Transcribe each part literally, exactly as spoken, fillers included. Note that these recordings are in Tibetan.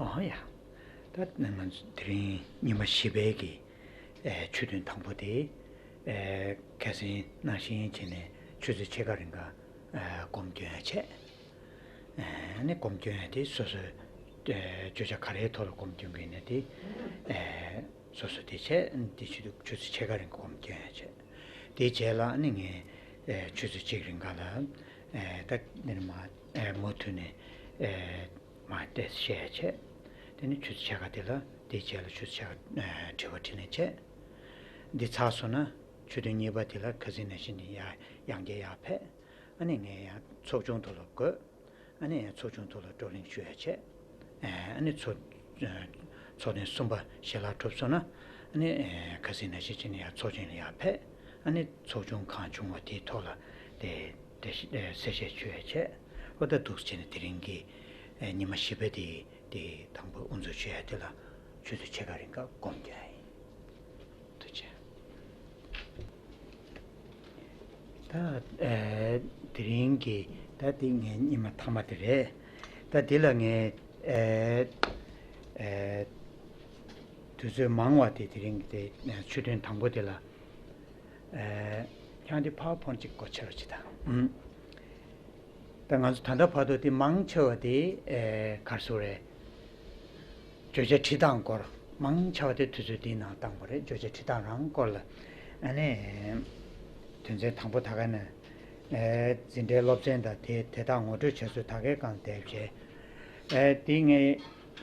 ཨོ་ཡ། ད་ང་ཚོ་དེ་རིང་ཉི་མ་བཞི་པའི་གི་ཨེ་ཆོས་ཐུན་དང་པོ་དེ་ཨེ་ཁ་སང་ནང་བཞིན་བྱས་ནས་ཆུ་ཚོད་ཕྱེད་ཀ་རིང་ག་ཨེ་སྒོམ་སྐྱོན་ཡ་བྱས། ཨེ་ནི་སྒོམ་སྐྱོན་ཡ་དེ་སོ་སོའི་ཨེ་བརྗོད་བྱ་ག་རེའི་ཐོག་ལ་སྒོམ་སྐྱོན་གྱི་ཡིན་ན་དེ་ཨེ་སོ་སོ་དེ་བྱས་དེ་ཆུ་ཚོད་ཆུ་ཚོད་ཕྱེད་ཀ་རིང་ག་སྒོམ་སྐྱོན་ཡ་བྱས། དེའི་རྗེས་ལ་ཨ་ནི་ངས་ཨེ་ཆུ་ཚོད་གཅིག་རིང་ག་ལ་ཨེ་ད་འདིར་མ་ཨེ་མུ་མཐུད་ནས་ཨེ་མ་ཏེས་བཤད་ཡ་བྱས། དེ་ནས་ཆུ་ཚོད་ཕྱེད་ཀ་དེ་ལ་དེའི་རྗེས་ལ་ཆུ་ཚོད་ཕྱེད་ཀ་ཨེ་དྲི་བ་དྲིས་ལན་བྱས། འདི་ཚར་སོང་ན་ཆུ་ཚོད་གཉིས་པ་དེ་ལ་ཁ་སང་ནང་བཞིན་ཡ་ཡང་བསྐྱར་ཡར་ཕེབས། ཨ་ནི་ངས་ཡང་ཚོགས་ཆུང་དེ་ལ་བགོས། ཨ་ནི་ཚོགས་ཆུང་དེ་ལ་བགྲོ་གླེང་ཞུ་ཡ་བྱས། ཨ་ནི་ཚོགས་ཚོགས་ཐེངས་གསུམ་པ་ཞལ་ལག་གྲུབ་སོང་ན། ཨ་ནི་ཁ་སང་ནང་བཞིན་བྱས་ནས་ཡང་ཚོགས་ཆེན་ལ་ཡར་ཕེབས། ཨ་ནི་ཚོགས་ཆུང་གང་བྱུང་བ་དེའི་ཐོག་ལ་དེ་དེ་གསལ་བཤད་ཞུ་ཡ་བྱས། ཨོ་ད་འདུག་སེ་བྱས་ནས་དེ་རིང་གི་ཉི་མ་བཞི་པ་དེ་དེ་དང་པོ་དབུ་འཛུགས་ཞུ་ཡ་དེ་ལ་ཆུ་ཚོད་ཕྱེད་ཀ་རིང་ག་སྒོམ་རྒྱག་ཡིན། ཐུགས་རྗེ་ཆེ། ད་ཨེ་དེ་རིང་གི་ད་དེ་ངའི་ཉི་མ་མཐའ་མ་དེ་རེད། ད་དེ་ལ་ངས་ཨེ་ཨེ་དུས་ཚོད་མང་བ་དེ་དེ་རིང་གི་དེ་ཆོས་ཐུན་དང་པོ་དེ་ལ་ཨེ་ཁྱང་དེ་ཕ་ཝར་ཕོན་ཅིག་སྒོ་ཕྱེ་རོགས་བྱེད་དང་། ཨུམ། ད་ང་ཚོ་ད་ལྟ་བར་དུ་དེ་མང་ཆེ་བ་དེ་ཨེ་ག་རེ་ཟེར་དགོས་རེད། བརྗོད་བྱ་འབྲི་སྟངས་སྐོར་མང་ཆེ་བ་དེ་དུས་ཚོད་འདིའི་ནང་བཏང་བ་རེད། བརྗོད་བྱ་འབྲི་སྟངས་རང་སྐོར་ལ་ཨ་ནི་དོན་ཚན་དང་པོ་ད་ག་ནས་ཨེ་འཛིན་གྲྭའི་སློབ་ཚན་དང་དེ་དེ་དག་ངོ་སྤྲོད་བྱ་ཚུལ་ད་གའི་སྒང་དེབ་བྱས། ཨེ་དེ་ངས་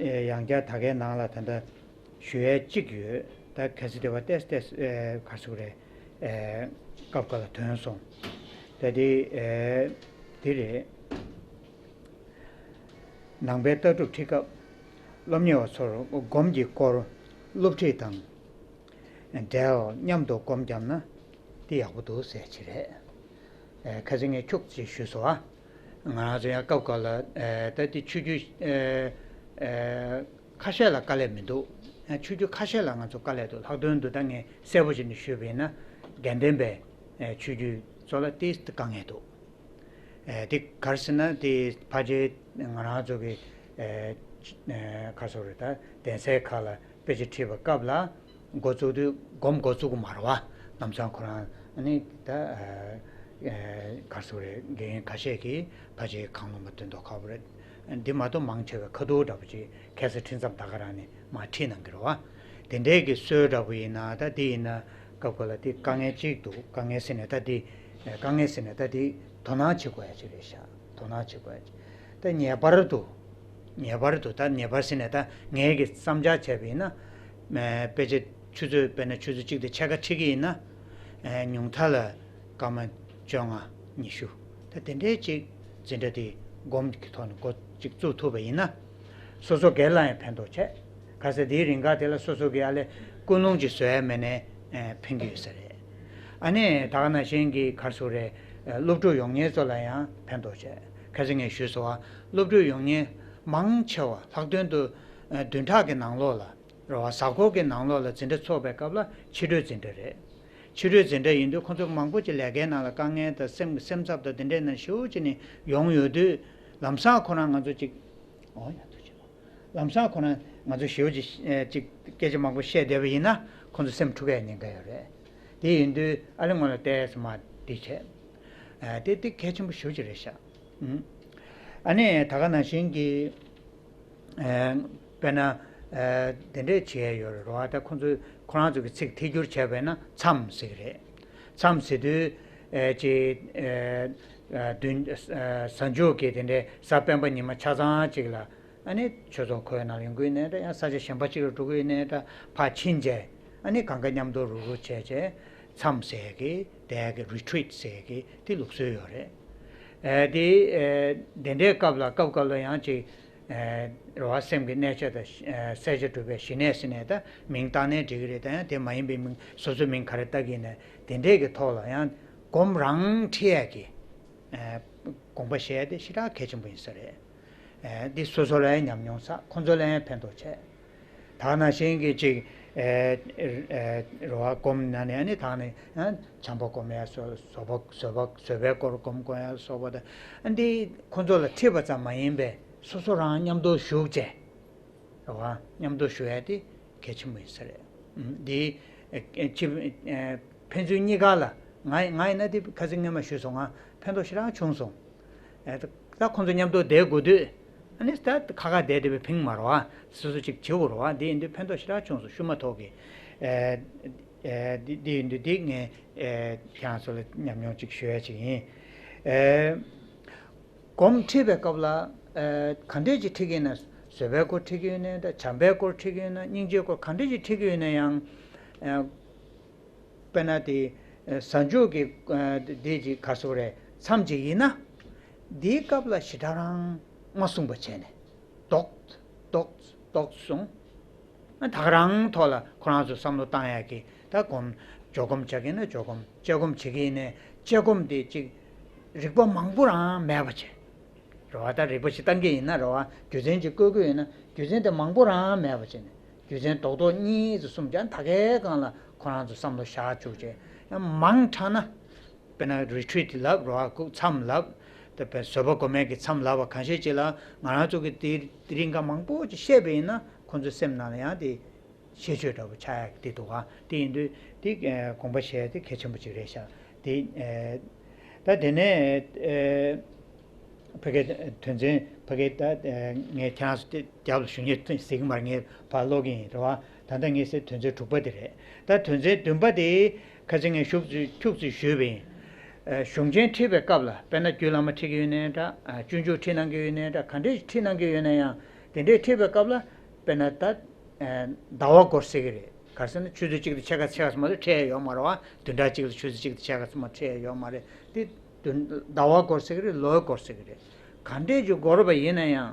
ཨེ་ཡང་བསྐྱར་ད་གའི་ནང་ལ་ད་ལྟ་ཞུ་ཡས་གཅིག་ཡོད། ད་གལ་སྲིད་དེ་བ་ཏེས་ཏེས་ཨེ་ག་རེ་ཟེར་དགོས་རེད། ཨེ་སྐབས་འགའ་ལ་ཐོན་སོང་། ད་དེ་ཨེ་དེ་རེད། ནང་པའི་ལྟ་གྲུབ་ཁྲིད་སྐབས་སློབ་གཉེར་བ་ཚོར་སྒོམ་གྱི་སྐོར་སློབ་ཁྲིད་དང་འབྲེལ་མཉམ་དུ་སྒོམ་བརྒྱབ་ན་དེ་ཡག་པོ་འདུག་ཟེར་གྱི་རེད། ཨེ་ཁ་སང་ངས་ཁྱུག་ཅིག་ཞུས་སོང་ཨ། ང་རང་ཚོ་ཡང་སྐབས་འགའ་ལ་ཨེ་ད་དེ་ཆོས་བརྒྱུད་ཨེ་ཨེ་ཁ་ཤས་ལ་དཀའ་ལས་མི་འདུག་ཨེ་ཆོས་བརྒྱུད་ཁ་ཤས་ལ་ང་ཚོ་དཀའ་ལས་འདུག་ལྷག་དོན་དུ་ད་ངས་གསལ་པོ་བྱས་ནས་ཞུས་པ་ཡིན་ན་དགེ་ལྡན་པའི་ཨེ་ཆོས་བརྒྱུད་ཚོ་ལ་ཏོག་ཙམ་དཀའ་ངལ་འདུག་ཨེ་དེ་ག་རེ་ཟེར་ན་དེ་ཕལ་ཆེར་ང་རང་ཚོ་གི་ཨེ་ཨེ་ག་རེ་ཟེར་དགོས་རེད། ད་གདན་སའི་ཁག་ལ་དཔེ་ཆ་ཁྲིད་པའི་སྐབས་ལ་འགོ་བཙུགས་དུས་སྒོམ་འགོ་བཙུགས་ཀྱི་མ་རེད་བ། ལམ་སང་ཁོ་རང་ཨ་ནི་ད་ཨེ་ཨེ་ག་རེ་ཟེར་དགོས་རེད། དགེ་རྒན་ཁ་ཤས་ཀྱིས་ཕལ་ཆེར་གང་རུང་མ་འདོན་མདོག་ཁ་པོ་རེད། འདི་མ་གཏོགས་མང་ཆེ་བས་ཁ་ཐུག་འདྲ་པོ་ཅིག་ཁ་སང་ཁྲིད་མཚམས་ད་ག་རང་ནས་མར་ཁྲིད་གནང་གི་རེད་བ། དེ་འདྲའི་གི་སྲོལ་འདྲ་པོ་ཡིན་ན་ད་དེ་ཡིན་ན་སྐབས་འགའ་ལ་དེ་དཀའ་ངལ་གཅིག་འདུག་དཀའ་ངལ་ཟེར་ནས་ད་དེ་དཀའ་ངལ་ཟེར་ནས་ད་དེ་དོ་སྣང་བྱེད་དགོས་ཡ་ཅིག་རེད་ཤག་དོ་སྣང་བྱེད་དགོས་ཡ་ཅིག་ད་ངེས་པར་དུ་ངེས་པར་དུ་ད་ངེས་པར་ཟེར་ནས་ད་ངའི་གི་བསམ་འཆར་བྱས་པ་ཡིན་ན། དཔེ་ཆ་ཆུ་ཚོད་དཔེར་ན་ཆུ་ཚོད་གཅིག་དང་ཕྱེད་ཀ་ཁྲིད་ཀྱི་ཡིན་ན། ཉུང་མཐའ་ལ་སྐར་མ་བཅོ་ལྔ་ཉི་ཤུ། ད་དེ་འདྲའི་ཅིག་འཛིན་གྲྭ་དེ་སྒོམ་གྱི་ཐོག་ནས་འགོ་ཅིག་བཙུགས་ཐུབ་པ་ཡིན་ན། སོ་སོ་སྒེར་ལ་ཡང་ཕན་ཐོགས་ཆེ། ག་ཚོད་དེའི་རིང་ག་དེ་ལ་སོ་སོ་གི་ཨ་ལས་ཀུན་སློང་ཅིག་བཟོ་ཡ་མེད་ནའི་ཕན་གྱི་ཡོད་ས་རེད། ཨ་ནི་ད་ག་ནང་བཞིན་གྱི་ག་རེ་ཟེར་དགོས་རེད། སློབ་ཕྲུག་ཡོང་མཁན་ཚོ་ལ་ཡང་ཕན་ཐོགས་ཆེ། ག་ཚོད་ངས་ཞུས་སོང་བ། སློབ་ཕྲུག་ཡོང་མཁན་མང་ཆེ་བ་ལྷག་དོན་དུ་བདུན་ཕྲག་གི་ནང་ལོགས་ལ། རེད་བ། གཟའ་འཁོར་གྱི་ནང་ལོགས་ལ་འཛིན་གྲྭ་ཚོགས་པའི་སྐབས་ལ་ཕྱི་དྲོའི་འཛིན་གྲྭ་རེད། ཕྱི་དྲོའི་འཛིན་གྲྭ་ཡིན་དུས་ཁོང་ཚོ་མང་པོ་ཅིག་ལས་ཀའི་ནང་ལ་དཀའ་ངལ་དང་སེམས་སེམས་འཚབ་དང་དེ་འདྲའི་ནང་ཞེ་པོ་ཅིག་ནས་ཡོང་ཡོད་དུས་ལམ་སང་ཁོ་རང་ང་ཚོ་ཅིག་ཨོ་ཡ་ཐུགས་རྗེ་ཆེ། ལམ་སང་ཁོ་རང་ང་ཚོ་ཞེ་པོ་ཅིག་ཅིག་སྐད་ཆ་མང་པོ་བཤད་བསྡད་པ་ཡིན་ན་ཁོང་ཚོ་སེམས་འཁྲུག་ཡ་ཉེན་ཁ་ཡོད་རེད། དེ་ཡིན་དུས་ཨ་ལེ་སྔོན་ལ་བལྟས་སོང་མ་འདི་བྱས། དེ་དེ་གལ་ཆེན་པོ་ཞེ་པོ་ཅིག་རེད་ཤག་ཨ་ནི་ད་ག་ནང་བཞིན་གྱི། དཔེར་ན། དེ་འདྲས་བྱས་ཡོད་རེད་བ། ད་ཁོང་ཚོས་ཁོ་རང་ཚོ་གི་ཚིག་ཐད་སྒྱུར་བྱས་པས་ན་མཚམས་ཟེར་གི་རེད། མཚམས་ཟེར་དུས། ཅིག་བདུན། གཟའ་མཇུག་གི་དེ་འདྲས་གཟའ་སྤེན་པ་ཉི་མ་ཆ་ཚང་གཅིག་ལ་ཨ་ནི་ཆོས་ཚོགས་ཁོའི་ནང་ཡོང་གི་ཡོད་ནའི་འདྲ། ཡང་ས་ཆ་གཞན་པ་གཅིག་ལ་འགྲོ་གི་ཡོད་ནའི་འདྲ། ཕར་ཕྱིན་བྱས་ཨ་ནི་གང་ག་མཉམ་དུ་རུག་རུག་བྱས་བྱས་མཚམས་ཟེར་གི་དེ་གི་རི་ཊི་རིཊ་ཟེར་གི་དེ་ལུགས་སྲོལ་ཡོད་རེད། དེ་དེ་འདྲའི་སྐབས་ལ་སྐབས་སྐབས་ལ་ཡང་ཅིག་རེ་བ་སེམས་ཀྱི་གནས་ཆ་དང་། གསལ་བྱེད་གྲུབ་པའི་ཞི་གནས་ཟེར་ནས་ད་མིང་བཏགས་ནའི་འགྲིག་གི་རེད། ད་ཡང་དེ་མ་ཡིན་པའི་མིང་སོ་སོའི་མིང་ག་རེ་བཏགས་ཀྱི་ཡིན་ནའི་དེ་འདྲས་ཀྱི་ཐོག་ལ་ཡང་སྒོམ་རང་ཁྲིད་ཡས་ཀྱི་དགོངས་པ་བཞེས་ཏེ་ཞེ་དྲག་གལ་ཆེན་པོ་ཡིན་ས་རེད། འདི་སོ་སོ་ལ་ཡང་ཉམས་མྱོང་བསགས། ཁོང་ཚོ་ལ་ཡང་ཕན་ཐོགས་ཆེ། ད་ནང་བཞིན་གྱི་ཅིག་རེ་བ་སྒོམ་ན་ནས་ནི་ད་ནི་བྱམས་པ་སྒོམ་ཡ་སོགས། བཟོད་པ་བཟོད་པ་བཟོད་པའི་སྐོར་སྒོམ་དགོས་ཡ་སོགས་པ་དང་། འདི་ཁོང་ཚོ་ལ་ཁྲིད་པ་ཙམ་མ་ཡིན་པའི་སོ་སོ་རང་མཉམ་དུ་བཞུགས་བྱས། རེད་བ། མཉམ་དུ་ཞུ་ཡ་དེ་གལ་ཆེན་པོ་ཡིན་ས་རེད། འདི་ཨེ་ཨེ་ཕན་ཚུན་གཉིས་ཀ་ལ། ང་ང་ཡིན་ན་དེ་ཁ་སང་སྔོན་མ་ཞུས་སོང་། ང་ཕན་ཐོགས་ཞེ་དྲག་བྱུང་སོང་། ཨེ་ད་ད་ཁོང་ཚོ་མཉམ་དུ་བསྡད་དགོས་དུས། ཨ་ནི་ད་ཁ་ཁ་བསྡད་བསྡད་པའི་ཕིང་མ་རེད་བ། སོ་སོ་ཅིག་བྱེད་དགོས་རེད་བ། འདི་ཡིན་དུས་ཕན་ཐོགས་ཞེ་དྲག་བྱུང་སོང་། ཤུ་མ་ཐོག་གི་ཨེ་ཨེ་འདི་འདི་ཡིན་དུས་འདི་ངས་ཨེ་ཁྱེད་རང་ཚོ་ལ་ཉམས་མྱོང་ཅིག་ཞུ་ཡ་ཅིག་ཡིན། ཨེ། སྒོམ་ཁྲིད་པའི་སྐབས་ལ། ཨ་ག་འདྲས་ཅིག་ཁྲིད་ཀྱི་ཡིན་ན། བཟོད་པའི་སྐོར་ཁྲིད་ཀྱི་ཡོད་ན་འདྲ། བྱམས་པའི་སྐོར་ཁྲིད་ཀྱི་ཡོད་ན། སྙིང་རྗེའི་སྐོར་ག་འདྲས་ཅིག་ཁྲིད་ཀྱི་ཡོད་ན་ཡང་། ཨ་དཔེར་ན་དེ་ཨ་གཟའ་མཇུག་གི་ཨ་དེ་ཅིག་ག་སོ་རེད། མཚམས་ཅིག་ཡིན་ན། འདིའི་སྐབས་ལ་ཞེ་དྲག་རང་མ་གསུངས་པ་བྱས་ནས། ཏོག་ཏོག་ཏོག་གསུངས། ད་ག་རང་ཐོག་ལ་ཁོ་རང་ཚོ་བསམ་བློ་བཏང་ཡག་གི། ད་སྒོམ་སྦྱོར་སྒོམ་བྱེད་ཀྱི་ཡིན་ན་སྦྱོར་སྒོམ། དཔྱད་སྒོམ་བྱེད་ཀྱི་ཡིན་ན་དཔྱད་སྒོམ། དེ་ཅིག་རིག་པ་མང་པོ་རང་མེད་པ་བྱས། རེད་བ། ད་རིག་པ་ཞིག་བཏང་གི་ཡིན་ན་རེད་བ། རྒྱུ་མཚན་ཅིག་བཀོད་ཀྱི་ཡོད་ན་རྒྱུ་མཚན་དེ་མང་པོ་རང་མེད་པ་བྱས་ནས། རྒྱུ་མཚན་རྡོག་རྡོག་གཉིས་ཙམ་གསུམ་ཀྱང་ད་གའི་སྒང་ལ་ཁོ་རང་ཚོ་བསམ་བློ་བཞག་བཅུག་བྱས། ཡང་མང་དྲགས་ན། དཔེར་ན་རི་ཊི་རིཊ་ལབ་རོགས། མཚམས་ལབ། དེ་བཟོད་པ་སྒོམ་ཡས་ཀྱི་མཚམས་ལབ་པ། གང་ཤེས་ཅིག་ལ་ང་རང་ཚོ་གི་དེ་དེ་རིང་ག་མང་པོ་ཅིག་བཤད་པ་ཡིན་ན། ཁོང་ཚོའི་སེམས་ནང་ལ་ཡང་དེ་ཤེས་བརྗོད་འདྲ་པོ་ཆགས་ཡག་དེ་འདུག་ག་དེ་ཡིན་དུས་དེ་དགོངས་པ་བཞེས་ཡ་དེ་གལ་ཆེན་པོ་ཅིག་རེད་ཤག་དེ་ད་དེ་ནས། ཕ་གི་དོན་ཚན། ཕ་གི་ད་ངས་ཁྱེད་རང་ཚོ་དེ་རྒྱབ་ལ་ཞུ་མཁན་ཟེར་གྱི་མ་རེད། ངས་ཕར་ཀློག་གི་ཡིན་རེད་བ། ད་ལྟ་ངས་ཟེར་དོན་ཚན་དྲུག་པ་དེ་རེད། ད་དོན་ཚན་བདུན་པ་དེ་ཁ་སང་ངས་ཤུགས་ཚུ་ཁྱུག་ཙམ་ཞུས་པ་ཡིན། གཞུང་ཆེན་ཁྲིད་པའི་སྐབས་ལ། དཔེར་ན་རྒྱུད་བླ་མ་ཁྲིད་ཀྱི་ཡོད་ནའི་འདྲ། སྤྱོད་འཇུག་ཁྲིད་གནང་གི་ཡོད་ནའི་འདྲ། ག་འདྲས་ཁྲིད་གནང་གི་ཡོད་ན་ཡང་། དེ་འདྲས་ཁྲིད་པའི་སྐབས་ལ། དཔེར་ན་ད་ཟླ་བ་སྐོར་ཟེར་གྱི་རེད། ག་རེ་ཟེར་ན་ཆུ་ཚོད་གཅིག་དང་ཕྱེད་ཀ་ཕྱེད་ཀ་ཙམ་མ་གཏོགས་ཁྲིད་ཡོད་མ་རེད་བ། བདུན་ཕྲག་གཅིག་ལ་ཆུ་ཚོད་གཅིག་དང་ཕྱེད་ཀ་ཙམ་མ་ཁྲིད་ཡོད་མ་རེད། དེ་བདུན་ཟླ་བ་སྐོར་ཟེར་གྱི་རེད། ལོ་སྐོར་ཟེར་གྱི་རེད། ག་འདྲས་ཅིག་འགོར་བ་ཡིན་ན་ཡང་།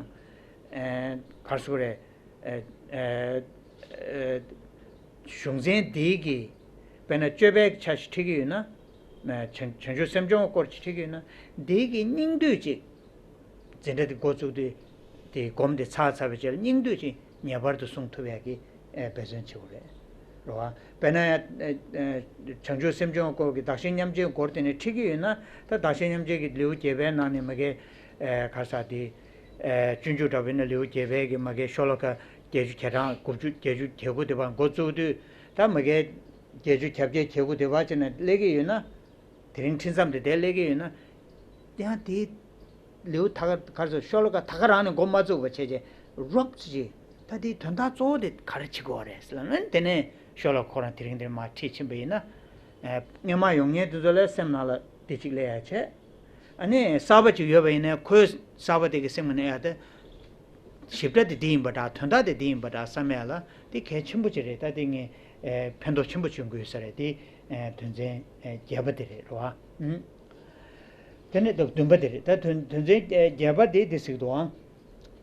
ཨེ་ག་རེ་ཟེར་དགོས་རེད། ཨེ་ཨེ་ཨེ་གཞུང་ཚན་འདིའི་གི་དཔེར་ན་སྤྱོད་པའི་ཆ་ཞིག་ཁྲིད་ཀྱི་ཡོད་ན། ཨེ་བྱང་བྱང་ཆུབ་སེམས་སྦྱོང་སྐོར་ཅིག་ཁྲིད་ཀྱི་ཡོད་ན། འདིའི་གི་སྙིང་བསྡུས་ཅིག་འཛིན་གྲྭ་འདི་འགོ་བཙུགས་དུས་དེ་སྒོམ་དེ་ཚར་ཚར་བའི་རྗེས་ལ་སྙིང་བསྡུས་ཅིག་ངེས་པར་དུ་གསུང་ཐུབ་ཡག་གི་ཨེ་འབད་བརྩོན་བྱེད་དགོས་རེད། རེད་བ། དཔེར་ན་ཡང་ཨེ་བྱང་ཆུབ་སེམས་སྦྱོང་སྐོར་གྱི་བདག་གཞན་མཉམ་བརྗེའི་སྐོར་དེ་ནས་ཁྲིད་ཀྱི་ཡོད་ན། ད་བདག་གཞན་མཉམ་བརྗེ་གི་ལེའུ་བརྒྱད་པའི་ནང་ནས་མ་གི་ཨེ་ག་རེ་ཟེར་དེ། ཨེ་སྤྱོད་འཇུག་འདྲ་པོ་ཡིན་ན་ལེའུ་བརྒྱད་པའི་གི་མ་གི་ཤོ་ལོ་ཀ་བརྒྱད་ཅུ་གྱ་གྲངས། དགུ་བཅུ། བརྒྱད་ཅུ་གྱ་དགུ་དེ་བར་འགོ་བཙུགས་དུས། ད་མ་གི་བརྒྱད་ཅུ་གྱ་བརྒྱད་གྱ་དགུ་དེ་བར་བྱས་ནས་སླེབས་ཀྱི་ཡོད་ན། དེ་རིང་ཁྲིད་མཚམས་དེ་དེར་སླེབས་ཀྱི་ཡོད་ན། ཡང་དེའི་ལེའུ་ད་ག་ག་རེ་ཟེར། ཤོ་ལོ་ཀ་ད་ག་རང་ནས་འགོ་མ་བཙུགས་པ་བྱས་རྗེས་རོབ་ཙམ་ཅིག་ད་དེའི་དོན་དག་གཙོ་བོ་དེ་ག་རེ་བྱེད་དགོས་རེད་ཟེར་ལབ་ན། དེ་ནས་ཤོ་ལོ་ཀ་ཁོ་རང་དེ་རིང་དེར་མར་ཁྲིད་ཕྱིན་པ་ཡིན་ན། ཨེ་སྔོན་མ་ཡོང་མཁན་དེ་ཚོ་ལ་སེམས་ནང་ལ་དེ་གཅིག་སླེབས་ཡ་བྱས། ཨ་ནི་གསར་པ་ཅིག་ཡོད་པ་ཡིན་ན་ཁོའི་གསར་པ་དེ་གི་སེམས་ནང་ཡ་དེ། ཞིབ་ཕྲ་དེ་འདི་ཡིན་པ་འདྲ། དོན་དག་དེ་འདི་ཡིན་པ་འདྲ་བསམ་ཡ་ལ་དེ་གལ་ཆེན་པོ་ཅིག་རེད། ད་དེ་ངས་ཨེ་ཕན་ཐོགས་ཆེན་པོ་བྱུང་གི་ཡོད་ས་རེད། དེ་ཨེ་དོན་ཚན་ཨེ་བརྒྱད་པ་དེ་རེད། རེད་བ། ཨུམ། དེ་ནས་ད་བདུན་པ་དེ་རེད། ད་དོན་དོན་ཚན་ཨེ་བརྒྱད་པ་དེ་འདི་གཟིགས་འདུག་ཨང་།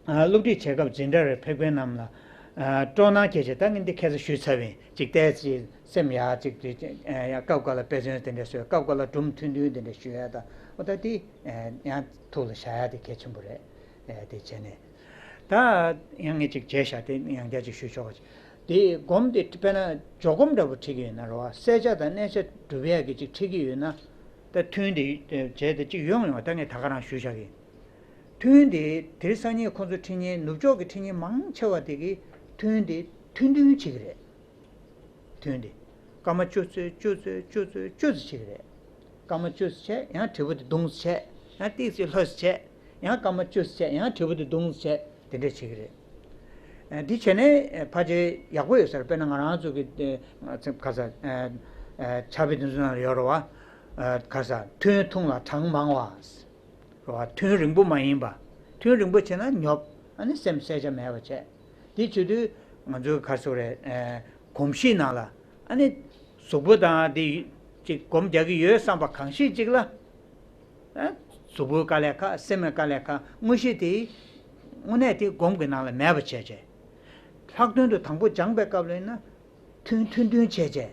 ཨ་སློབ་ཁྲིད་བྱེད་སྐབས་འཛིན་གྲྭ་རུ་ཕེབས་མཁན་རྣམས་ལ་ཨ་སྤྲོ་སྣང་སྐྱེད་ཆེད། ད་ངས་འདི་ཁ་སང་ཞུས་ཚར་བ་ཡིན། ཅིག་ཏོག་ཙམ་སེམས་ཡག་ཅིག་ཅིག་ཨེ་ཡང་སྐབས་འགའ་ལ་དཔེ་མཚོན་དེ་འདྲ་བཟོས། སྐབས་འགའ་ལ་སྒྲུང་ཐུང་ཐུང་དེ་འདྲ་ཞུ་ཡ། ད་འོ་ད་དེ་ཨེ་ཡང་ཐུགས་ལ་བཞག་ཡ་དེ་གལ་ཆེན་པོ་རེད། ཨེ་དེ་བྱས་ནས། ད་ཡང་ངས་ཅིག་བྱས་བཞག་དེ་ཡང་བསྐྱར་ཅིག་ཞུ་ཆོག་གི། དེ་སྒོམ་དེ་དཔེར་ན་སྦྱོར་སྒོམ་འདྲ་པོ་ཁྲིད་ཀྱི་ཡོད་ན་རེད་བ། བསལ་བྱ་དང་གནས་ཆ་སྒྲུབ་ཡས་ཀྱི་ཅིག་ཁྲིད་ཀྱི་ཡོད་ན། ད་ཐུན་དེ་བྱས་ཏེ་ཅིག་ཡོང་ཡོང་། ད་ངས་ད་ག་རང་ཞུས་བཞག་གི། ཐུན་དེ་དེ་རིང་སང་ཉིན་ཁོང་ཚོ་ཁྲིད་མཁན། ནུབ་ཕྱོགས་ཀྱི་ཁྲིད་མཁན་མང་ཆེ་བ་དེ་གིས་ཐུན་དེ་ཐུང་ཐུང་བྱེད་ཀྱི་རེད། ཐུན་དེ་སྐར་མ་བཅུ་ཙམ་བཅུ་ཙམ་བཅུ་ཙམ་བཅུ་ཙམ་བྱེད་ཀྱི་རེད། སྐར་མ་བཅུ་ཙམ་བྱས། ཡང་དྲིལ་བུ་དེ་བརྡུངས་ཙམ་བྱས། ཡང་ཏོག་ཙམ་ལྷོད་ཙམ་བྱས། ཡང་སྐར་མ་བཅུ་ཙམ་བྱས། ཡང་དྲིལ་བུ་དེ་བརྡུངས་ཙམ་བྱས། དེ་འདྲ་བྱེད་ཀྱི་རེད། ཨ་འདི་བྱས་ནས་ཕལ་ཆེར་ཡག་པོ་ཡོད་ས་རེད། དཔེར་ན་ང་རང་ཚོ་གི་ཨ་ག་རེ་ཟེར། ཨ་ཕྱག་དཔེ་དེ་ཚོ་ནང་ལ་ཡོད་རེད་བ། ཨ་ག་རེ་ཟེར། ཐུན་ཐུང་ལ་གྲངས་མང་བ། རེད་བ། ཐུན་རིང་པོ་མ་ཡིན་པ། ཐུན་རིང་པོ་བྱས་ན་ཉོབ། ཨ་ནི་སེམས་གསལ་ཆ་མེད་པ་བྱས། དེ་བྱེད་དུས་ང་ཚོའི་ག་རེ་ཟེར་དགོས་རེད། ཨ་གོམས་གཤིས་ནང་ལ། ཨ་ནི་གཟུགས་པོ་དང་དེ་ཅིག་སྒོམ་རྒྱག་གི་ཡོད་བསམ་པ་གང་ཤེས་ཅིག་ལ། ཨ་གཟུགས་པོའི་དཀའ་ལས་ཁག། སེམས་ཀྱི་དཀའ་ལས་ཁག། དངོས་གཞི་དེ་དངོས་གནས་དེ་སྒོམ་གྱི་ནང་ལ་མེད་པ་བྱས་བྱས། ལྷག་དོན་དུ་དང་པོ་སྦྱངས་པའི་སྐབས་ལ་ཡིན་ན། ཐུན་ཐུང་ཐུང་བྱས་བྱས།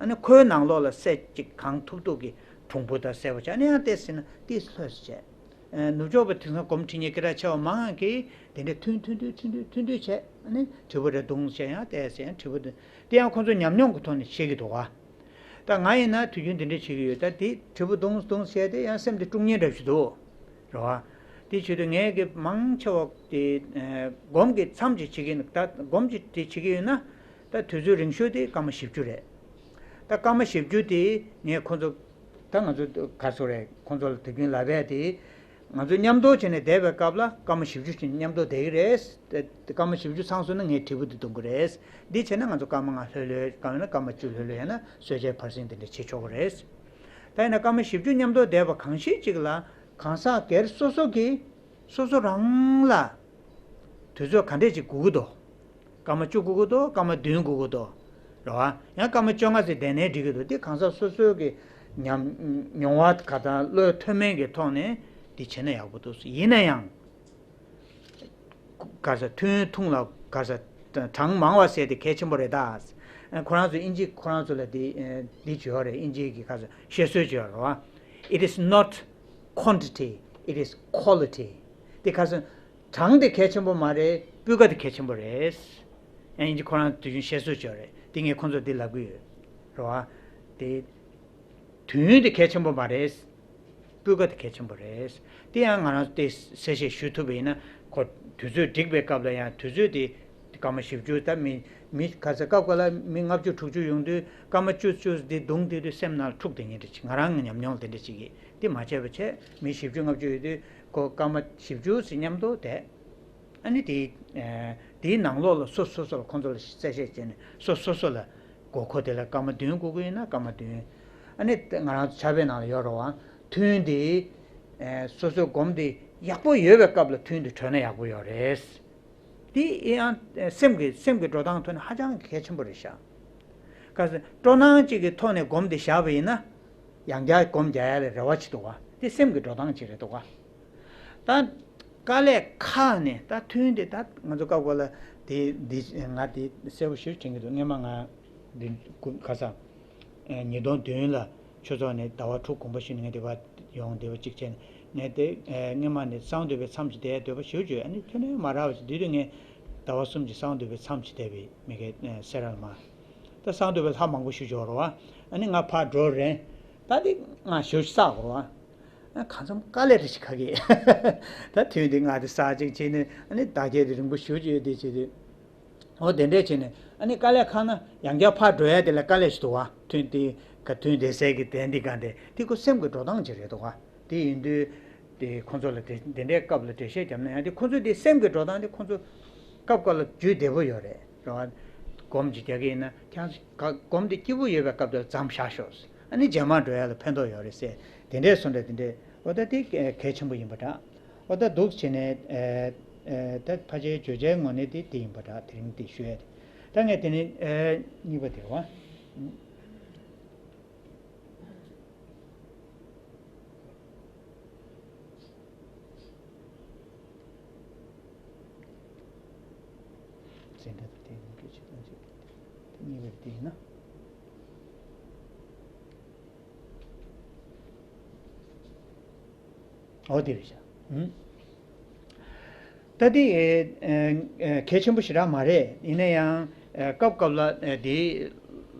ཨ་ནི་ཁོའི་ནང་ལོགས་ལ་སེམས་ཅིག་གང་ཐུབ་ཐུབ་ཀྱིས་གྲུང་པོ་དང་གསལ་པོ་བྱས། ཨ་ནི་ཡང་ཏོག་ཙམ་ན་ཏོག་ཙམ་ལྷོད་ཙམ་བྱས། ཨ་ནུབ་ཕྱོགས་པ་དེང་སང་སྒོམ་ཁྲིད་མཁན་སྐད་གྲགས་ཆེ་བ་མང་གིས་དེ་འདྲའི་ཐུན་ཐུང་ཐུང་ཐུང་ཐུང་ཐུང་ཐུང་བྱས། ཨ་ནི་དྲིལ་བུ་རེ་བརྡུངས་བྱས། ཡང་ཏོག་ཙམ་ཡང་དྲིལ་བུ་བརྡུངས། དེ་ཡང་ཁོང་ཚོ་ཉམས་མྱོང་གི་ཐོག་ནས་ཤེས་ཀྱི་འདུག་ག་ད་ང་ཡིན་ན་དུས་རྒྱུན་འདི་འདྲ་བྱེད་ཀྱི་ཡོད། ད་དེ་དྲིལ་བུ་བརྡུངས་བརྡུངས་བྱས་ཏེ་ཡང་སེམས་དེ་དཀྲུག་ཉེན་འདྲ་ཞིག་འདུག་རེད་བ། དེ་བྱེད་དུས་ངས་ཀྱི་མང་ཆེ་བ་དེ་ཨ་སྒོམ་གྱི་མཚམས་ཅིག་བྱེད་ཀྱི་ཡིན། ད་སྒོམ་ཅིག་དེ་བྱེད་ཀྱི་ཡོད་ན། ད་དུས་ཚོད་རིང་ཤོས་དེ་སྐར་མ་བཞི་བཅུ་རེད། ད་སྐར་མ་བཞི་བཅུ་དེ་ངས་ཁོང་ཚོ། ད་ང་ཚོ་ག་སོ་རེད། ཁོང་ཚོ་ལ་དུས་རྒྱུན་ལབ་ཡ་དེ། ང་ཚོ་མཉམ་དུ་བྱས་ནས་བསྡད་པའི་སྐབས་ལ་སྐར་མ་བཞི་བཅུ་ཞིག་མཉམ་དུ་བསྡད་ཀྱི་རེད། ད་སྐར་མ་བཞི་བཅུ་ཚང་སོང་ན་ངས་དྲིལ་བུ་དེ་རྡུང་གི་རེད། འདི་བྱས་ན་ང་ཚོ་སྐར་མ་ལྔ་ལྷོད་ལྷོད། སྐར་མ་ན་སྐར་མ་བཅུ་ལྷོད་ལྷོད། ཡང་ན་གསོལ་ཇའི་ཕར་ཟིང་དེ་འདྲ་བྱེད་ཆོག་གི་རེད། ད་ཡིན་ན་སྐར་མ་བཞི་བཅུ་མཉམ་དུ་བསྡད་པ་གང་ཞིག་ཅིག་ལ་གང་ཟག་སྒེར་སོ་སོ་གིས་སོ་སོ་རང་ལ་དུས་ཚོད་ག་འདྲས་ཅིག་དགོས་ཀྱི་འདུག་སྐར་མ་བཅུ་དགོས་ཀྱི་འདུག་སྐར་མ་བདུན་དགོས་ཀྱི་འདུག་རེད་བ། ཡང་སྐར་མ་བཅོ་ལྔ་ཙམ་བསྡད་ནའི་འགྲིག་གི་འདུག་འདི་གང་ཟག་སོ་སོའི་གི་ཉམས་མྱོང་བ་ག་དང་བློའི་མཐོ་དམན་གྱི་ཐོག་ནས་འདི་བྱས་ན་ཡག་པོ་འདུག་ཡིན་ན་ཡང་ག་ས་ཐུང་ཐུང་ལ་ག་ས་གྲངས་མང་བ་ཟེར་དེ་གལ་ཆེན་པོ་རེད་ད། ཁོ་རང་ཚོ་དབྱིན་ཇི་ཁོ་རང་ཚོ་ལ་འདི་འདི་བརྗོད་ཡོད་རེད། དབྱིན་ཇི་གི་ག་ས་བཤད་སྲོལ་བརྗོད་ཡོད་རེད་བ། It is not quantity, it is quality. དེ་ག་ས་གྲངས་དེ་གལ་ཆེན་པོ་མ་རེད། སྤུས་ཀ་དེ་གལ་ཆེན་པོ་རེད། ཨ་ཡིན་གྱི་ཁོ་རང་དུས་རྒྱུན་བཤད་སྲོལ་བྱས་རེད། དེ་ངས་ཁོང་ཚོར་འདི་ལབ་གི་ཡོད་རེད་བ། དེ་དུས་ཡུན་དེ་གལ་ཆེན་པོ་མ་རེད། སྤུས་ཀ་དེ་གལ་ཆེན་པོ་རེད། དེ་ཡང་ང་རང་དེ་གསལ་བཤད་ཞུ་ཐུབ་པ་ཡིན་ན། ཁོ་དུས་ཚོད་འགྲིག་པའི་སྐབས་ལ་ཡང་དུས་ཚོད་དེ་སྐར་མ་བཞི་བཅུ། ད་མི་མི་ག་ཚོད་སྐབས་འགའ་ལ་མི་ལྔ་བཅུ་དྲུག་ཅུ་ཡོང་དུས་སྐར་མ་བཅུ་བཅུ་དེ་བརྡུངས་དེ་དུས་སེམས་ནང་འཁྲུག་དེ་ཉིད་རེད། ང་རང་གི་ཉམས་མྱོང་ལ་དེ་འདྲ་ཅིག་གིས་དེ་མ་བྱས་པ་བྱས། མི་བཞི་བཅུ་ལྔ་བཅུ་ཡོད་དུས་ཁོ་སྐར་མ་བཞི་བཅུ་ཞིག་མཉམ་དུ་བསྡད། ཨ་ནི་དེའི་ཨ་དེའི་ནང་ལོགས་ལ་སོ་སོ་སོ་ལ་ཁོང་ཚོ་ལ་གསལ་བཤད་བྱས་ནས་སོ་སོ་སོ་ལ་དགོས་མཁོ་དེ་ལ་སྐར་མ་བདུན་དགོས་ཀྱི་ཡོད་ན་སྐར་མ་བདུན། ཨ་ནི་ང་རང་ཚོ་ཕྱག་དཔེ་ནང་ལ་ཡོད་རེད་བ། ཐུན་དེ་ཨ་སོ་སོའི་སྒོམ་དེ་ཡག་པོ་ཡོད་པའི་སྐབས་ལ་ཐུན་དེ་གྲོལ་ན་ཡག་པོ་ཡོད་རེད། དེ་ཡང་སེམས་ཀྱི་སེམས་ཀྱི་འགྲོ་སྟངས་ཐོག་ནས་ཧ་ཅང་གི་གལ་ཆེན་པོ་རེད་ཤག་ག་ཚོད་སྤྲོ་སྣང་གཅིག་གི་ཐོག་ནས་སྒོམ་དེ་བཞག་པ་ཡིན་ན། ཡང་བསྐྱར་སྒོམ་རྒྱག་ཡ་ལ་རེ་བ་ཅིག་འདུག་ག་དེ་སེམས་ཀྱི་འགྲོ་སྟངས་ཅིག་རེད་འདུག་ག་ད་དཀའ་ལས་ཁག་ནས་ད་ཐུན་དེ་ད་ང་ཚོ་སྐབས་འགའ་ལ་དེ་འདི་ང་དེ་གསལ་པོ་ཞེ་པོ་དྲན་གྱི་འདུག་སྔོན་མ་ང་འདི་ག་ས་ཉིས་སྟོང་བདུན་ལ་ཆོས་ཚོགས་ནས་ཟླ་བ་དྲུག་གོམ་པ་ཞིག་ནས་ངས་དེ་བ་ཡོང་། དེ་བ་གཅིག་བྱས་ནས་ངས་དེ་སྔོན་མ་ནས་གསང་འདུས་པའི་མཚམས་ཀྱི་བསྡད་འདོད་པ་ཞེ་པོ་ཅིག་ཡོད། ཨ་ནི་ཁྱོན་ནས་མ་རག་པ་ཞིག་དེ་དུས་ངས་ཟླ་བ་གསུམ་གྱི་གསང་འདུས་པའི་མཚམས་ཀྱི་བསྡད་པའི་མི་གའི་སེ་ར་ལ་མ། ད་གསང་འདུས་པའི་ལྷ་མང་པོ་ཞིག་འབྱོར་བ། ཨ་ནི་ང་ཕར་འགྲོ་རན། ད་འདི་ང་ཞོ་ཞིག་བསགས་དགོས་ར། ཨ་གང་འཚམ་དཀའ་ལས་རེ་ཞིག་ཁག་གི། ད་ཐུན་འདི་ང་དེ་བསགས་ཅིག་བྱས་ནས་ཨ་ནི་བདག་སྐྱེ་དེ་རིང་པོ་ཞུ་རྒྱུ་ཡོད་དེ་བྱས་དུས། འོ་དེ་འདྲས་བྱས་ནས་ཨ་ནི་དཀའ་ལས་ཁག་ན་ཡང་བསྐྱར་ཕར་འགྲོ་ཡ་དེ་ལ་དཀའ་ལས་ཞིག་འདུག་བ། ཐུན་དེ་ག་ཐུན་དེ་ཟས་ཀྱི་དན་འདི་ག་འདྲས་དེ་ཁོ་སེམས་ཀྱི་འགྲོ་སྟངས་ཅིག་རེད་འདུག་བ། དེ་ཡིན་དུས། དེ་ཁོང་ཚོ་ལ་དེ་དེ་འདྲའི་སྐབས་ལ་འགྲེལ་བཤད་བརྒྱབ་ན་ཡང་དེ་ཁོང་ཚོས་དེ་སེམས་ཀྱི་འགྲོ་སྟངས་དེ་ཁོང་ཚོ་སྐབས་འགའ་ལ་རྒྱུས་བདེ་པོ་ཡོད་རེད་རེད་བ། སྒོམ་ཅིག་རྒྱག་གི་ཡིན་ན་ཁྱེད་རང་ཚོ་སྒོམ་དེ་སྐྱིད་པོ་ཡོད་པའི་སྐབས་དེ་ལ་མཚམས་བཞག་ཤོག་ཨ་ནི་རྗེས་མ་འགྲོ་ཡ་ལ་ཕན་ཐོགས་ཡོད་རེད་ཟེར། དེ་འདྲའི་སོང་འདྲ་དེ་འདྲའི་འོ་ད་དེ་གལ་ཆེན་པོ་ཡིན་པ་འདྲ། འོ་ད་འདུག་བྱས་ནས་ཨ་ཨ་ད་ཕལ་ཆེར་བརྗོད་བྱའི་ངོས་ནས་དེ་དེ་ཡིན་པ་འདྲ། དེ་རིང་དེ་ཞུ་ཡ་དེ། ད་ངས་དེ་ནས་ཨ་གཉིས་པ་དེ་རེད་བ། འཛིན་གྲྭ་དང་དེའི་ངོ་སྤྲོད་བྱེད་སྟངས་ཞིག་དེ་གཉིས་པ་དེ་ཡིན་ན། འོ་དེ་རེད་ཤག་ཨུམ། ད་དེ་ཨེ་ཨེ་གལ་ཆེན་པོ་ཞེ་དྲག་མ་རེད། ཡིན་ན་ཡང་ཨེ་སྐབས་སྐབས་ལ་ཨེ་དེ་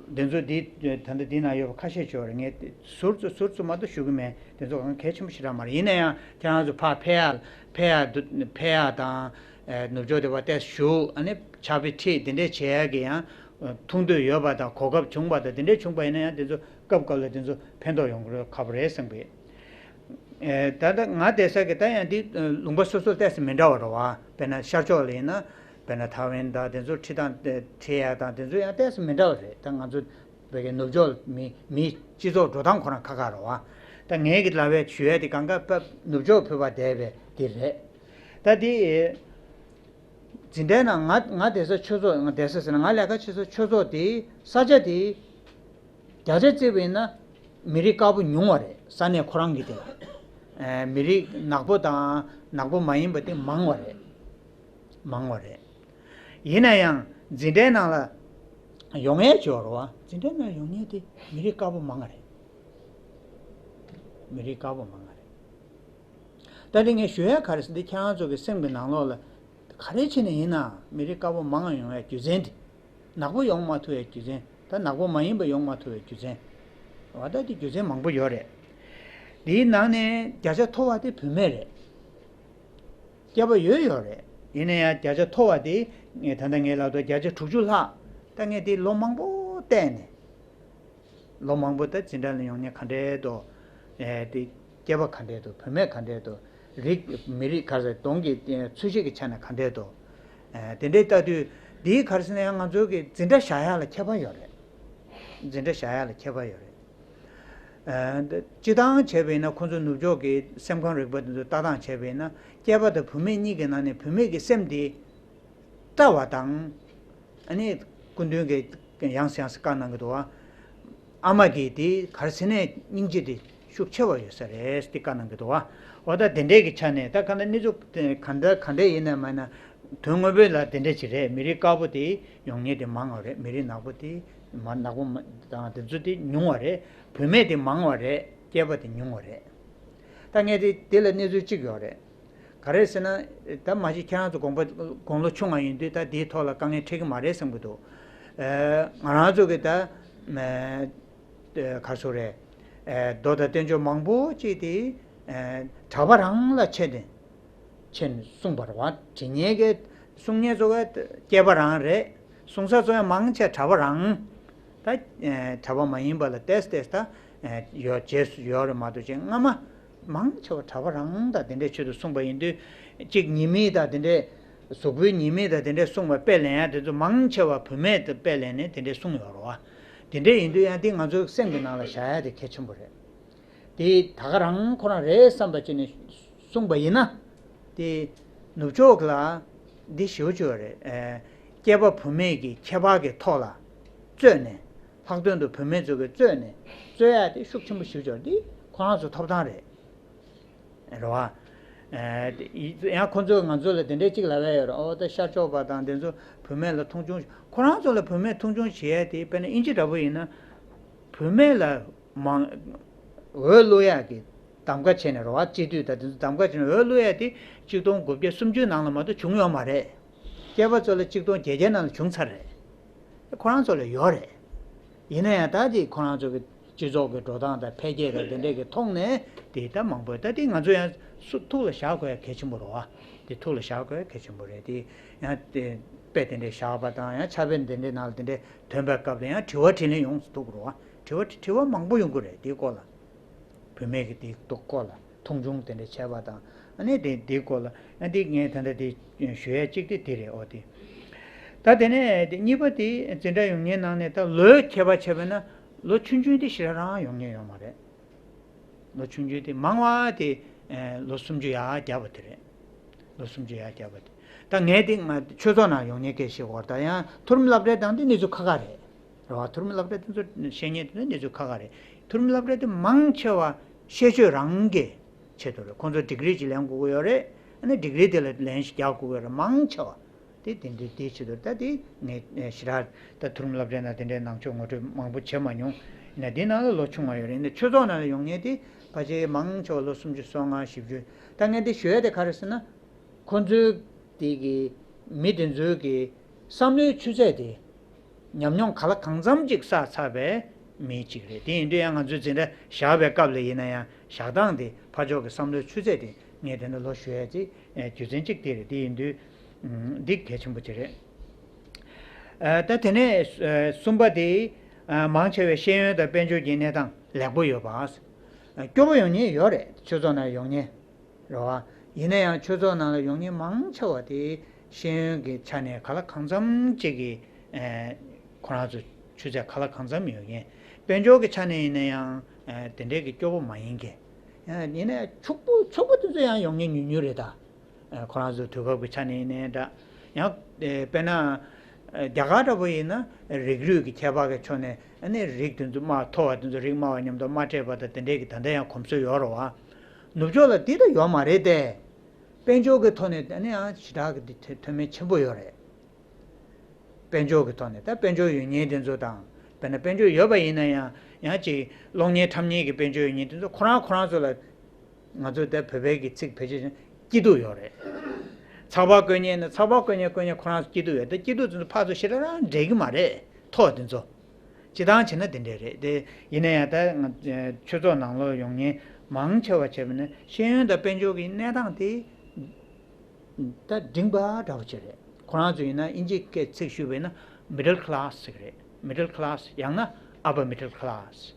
འདི་ཚོ་འདི་ད་ལྟ་འདི་ན་ཡོད་པ་ཁ་ཤས་ཅིག་ཡོད་རེད། ངས་དེ་ཟུར་ཙམ་ཟུར་ཙམ་མ་གཏོགས་ཞུ་གི་མེད། དེ་ཚོ་གང་གལ་ཆེན་པོ་ཞེ་དྲག་མ་རེད། ཡིན་ན་ཡང་ཁྱེད་རང་ཚོ་ཕར་ཕེབས་ཡ་ཕེབས་ཡ་འདུག་ཕེབས་ཡ་དང་ཨེ་ནུབ་ཕྱོགས་དེ་བ་ཏོག་ཙམ་བཞུགས། ཨ་ནི་ཕྱག་དཔེ་ཁྲིད་དེ་འདྲས་བྱེད་ཡ་གི་ཡང་ཨེ་ཐུགས་འདོད་ཡོད་པ་དང་གོ་སྐབས་བྱུང་བ་དང་དེ་འདྲས་བྱུང་པ་ཡིན་ན་ཡང་དེ་ཚོ་སྐབས་སྐབས་ལ་དེ་ཚོ་ཕན་ཐོགས་ཡོང་གི་རེད། ཁག་པོ་རེད་བསམ་གི། ཨེ་ད་ལྟ་ང་བསྡད་ས་གི་ད་ཡང་འདི་ལུང་པ་སོ་སོ་ཏོག་ཙམ་མི་འདྲ་བ་རེད་བ། དཔེར་ན་ཤར་ཕྱོགས་ལ་ཡིན་ན་དཔེར་ན་ཐའེ་ཝན་དང་དེ་ཚོ་ཁྲིད་སྟངས་ཁྲིད་ཡ་དང་དེ་ཚོ་ཡང་ཏོག་ཙམ་མི་འདྲ་བ་རེད། ད་ང་ཚོ་བོད་ཀྱི་ནུབ་ཕྱོགས་མི་མིའི་སྤྱི་ཚོགས་འགྲོ་སྟངས་ཁོ་རང་ཁ་ཁ་རེད་བ། ད་ངས་གི་ལབ་པའི་ཞུ་ཡ་དེ་གང་ག་ནུབ་ཕྱོགས་བོད་པ་བསྡད་པའི་དེ་རེད། ད་དེ་འཛིན་གྲྭའི་ནང་ང་ང་བསྡད་ས་ཆོས་ཚོགས་ང་བསྡད་ས་ཟེར་ན་ང་ལས་ཀ་བྱེད་ས་ཆོས་ཚོགས་དེ་ས་ཆ་དེ། བརྒྱ་ཆ་བརྩིས་པ་ཡིན་ན་མི་རིགས་དཀར་པོ་ཉུང་བ་རེད། ས་གནས་ཁོ་རང་གི་དེ་ལ། ཨེ་མི་རིགས་ནག་པོ་དང་ནག་པོ་མ་ཡིན་པ་དེ་མང་བ་རེད། མང་བ་རེད། ཡིན་ན་ཡང་འཛིན་གྲྭའི་ནང་ལ་ཡོང་ཡས་ཅིག་ཡོད་རེད་བ། འཛིན་གྲྭའི་ནང་ཡོང་མཁན་དེ་མི་རིགས་དཀར་པོ་མང་བ་རེད། མི་རིགས་དཀར་པོ་མང་བ་རེད། ད་དེ་ངས་ཞུ་ཡ་ག་རེ་ཟེར་ན་འདི་ཁྱེད་རང་ཚོ་གི་སེམས་ཀྱི་ནང་ལོགས་ལ། ག་རེ་བྱས་ནས་ཡིན་ན་མི་རིགས་དཀར་པོ་མང་ཡོང་བའི་རྒྱུ་མཚན་དེ། ནག་པོ་ཡོང་མ་ཐུབ་པའི་རྒྱུ་མཚན། ད་ནག་པོ་མ་ཡིན་པ་ཡོང་མ་ཐུབ་པའི་རྒྱུ་མཚན། འོ་ད་དེ་རྒྱུ་མཚན་མང་པོ་ཡོད་རེད། དེའི་ནང་ནས་བརྒྱ་ཆ་མཐོ་བ་དེ་བུད་མེད་རེད། སྐྱེས་པ་ཡོད་ཡོད་རེད། ཡིན་ན་ཡང་བརྒྱ་ཆ་མཐོ་བ་དེ་ངས་ད་ལྟ་ངས་ལབ་དུས་བརྒྱ་ཆ་དྲུག་ཅུ་ལྷག་ད་ངས་དེ་ལོ་མང་པོ་བལྟས་ནས། ལོ་མང་པོ་ད་འཛིན་གྲྭ་ལ་ཡོང་མཁན་ག་འདྲས་འདུག་ཨེ་དེ་སྐྱེས་པ་ག་འདྲས་འདུག་བུད་མེད་ག་འདྲས་འདུག་རིགས་མི་རིགས་ག་རེ་གདོང་གི་ཚོས་གཞི་གི་ཆ་ནས་ག་འདྲས་འདུག་ཨེ་དེ་འདྲས་ལྟ་དུས་འདིའི་ག་རེ་ཟེར་ན་ཡང་ང་ཚོའི་གི་འཛིན་གྲྭ་བཞག་ཡག་ལ་ཁྱད་པར་ཡོད་རེད། འཛིན་གྲྭ་བཞག་ཡག་ལ་ཁྱད་པར་ཡོད་རེད། ཨ་སྤྱི་བཏང་བྱས་པ་ཡིན་ན་ཁོང་ཚོ་ནུབ་ཕྱོགས་ཀྱི་སེམས་ཁམས་རིག་པ་དེ་ཚོ་ལྟ་སྟངས་བྱས་པ་ཡིན་ན་སྐྱེས་པ་དང་བུད་མེད་གཉིས་ཀྱི་ནང་ནས་བུད་མེད་ཀྱི་སེམས་དེ་བཀྲ་བ་དང་། ཨ་ནི་སྐུ་མདུན་གྱིས་ཡང་སེ་ཡང་སེ་བཀའ་གནང་གི་འདུག་བ། ཨ་མ་གིས་དེ་ག་རེ་ཟེར་ནས་སྙིང་རྗེ་དེ་ཤུགས་ཆེ་བ་ཡོད་ས་རེད་དེ་བཀའ་གནང་གི་འདུག་བ། འོ་ད་དེ་འདྲས་ཀྱི་ཆ་ནས་ད་ག་འདྲ་གནས་ཚུལ་ག་འདྲ་ག་འདྲས་ཡིན་ན་མ་ཡིན་ན་དོན་དངོས་པོའི་ལ་དེ་འདྲས་ཅིག་རེད། མི་རིགས་དཀར་པོ་དེ་ཡོང་མཁན་དེ་མང་བ་རེད། མི་རིགས་ནག་པོ་དེ་མ་ནག་པོ་མ་དང་དེ་ཚོ་དེ་ཉུང་བ་རེད། བུད་མེད་དེ་མང་བ་རེད། སྐྱེས་པ་དེ་ཉུང་བ་རེད། ད་ངས་དེ་དེ་ལ་གནས་ཚུལ་གཅིག་ཡོད་རེད། ག་རེ་ཟེར་ན། ད་མ་གཞི་ཁྱེད་རང་ཚོ་དགོངས་པ་དགུང་ལོ་ཆུང་བ་ཡིན་དུས་ད་དེའི་ཐོག་ལ་དཀའ་ངལ་འཕྲད་ཀྱི་མ་རེད་བསམ་གྱི་འདུག་ཨ་ང་རང་ཚོ་གི་ད་ཨ་ག་རེ་ཟེར་རེད། ཨ་མདོ་དང་བསྟན་བཅོས་མང་པོ་ཅིག་དེ་ཨ་གྲྭ་པ་རང་ལ་ཆེད་དུ་ཕྱིན་གསུངས་པ་རེད་བ། དེ་ཉིད་ཀྱི་གསུང་མཁན་ཚོ་ག་སྐྱེས་པ་རང་རེད། གསུང་ས་ཚོ་ཡང་མང་ཆེ་གྲྭ་པ་རང་། ད་ཨ་གྲྭ་པ་མ་ཡིན་པ་ལ་ཏོག་ཙམ་ཏོག་ཙམ་ད་ཨ་ཡོད་རྗེས་སུ་ཡོད་རེད་མ་གཏོགས་ཅིག་སྔ་མ་མང་ཆེ་བ་གྲྭ་པ་རང་ད་དེ་འདྲའི་ཆེད་དུ་གསུངས་པ་ཡིན་དུས། གཅིག་ཉི་མའི་ད་དེ་འདྲའི་གཟུགས་པོའི་ཉི་མའི་ད་དེ་འདྲའི་གསུངས་པ་དཔེ་ལེན་ཡ་དེ་ཚོ་མང་ཆེ་བ་བུད་མེད་དེ་དཔེ་ལེན་ནས་དེ་འདྲའི་གསུངས་ཡོད་རེད་བ། དེ་འདྲའི་ཡིན་དུས་ཡང་དེ་ང་ཚོའི་སེམས་ཀྱི་ནང་ལ་བཞག་ཡ་དེ་གལ་ཆེན་པོ་རེད། དེ་ད་ག་རང་ཁོ་རང་རེད་བསམ་པ་བྱས་ནས་གསུངས་པ་ཡིན་ན། དེ་ནུབ་ཕྱོགས་ལ་འདི་ཞེ་པོ་ཅིག་ཡོད་རེད། ཨེ་སྐྱེས་པ་བུད་མེད་ཀྱི་ཁྱད་པར་གྱི་ཐོག་ལ་རྩོད་ནས། ལྷག་དོན་དུ་བུད་མེད་ཚོ་གི་རྩོད་ནས་རྩོད་ཡ་དེ་ཤུགས་ཆེན་པོ་ཞེ་པོ་ཅིག་ཡོད་རེད། འདི་ཁོ་རང་ཚོ་ཐོབ་ཐང་རེད། རེད་བ། ཨེ་དེ་ཡང་ཁོ་ཚོས་ང་ཚོ་ལ་དེ་འདྲའི་གཅིག་ལབ་ཡ་ཡོད་རེད། ཨོ་ད་ཤར་ཕྱོགས་པ་དང་དེ་ཚོ་བུད་མེད་ལ་མཐོང་ཆུང་། ཁོ་རང་ཚོ་ལ་བུད་མེད་མཐོང་ཆུང་བྱེད་ཡ་དེ་དཔེར་ན་དབྱིན་ཇི་འདྲ་པོ་ཡིན་ན། བུད་མེད་ལ་མང་འོས་བླུག་ཡག་གི་གདམ་ག་བྱས་ནས་རེད་བ། སྤྱི་འཐུས་དང་དེ་ཚོ་གདམ་ག་བྱས་ནས་འོས་བླུག་ཡག་དེ་ཆིག་སྟོང་དགུ་བརྒྱ་སུམ་ཅུའི་ནང་ལ་མ་གཏོགས་བྱུང་ཡོད་མ་རེད། སྐྱེས་པ་ཚོ་ལ་ཆིག་སྟོང་བརྒྱད་བརྒྱའི་ནང་ལ་བྱུང་ཚར་རེད། ཁོ་རང་ཚོ་ལ་ཡོད་རེད། ཡིན་ན་ཡང་ད་དེ་ཁོ་རང་ཚོ་གི་སྤྱི་ཚོགས་ཀྱི་འགྲོ་སྟངས་དང་འཕེལ་རྒྱས་དང་དེ་འདྲས་ཀྱི་ཐོག་ནས་དེ་ད་མང་པོ་ད་དེ་ང་ཚོ་ཡང་སུ་ཐུགས་ལ་བཞག་དགོས་ཡ་གལ་ཆེན་པོ་རེད་བ། དེ་ཐུགས་ལ་བཞག་དགོས་ཡ་གལ་ཆེན་པོ་རེད། དེ་ཡང་དེ་དཔེ་དེ་འདྲས་བཞག་པ་དང་ཡང་ཕྱག་དཔེ་དེ་འདྲས་ནང་ལ་དེ་འདྲས་ཐོན་པའི་སྐབས་ལ་ཡང་དྲི་བ་དྲིས་ལན་ཡོང་ཐུབ་ཀྱི་རེད་བ། དྲི་བ་དྲི་བ་མང་པོ་ཡོང་གི་རེད་དེའི་སྐོར་ལ། བུད་མེད་ཀྱི་དེའི་སྐོར་ལ་མཐོང་ཆུང་དེ་འདྲ་བྱས་པ་དང་། ཨ་ནི་དེ་དེའི་སྐོར་ལ་ཨ་འདི་ངས་ད་ལྟ་དེ་ཞུ་ཡས་གཅིག་དེ་དེ་རེད། ཨོ་དེ། ད་དེ་ནས་དེ་གཉིས་པ་དེ་འཛིན་གྲྭ་ཡོང་མཁན་ནང་ནས་ད་ལོའི་ཁྱད་པར་བྱས་པ་ན་ལོ་ཆུང་ཆུང་དེ་ཞེ་དྲག་རང་ཡོང་མཁན་ཡོད་མ་རེད། ལོ་ཆུང་ཆུང་དེ་མང་བ་དེ་ལོ་སུམ་ཅུ་ཡར་བརྒྱབ་པ་དེ་རེད། ལོ་སུམ་ཅུ་ཡར་བརྒྱབ་པ་དེ། ད་ངས་དེ་ང་ཆོས་ཚོགས་ནང་ཡོང་མཁན་སྐད་ཆ་བཤད་དགོས་རེད། ད་ཡང་མཐོ་རིམ་སློབ་གྲྭའི་སྟེང་དེ་གནས་ཚུལ་ཁག་ཁག་རེད། རེད་བ། མཐོ་རིམ་སློབ་གྲྭ་དེ་ཚོ་བཤད་མཁན་དེ་ཚོ་གནས་ཚུལ་ཁག་ཁག་རེད། མཐོ་རིམ་སློབ་གྲྭ་དེ་མང་ཆེ་བ་ཤེས་ཆོས་རང་གི་ཆེད་དུ་རེད། ཁོང་ཚོ་ཌིག་རི་ཅིག་ལེན་དགོས་ཀྱི་ཡོད་རེད། ཨ་ནི་ཌིག་རི་དེ་ལ་ལན་ཞིག་རྒྱག་དགོས་ཀྱི་ཡོད་རེད། མང་ཆེ་བ་དེ་དེ་འདྲའི་དེའི་ཆེད་དུ་ད་དེ་ངས་ཞེ་དྲག་ད་མཐོ་རིམ་སློབ་གྲྭའི་ནང་དེ་འདྲའི་ནང་ཆོས་ངོ་སྤྲོད་མང་པོ་བྱེད་མ་མྱོང་། ཡིན་ན་དེའི་ནང་ལ་ལོ་ཆུང་བ་ཡོད་རེད། ཡིན་ན་ཆོས་ཚོགས་ནང་ལ་ཡོང་མཁན་དེ་ཕལ་ཆེར་མང་ཆེ་བ་ལོ་སུམ་ཅུ་སོ་ལྔ་བཞི་བཅུ། ད་ངས་འདི་ཞུ་ཡ་དེ་ག་རེ་ཟེར་ན། ཁོ་ཚོའི་དེ་གི་མི་དེ་ཚོའི་གི་བསམ་བློའི་ཆུ་ཚད་དེ་ཉམས་མྱོང་ག་ལ་གང་འཚམ་ཅིག་བསགས་ཚར་བའི་མི་གཅིག་རེད། དེ་ཡིན་དུས་ཡང་ང་ཚོའི་འཛིན་གྲྭ་བཞག་པའི་སྐབས་ལ་ཡིན་ན་ཡང་བཞག་སྟངས་དེ་ཕར་ཕྱོགས་ཀྱི་བསམ་བློའི་ཆུ་ཚད་དེ་ངས་དེ་འདྲ་ལོ་ཞུ་ཡ་ཅིག་རྒྱུ་མཚན་གཅིག་དེ་རེད། དེ་ཡིན་དུས་འདི་གལ་ཆེན་པོ་ཅིག་རེད། ད་དེ་ནས་གསུམ་པ་དེ་མང་ཆེ་བའི་ཤེས་ཡོན་དང་དཔལ་འབྱོར་གྱི་གནས་སྟངས་ལེགས་པོ་ཡོད་པ། སྐྱོ་པོ་ཡོང་མཁན་ཡོད་རེད། ཆོས་ཚོགས་ནང་ཡོང་མཁན། རེད་བ། ཡིན་ན་ཡང་ཆོས་ཚོགས་ནང་ལ་ཡོང་མཁན་མང་ཆེ་བ་དེ་ཤེས་ཡོན་གྱི་ཆ་ནས་ག་ལ་གང་འཚམ་ཅིག་གི་ཨེ་ཁོ་རང་ཚོ་ཆུ་ཚད་ག་ལ་གང་འཚམ་ཡོད་མཁན། དཔལ་འབྱོར་གྱི་ཆ་ནས་ཡིན་ན་ཡང་ཨེ་དེ་འདྲའི་གི་སྐྱོ་པོ་མ་ཡིན་མཁན། ཡང་ཡིན་ན་ཡང་ཕྱུག་པོ་ཕྱུག་པོ་དེ་ཚོ་ཡང་ཡོང་མཁན་ཉུང་ཉུང་རེད་ད། ཨེ་ཁོ་རང་ཚོ་དུས་སྐབས་ཀྱི་ཆ་ནས་ཡིན་ནའི་འདྲ། ཡང་ཨེ་དཔེར་ན་ཨེ་རྒྱ་གར་འདྲ་པོ་ཡིན་ན་རིགས་རུས་ཀྱི་ཁྱད་པར་གྱི་ཕྱོགས་ནས་ཨ་ནི་རིགས་དེ་ཚོ་དམའ་མཐོ་བ་དེ་ཚོ་རིགས་དམའ་བ་མཉམ་དུ་མ་སྤྲད་པ་དང་དེ་འདྲའི་གི་ད་ལྟ་ཡང་གོམས་སྲོལ་ཡོད་རེད་བ། ནུབ་ཕྱོགས་ལ་འདི་ལྟ་ཡོད་མ་རེད་དེ། དཔལ་འབྱོར་གྱི་ཐོག་ནས་ཨ་ནི་ཡང་ཞེ་དྲག་གི་འདི་མཐོ་དམན་ཆེན་པོ་ཡོད་རེད། དཔལ་འབྱོར་གྱི་ཐོག་ནས་ད་དཔལ་འབྱོར་ཡོད་མཁན་དེ་ཚོ་དང་། དཔེར་ན་དཔལ་འབྱོར་ཡོད་པ་ཡིན་ན་ཡང་ཡང་ཅིག་གློག་བརྙན་འཁྲབ་མཁན་གྱི་དཔལ་འབྱོར་ཡོད་མཁན་དེ་ཚོ་ཁོ་རང་ཁོ་རང་ཚོ་ལ། ང་ཚོ་ད་བོད་པའི་གི་ཚིག་བེད་སྤྱོད་བྱས་ན་སྐྱིད་སྡུག་ཡོད་རེད། ཚགས་པར་བཀོད་མཁན་ནི་ཚགས་པར་བཀོད་མཁན་བཀོད་མཁན་ཁོ་རང་ཚོ་སྐྱིད་སྡུག་ཡོད། ད་སྐྱིད་སྡུག་དེ་ཚོ་ཕར་ཚུར་ཞེ་དྲག་རང་འབྲེལ་གྱི་མ་རེད། མཐོ་དེ་ཚོ། སྤྱི་བཏང་བྱས་ན་དེ་འདྲས་རེད་དེ། ཡིན་ན་ཡང་ད་ང་ཆོས་ཚོགས་ནང་ལོགས་ཡོང་མཁན་མང་ཆེ་བ་བྱས་པ་ནི་ཤེས་ཡོན་དང་དཔལ་འབྱོར་གྱི་གནས་སྟངས་དེ་ ད་འབྲིང་པ་འདྲ་བོ་ཅིག་རེད། ཁོ་རང་ཚོ་ཡིན་ན་དབྱིན་ཇིའི་སྐད་ཚིག་ཞུས་པ་ཡིན་ན་middle class ཟེར་གི་རེད། Middle class ཡང་ན་upper middle class།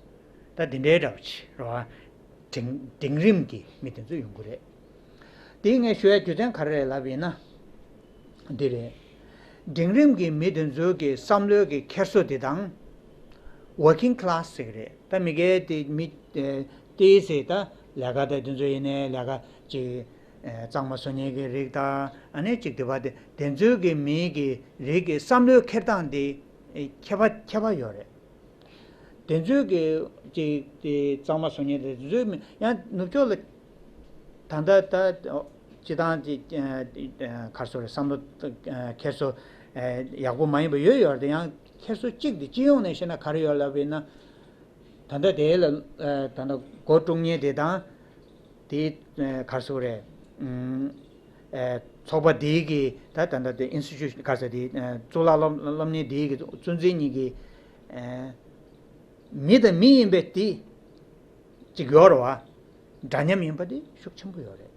ད་འདི་འདྲའི་འདྲ་བོ་ཅིག་རེད་བ། འབྲིང་འབྲིང་རིམ་གྱི་མི་དེ་ཚོ་ཡོང་གི་རེད། དེ་ངས་ཞུ་ཡ་རྒྱུ་མཚན་ག་རེ་རེད་ལབ་ཡིན་ན། འདི་རེད། འབྲིང་རིམ་གྱི་མི་དེ་ཚོའི་གི་བསམ་བློའི་གི་འཁྱེར་སོ་དེ་དང་། working class ཟེར་གི་རེད། ད་མི་སྒེར་དེ་མི་ཨེ་ཏོག་ཙམ་ད་ལས་ཀ་དང་དེ་ཚོ་ཡིན་ནའི་ལས་ཀ་ཅིག་ཨེ་གཙང་མ་བཟོ་མཁན་གྱི་རིགས་དང་ཨ་ནི་ཅིག་དེ་བ་དེ་དེ་ཚོའི་གི་མི་གི་རིགས་ཀྱི་བསམ་བློའི་འཁྱེར་སྟངས་དེ་ཨེ་ཁྱད་པར་ཁྱད་པར་ཡོད་རེད། དེ་ཚོའི་གི་ཅིག་དེ་གཙང་མ་བཟོ་མཁན་དེ་ཚོའི་མི་ཡང་ནུབ་ཕྱོགས་ལ་ད་ལྟ་ད་སྤྱི་བཏང་ཅིག་ཨེ་ཨེ་ག་རེ་ཟེར་བསམ་བློ་ཨེ་འཁྱེར་སོ་ཨེ་ཡག་པོ་མ་ཡིན་པ་ཡོད་ཡོད་རེད། དེ་ཡང་འཁྱེར་སོ་གཅིག་དེ་སྤྱི་ཡོངས་ནས་བཤད་ན་ག་རེ་ཡོད་ལབ་པ་ཡིན་ན། ད་ལྟ་དེ་ལ་ཨ་ད་ལྟ་མགོ་དཀྲུག་མཁན་དེ་དང་། དེ་ཨ་ག་རེ་ཟེར་དགོས་རེད། ཨམ་ཨ་ཚོགས་པ་དེའི་གི་ད་ད་ལྟ་དེ་institution ག་རེ་ཟེར་དེ་ཨ་གཙུག་ལག་སློབ་སློབ་གཉེར་དེའི་གི་གཙོ་འཛིན་གཉིས་ཀྱི་ཨ་མི་དང་མི་ཡིན་པའི་དེ་གཅིག་ཡོད་རེད་བ། འདྲ་མཉམ་ཡིན་པ་དེ་ཤུགས་ཆེན་པོ་ཡོད་རེད།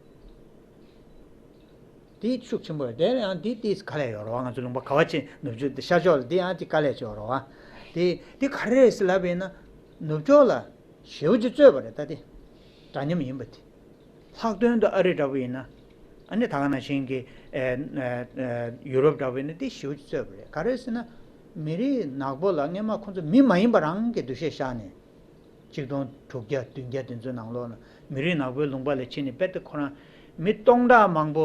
དེ་ཤུགས་ཆེན་པོ་རེད། དེ་ཡང་དེ་དེ་དཀའ་ལས་ཡོད་རེད་བ། ང་ཚོ་ལུང་པ་ག་བ་ཅིག་ནུབ་ཕྱོགས་དེ་ཤར་ཕྱོགས་ལ་དེ་ཡང་དེ་དཀའ་ལས་ཅིག་ཡོད་རེད་བ། དེ་དེ་ག་རེ་རེད་ཟེར་ལབ་པ་ཡིན་ན། ནུབ་ཕྱོགས་ལ་ཞེ་པོ་ཅིག་རྩོད་པ་རེད་ད་དེ། འདྲ་མཉམ་ཡིན་པ་དེ། ལྷག་དོན་དུ་ཨ་རི་འདྲ་པོ་ཡིན་ན། ཨ་ནི་ད་ག་ནང་བཞིན་གྱི་ཨེ་ཨེ་ཨེ་ཡུ་རོབ་འདྲ་པོ་ཡིན་ན་དེ་ཞེ་པོ་ཅིག་རྩོད་པ་རེད། ག་རེ་ཟེར་ན། མི་རིགས་ནག་པོ་ལ་སྔན་མ་ཁོང་ཚོ་མི་མ་ཡིན་པ་རང་གི་འདུ་ཤེས་བཞག་ནས། ཆིག་སྟོང་དྲུག་བརྒྱ་བདུན་བརྒྱ་དེ་ཚོའི་ནང་ལོགས་ལ་མི་རིགས་ནག་པོའི་ལུང་པ་ལ་ཕྱིན་ནས་དཔེ་དེ་ཁོ་རང་མི་སྟོང་ཕྲག་མང་པོ་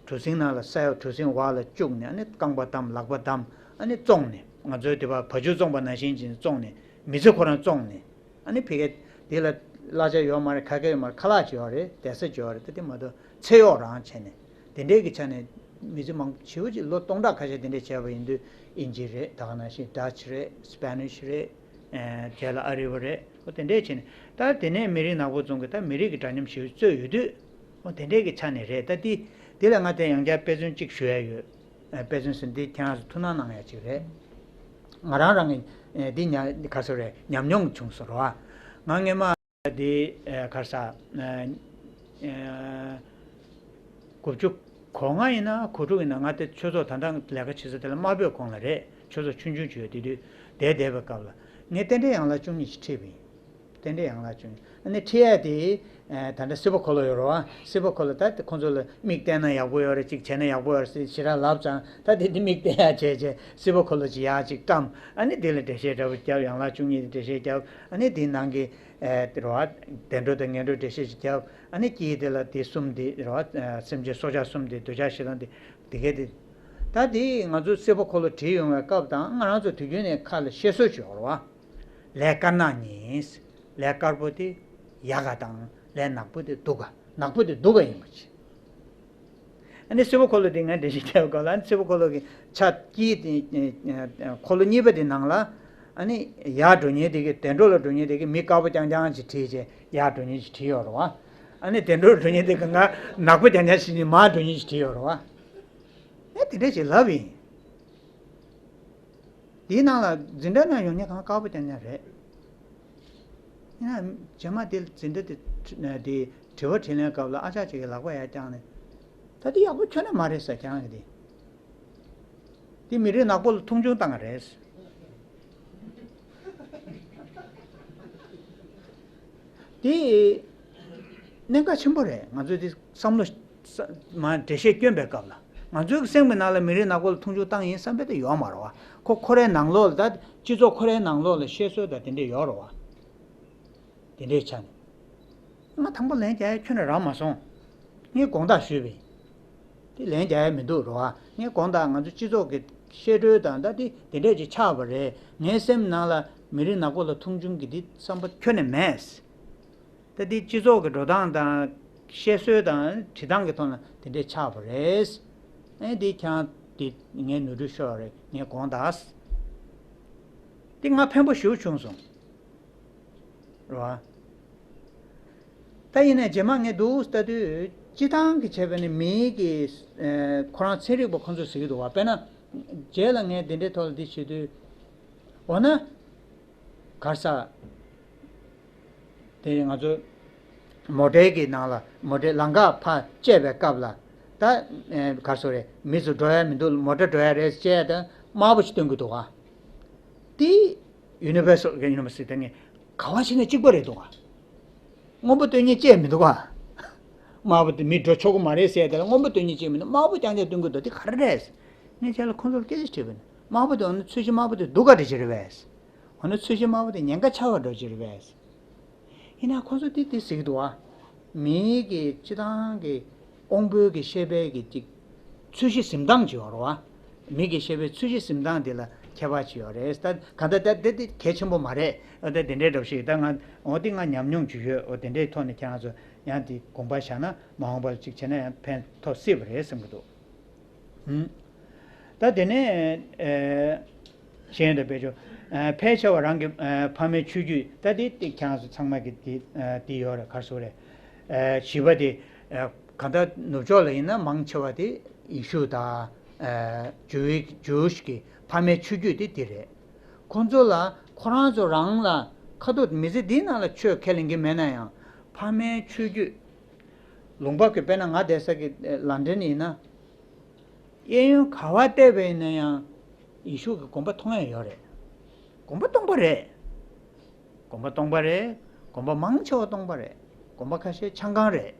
གྲུ་གཟིངས་ནང་ལ་བསད། གྲུ་གཟིངས་འོག་ལ་བཅུག་ནས་ཨ་ནི་རྐང་པ་བསྡམས། ལག་པ་བསྡམས། ཨ་ནི་བཙོངས་ནས། ང་ཚོའི་དེ་བ་བ་ཕྱུགས་བཙོངས་པ་ནང་བཞིན་བྱས་ནས་བཙོངས་ནས། མི་ཚེ་ཁོ་རང་བཙོངས་ནས། ཨ་ནི་ཕ་གི་དེ་ལ་གླ་ཆ་ཡོད་མ་རེད། ཁ་སྐད་ཡོད་མ་རེད། ཁ་ལག་ཅིག་ཡོད་རེད། བསྡད་ས་ཅིག་ཡོད་རེད། ད་དེ་མ་གཏོགས་ཚེ་གཡོག་རང་བྱས་ནས། དེ་འདྲའི་གི་ཆ་ནས་མི་ཚེ་མང་པོ་ཞེ་པོ་ཅིག་ལོ་སྟོང་ཕྲག་ཁ་ཤས་དེ་འདྲ་བྱས་པ་ཡིན་དུས། དབྱིན་ཇི་རེད། ད་ག་ནང་བཞིན་ཌ་ཅི་རེད། སི་པེ་ནིཤ་རེད། ཨེ་རྗེས་ལ་ཨ་རི་བ་རེད། ཨོ་དེ་འདྲས་བྱས་ནས། ད་དེ་ནས་མི་རིགས་ནག་པོ་ཚོ་གིས་ད་མི་རིགས་ཀྱི་འདྲ་མཉམ་ཞེ་པོ་རྩོད་ཡོད་དུས། ཨོ་དེ་འདྲས་ཀྱི་ཆ་ནས་རེད། ད་དེ་དེ་ལ་ང་དེ་ཡང་བསྐྱར་དཔེ་མཚོན་གཅིག་ཞུ་ཡ་ཡོད། ཨེ་དཔེ་མཚོན་ཟེར་འདི་ཁྱེད་རང་ཚོ་ཐུགས་སྣང་གནང་ཡ་གཅིག་རེད། ང་རང་རང་གི་ཨེ་འདི་ཉ་ག་རེ་ཟེར་རེད། ཉམས་མྱོང་བྱུང་སོང་རེད་བ། ང་སྔོན་མ་འདི་ཨེ་ག་རེ་ཟེར། ཨེ་ཨེ་དགུ་བཅུ་གོ་ལྔ་ཡིན་ན་གོ་དྲུག་ཡིན་ན། ང་དེ་ཆོས་ཚོགས་ད་ལྟ་ལས་ཀ་བྱེད་ས་དེ་ལ་དམར་པོའི་གོང་ལ་རེད། ཆོས་ཚོགས་ཆུང་ཆུང་ཅིག་ཡོད། དེ་དུས་བསྡད་བསྡད་པའི་སྐབས་ལ་ངས་རྟེན་འབྲེལ་ཡན་ལག་བཅུ་གཉིས་ཤིག་ཁྲིད་པ་ཡིན། རྟེན་འབྲེལ་ཡན་ལག་བཅུ་གཉིས། ཨ་ནི་ཁྲིད་ཡ་དེ་ཨེ་ད་ལྟ་སྲིད་པ་འཁོར་ལོ་ཡོད་རེད་བ། སྲིད་པ་འཁོར་ལོ་ད་ཁོང་ཚོ་ལ་མིག་བསྟན་ན་ཡག་པོ་ཡོད་རེད། ཅིག་བྱས་ན་ཡག་པོ་ཡོད་རེད་ཟེར་ཞེ་དྲག་ལབ་ཙང་། ད་དེ་དེ་མིག་བསྟན་ཡ་བྱས་བྱས་སྲིད་པ་འཁོར་ལོ་ཅིག་ཡག་ཅིག་བཀྲམ། ཨ་ནི་དེ་ལ་འགྲེལ་བཤད་འདྲ་པོ་བརྒྱབ། ཡན་ལག་བཅུ་གཉིས་དེ་འགྲེལ་བཤད་བརྒྱབ། ཨ་ནི་དེའི་ནང་གི་ཨེ་རེད་བ། བདེ་འགྲོ་དང་ངན་འགྲོ་འགྲེལ་བཤད་ཅིག་བརྒྱབ། ཨ་ནི་དཀྱིལ་དེ་ལ་དེ་གསུམ་དེ་རེད་བ། ཨ་སེམས་ཅན་སྲོག་ཆགས་གསུམ་དེ། འདོད་ཆགས་ཞེ་སྡང་དེ། དེ་གས་དེ། ད་དེ་ང་ཚོ་སྲིད་པ་འཁོར་ལོ་བྲིས་ཡོང་བའི་སྐབས་དང་། ང་རང་ཚོ་དུས་རྒྱུན་ནས་ཁ་ལ་བཤད་སྲོལ་ཅིག་ཡོད་རེད་བ། ལས་དཀར་ནག་གཉིས། ལས་དཀར་པོ་དེ་ཡག་ག་དང་། ལས་ནག་པོ་དེ་སྡུག་ག་ནག་པོ་དེ་སྡུག་ག་ཡིན་པ་ཅིག་ཨ་ནི་སྲིད་པ་འཁོར་ལོ་དེ་ངས་འགྲེལ་བཤད་བརྒྱབ་སྐབས་ལ། ཨ་ནི་སྲིད་པ་འཁོར་ལོ་གི་ཆ་དཀྱིལ་དེ་འཁོར་ལོ་གཉིས་པ་དེ་ནང་ལ། ཨ་ནི་ཡར་འགྲོ་མཁན་དེ་གིས། བདེ་འགྲོ་ལ་འགྲོ་མཁན་དེ་གིས་མི་དཀར་པོ་རྐྱང་རྐྱང་ཅིག་བྲིས་བྱས་ཡར་འགྲོ་མཁན་ཅིག་བྲིས་ཡོད་རེད་བ། ཨ་ནི་བདེ་འགྲོ་ལ་འགྲོ་མཁན་དེ་གིས་ང་ནག་པོ་རྐྱང་རྐྱང་ཞིག་ནས་མར་འགྲོ་མཁན་ཅིག་བྲིས་ཡོད་རེད་བ། ཨེ་དེ་འདྲས་ཅིག་ལབ་ཡིན། དེའི་ནང་ལ་འཛིན་གྲྭ་ནང་ཡོང་མཁན་གང་དཀར་པོ་རྐྱང་རྐྱང་རེད། ཡིན་ན་རྗེས་མ་དེ་འཛིན་གྲྭ་དེ་དེ་དྲི་བ་དྲིས་ལན་སྐབས་ལ་ཨ་ཅག་ཅིག་གིས་ལག་པ་ཡར་བརྐྱངས་ནས། ད་དེ་ཡག་པོ་ཁྱོན་ནས་མ་རེད་ཟེར། ཁྱེད་རང་གིས་དེ། དེ་མི་རིགས་ནག་པོ་ལ་མཐོང་ཆུང་བཏང་བ་རེད། དེ་གནད་འགག་ཆེན་པོ་རེད། ང་ཚོས་དེ་བསམ་བློ་ས་མ་འགྲེལ་བཤད་སྐྱོན་པའི་སྐབས་ལ། ང་ཚོའི་སེམས་ཀྱི་ནང་ལ་མི་རིགས་ནག་པོ་ལ་མཐོང་ཆུང་བཏང་ཡིན་བསམ་པ་དེ་ཡོད་མ་རེད་བ། ཁོ་ཁོ་རའི་ནང་ལོགས་ལ། ད་སྤྱི་ཚོགས་ཁོ་རའི་ནང་ལོགས་ལ་བཤད་སྲོལ་དང་དེ་འདྲས་ཡོད་རེད་བ། དེ་འདྲའི་ཆ་ནས། ང་དང་པོ་ལན་རྒྱག་ཡ་ཁྱོན་ནས་རག་མ་སོང་། ངས་དགོངས་དག་ཞུས་པ་ཡིན། དེ་ལན་རྒྱག་ཡ་མི་འདུག་རེད་བ། ངས་དགོངས་དག་ང་ཚོ་སྤྱི་ཚོགས་ཀྱི་བཤད་སྲོལ་དང་། ད་དེ་དེ་འདྲས་ཅིག་ཆགས་པ་རེད། ངའི་སེམས་ནང་ལ་མི་རིགས་ནག་པོ་ལ་མཐོང་ཆུང་གི་དེ་བསམ་པ་ཁྱོན་ནས་མེད། ད་དེ་སྤྱི་ཚོགས་ཀྱི་འགྲོ་སྟངས་དང་བཤད་སྲོལ་དང་བྲིས་སྟངས་ཀྱི་ཐོག་ནས་དེ་འདྲས་ཆགས་པ་རེད། ཨེ་དེ་ཁྱེད་རང་དེ་ངས་ནོར་འཁྲུལ་ཤོར་བ་རེད། ངས་དགོངས་དག། དེ་ང་ཕན་པོ་ཞེ་པོ་བྱུང་སོང་། རེད་བ། ད་ཡིན་ནའི་རྗེས་མ་ངས་འདུག་ལྟ་དུས། སྤྱི་བཏང་གི་བྱས་པ་ཡིན་ན་མིའི་གི་ཨེ་ཁོ་རང་ཚན་རིག་པ་ཁོང་ཚོས་ཟེར་གྱི་འདུག་བ། དཔེར་ན། རྗེས་ལ་ངས་འདི་འདྲའི་ཐོག་ལ་འདི་བྱེད་དུས། འོ་ན། ག་རེ་ཟེར། དེ་ང་ཚོ་མོ་ཊའི་གི་ནང་ལ། མོ་ཊའི་ལམ་ཁ་ཕར་བཅད་པའི་སྐབས་ལ། ད་གར་སོ་རེད། མི་ཚོ་འགྲོ་ཡ་མི་འདུག་མོ་ཊ་འགྲོ་ཡ་རེད་ཅེས་ད་དམར་པོ་ཞིག་སྟོན་གི་འདུག་ག་དེ་ཡུ་ནི་བར་སལ་ཡུ་ནི་བར་སལ་དེ་ངས་ག་བ་ཞིག་ནས་གཅིག་པ་རེད་འདུག་ག་སྔོན་པོ་སྟོན་ཉེས་ཅེས་མི་འདུག་ག་དམར་པོ་དེ་མི་འགྲོ་ཆོག་གི་མ་རེད་ཟེར་དེ་ལ་སྔོན་པོ་སྟོན་ཉེས་ཅེས་མི་འདུག་དམར་པོ་རྐྱང་རྐྱང་སྟོན་གི་འདུག་དེ་ག་རེ་རེད། ངས་ཁྱེད་ལ་ཁོང་ཚོར་སྐད་ཆ་དྲིས་པ་ཡིན། དམར་པོ་དེ་འོ་ན་ཚོས་གཞི་དམར་པོ་དེ་སྡུག་ག་འདྲ་ཅིག་རེད་པས། འོ་ན་ཚོས་གཞི་དམར་པོ་དེ་ཉེན་ཁ་ཆེ་བ་འདྲ་ཅིག་རེད་པས། ཡིན་ན་ཁོ་ཚོ་དེ་དེ་ཟེར་གི་འདུག་ཨ། མིའི་གི་སྤྱི་བཏང་གི་དབང་པོའི་གི་ཤེས་པའི་གི་ཅིག་ཚོས་གཞི་འཛིན་སྟངས་ཅིག་ཡོད་རེད་བ། མི་གི་ཤེས་པའི་ཚོས་གཞི་འཛིན་སྟངས་དེ་ལ་ཁྱད་པར་ཅིག་ཡོད་རེད། ད་ག་ད་ད་དེ་དེ་གལ་ཆེན་པོ་མ་རེད། ཨ་ད་དེ་འདྲའི་འདྲ་པོ་ཞིག་ད་ང་འོ་དེ་ང་ཉམས་མྱོང་ཅིག་ཡོད། འོ་དེ་འདྲའི་ཐོག་ནས་ཁྱེད་རང་ཚོ་ཡང་དེ་དགོངས་པ་བཞག་ན་མ་འོངས་པ་ལ་ཅིག་བྱས་ན་ཡང་ཕན་ཐོགས་སྲིད་པ་རེད་བསམ་གི་འདུག་ད་དེ་ནས་གཞན་དུ་དཔེ་ཆོ་ཕལ་ཆེ་བ་རང་གི་ཕ་མའི་ཆོས་བརྒྱུད་ད་དེ་ཁྱེད་རང་ཚོ་ཚང་མ་གི་དེ་དེ་ཡོད་རེད། གར་སོ་རེད། བཞི་པ་དེ་གང་ལྟར་ནུབ་ཕྱོགས་ལ་ཡིན་ན་མང་ཆེ་བ་དེ་ཡེ་ཤུ་དང་ཇུ་ཇུ་ཡིག་ཇུ་ཡིག་གི་ཕ་མའི་ཆོས་བརྒྱུད་དེ་དེ་རེད། ཁོང་ཚོ་ལ་ཁོ་རང་ཚོ་རང་ལ་ཁ་ཐུག་མི་ཚེ་འདིའི་ནང་ལ་ཆོས་ཁས་ལེན་གྱི་མེད་ན་ཡང་ཕ་མའི་ཆོས་བརྒྱུད་ལུང་པ་གི་དཔེར་ན་ང་བསྡད་ས་གི་ལན་ཌན་ཡིན་ན། གཡས་གཡོན་ག་བ་བལྟས་པ་ཡིན་ན་ཡང་ཡེ་ཤུ་གི་དགོན་པ་མཐོང་ཡ་ཡོད་རེད། དགོན་པ་སྟོང་པ་རེད། དགོན་པ་སྟོང་པ་རེད། དགོན་པ་མང་ཆེ་བ་སྟོང་པ་རེད། དགོན་པ་ཁ་ཤས་ཆང་ཁང་རེད།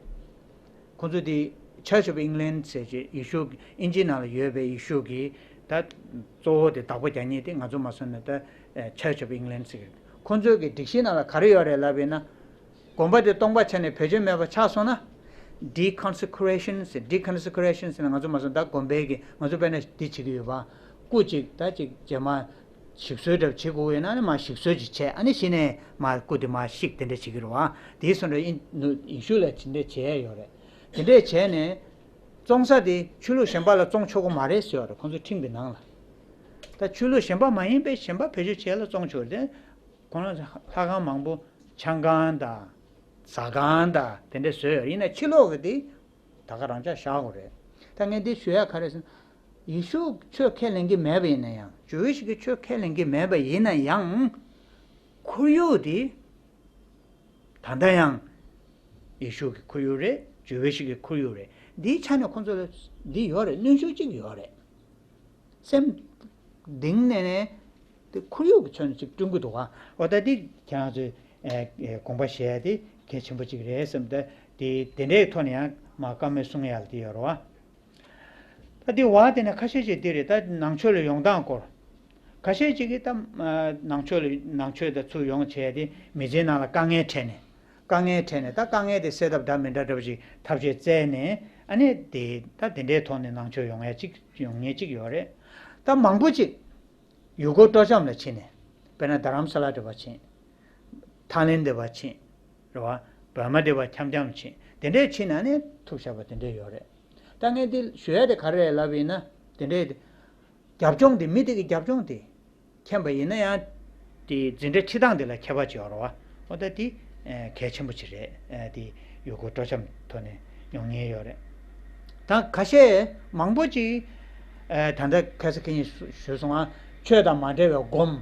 ཁོང་ཚོ་དེ་Church of England ཟེར་བྱས་ཡེ་ཤུ་གི་དབྱིན་ཇིའི་ནང་ལ་ཡོད་པའི་ཡེ་ཤུ་གི་ད་གཙོ་བོ་དེ་བདག་པོ་རྒྱག་མཁན་དེ་ང་ཚོ་མ་སོང་ན་ད་Church of England ཟེར་གི་རེད། ཁོང་ཚོའི་གི་སྒྲིག་གཞི་ནང་ལ་ག་རེ་ཡོད་རེད་ལབ་ཡིན་ན། དགོན་པ་དེ་སྟོང་པ་ཆགས་ནས་བེད་སྤྱོད་མེད་པ་ཆགས་སོང་ན། Deconsecration ཟེར། Deconsecration ཟེར་ན་ང་ཚོ་མ་སོང་ད་དགོན་པའི་གི་ང་ཚོ་དཔེར་ན་འདི་བྱེད་ཀྱི་ཡོད་པ། སྐུ་གཅིག་ད་གཅིག་རྗེས་མ་ཞིག་གསོ་འདྲ་བྱེད་དགོས་ཡོད་ན་ནི་མ་ཞིག་གསོ་ཅིག་བྱས་ཨ་ནི་གཞི་ནས་མ་སྐུ་དེ་མ་བཤིག་དེ་འདྲ་བྱེད་ཀྱི་རེད་བ། དེའི་སོང་འདྲ་ཡིན་ཡེ་ཤུ་ལ་དེ་འདྲ་བྱས་ཡོད་རེད། དེ་འདྲ་བྱས་ནས་བཙོང་ས་དེ་ཆོས་ལུགས་གཞན་པ་ལ་བཙོང་ཆོག་གི་མ་རེད་ཟེར་བ་རེད་ཁོང་ཚོ་ཁྲིམས་ཀྱི་ནང་ལ། ད་ཆོས་ལུགས་གཞན་པ་མ་ཡིན་པའི་གཞན་པ་བེད་སྤྱོད་བྱས་ལ་བཙོང་ཆོག་རེད། ཁོང་རང་ཚོ་ལྷ་ཁང་མང་པོ་ཆང་ཁང་དང་ཟ་ཁང་དང་དེ་འདྲ་བཟོས་ཡོད་ཡིན་ན་ཕྱི་ལོགས་ཀྱི་དེ་ད་ག་རང་འཇགས་བཞག་དགོས་རེད། ད་ངས་འདི་ཞུ་ཡ་ག་རེ་ཟེར་ན། ཡེ་ཤུ་ཆོས་ཁས་ལེན་གྱི་མེད་པ་ཡིན་ན་ཡང་ཇུ་ཝི་ཤི་གི་ཆོས་ཁས་ལེན་གྱི་མེད་པ་ཡིན་ན་ཡང་ཁོར་ཡུག་དེ་ད་ལྟ་ཡང་ཡེ་ཤུ་གི་ཁོར་ཡུག་རེད། ཇུ་ཝི་ཤི་གི་ཁོར་ཡུག་རེད། འདིའི་ཆ་ནས་ཁོ་ཚོ་ལ་འདི་ཡོད་རེད། གནོན་ཤུགས་གཅིག་ཡོད་རེད། སེམས་གཏིང་ནས་ནས་དེ་ཁོར་ཡུག་གི་ཆ་ནས་ཅིག་བསྐྲུན་གྱི་འདུག་ག་འོ་ད་འདི་ཁྱེད་རང་ཚོས་ཨེ་ཨེ་དགོངས་པ་བཞེས་ཡ་དེ་གལ་ཆེན་པོ་གཅིག་རེད་བསམ། ད་དེ་དེ་འདྲའི་ཐོག་ནས་ཡང་མ་བཀའ་མོལ་གསུང་ཡ་ལ་དེ་ཡོད་རེད་བ། ད་དེ་བ་དེ་ནས་ཁ་ཤས་ཤིག་འདི་རེད། ད་ནང་ཆོས་ལ་ཡོང་སྟངས་སྐོར། ཁ་ཤས་ཅིག་གིས་ད་ནང་ཆོས་ལ་ནང་ཆོས་དང་ཚུར་ཡོང་བྱས་ཏེ་མི་ཚེའི་ནང་ལ་དཀའ་ངལ་འཕྲད་ནས། དཀའ་ངལ་འཕྲད་ནས་ད་དཀའ་ངལ་དེ་སེལ་ཐབས་འདྲ་མི་འདྲ་འདྲ་པོ་ཞིག་ཐབས་ཤེས་བཙལ་ནས་ཨ་ནི་དེ་ད་དེ་འདྲའི་ཐོག་ནས་ནང་ཆོས་ཡོང་ཡ་ཅིག་ཡོང་མཁན་ཅིག་ཡོད་རེད། ད་མང་པོ་ཅིག་ཡུལ་སྐོར་སྤྲོ་འཆམ་ལ་ཕྱིན་ནས་དཔེར་ན་རྡ་རམ་ས་ལ་འདྲ་པོ་ཕྱིན། ཐའི་ལེན་འདྲ་པོ་ཕྱིན། རེད་བ། འབར་མ་འདྲ་པོ་འཆམ་འཆམ་ཕྱིན། དེ་འདྲའི་ཕྱིན་ན་ནི་ཐུག་བཞག་པ་དེ་འདྲའི་ཡོད་རེད། ད་ངས་འདི་ཞུ་ཡ་དེ་ག་རེ་རེད་ལབ་ཡིན་ན་དེ་འདྲའི་རྒྱབ་ལྗོངས་དེ་མི་དེ་གི་རྒྱབ་ལྗོངས་དེ་མཁྱེན་པ་ཡིན་ན་ཡང་དེ་འཛིན་གྲྭ་ཁྲིད་སྟངས་དེ་ལ་ཁྱད་པར་ཅིག་ཡོད་རེད་བ། འོ་ད་དེ་གལ་ཆེན་པོ་ཅིག་རེད། དེ་ཡུལ་སྐོར་སྤྲོ་འཆམ་ཐོག་ནས་ཡོང་མཁན་ཡོད་རེད། ད་ཁ་ཤས་མང་པོ་ཅིག་ད་ལྟ་ཁ་སང་ཁ་ཉིན་ཞུས་སོང་ང་ཆོས་དང་མ་འབྲེལ་བའི་སྒོམ།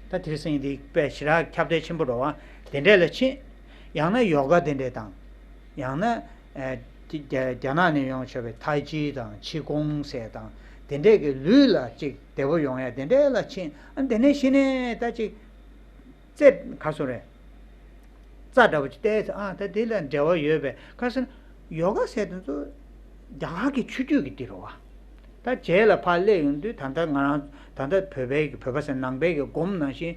ད་དེ་རིང་སང་ཉིན་དེ་དཔེ་ཞེ་དྲག་ཁྱབ་གདལ་ཆེན་པོ་རེད་བ། དེ་འདྲས་ལ་ཕྱིན། ཡང་ན་ཡོ་ག་དེ་འདྲས་དང་། ཡང་ན། ཨེ། དེ་རྒྱ་རྒྱ་ནག་ནས་ཡོང་བྱས་པའི་ཐའི་ཅི་དང་ཆི་ཀོང་ཟེར་དང་། དེ་འདྲས་ཀྱི་ལུས་ལ་ཅིག་བདེ་པོ་ཡོང་ཡ་དེ་འདྲས་ལ་ཕྱིན། ཨ་དེ་ནས་གཞི་ནས་ད་ཅིག་རྩེད་ག་སོ་རེད། རྩ་འདྲ་པོ་ཅིག་བལྟས་ཚེ་ཨ་ད་དེ་ལ་འབྲེལ་བ་ཡོད་པས་ག་ཟེར་ན་ཡོ་ག་ཟེར་དེ་ཚོ་རྒྱ་གར་གྱི་ཆོས་བརྒྱུད་ཀྱི་འདི་རེད་བ། ད་རྗེས་ལ་ཕར་སླེབས་ཡོང་དུས་ད་ལྟ་ང་རང་ད་ལྟ་བོད་པའི་གི་བོད་པ་ཟེར་ནང་པའི་གི་སྒོམ་ནང་བཞིན།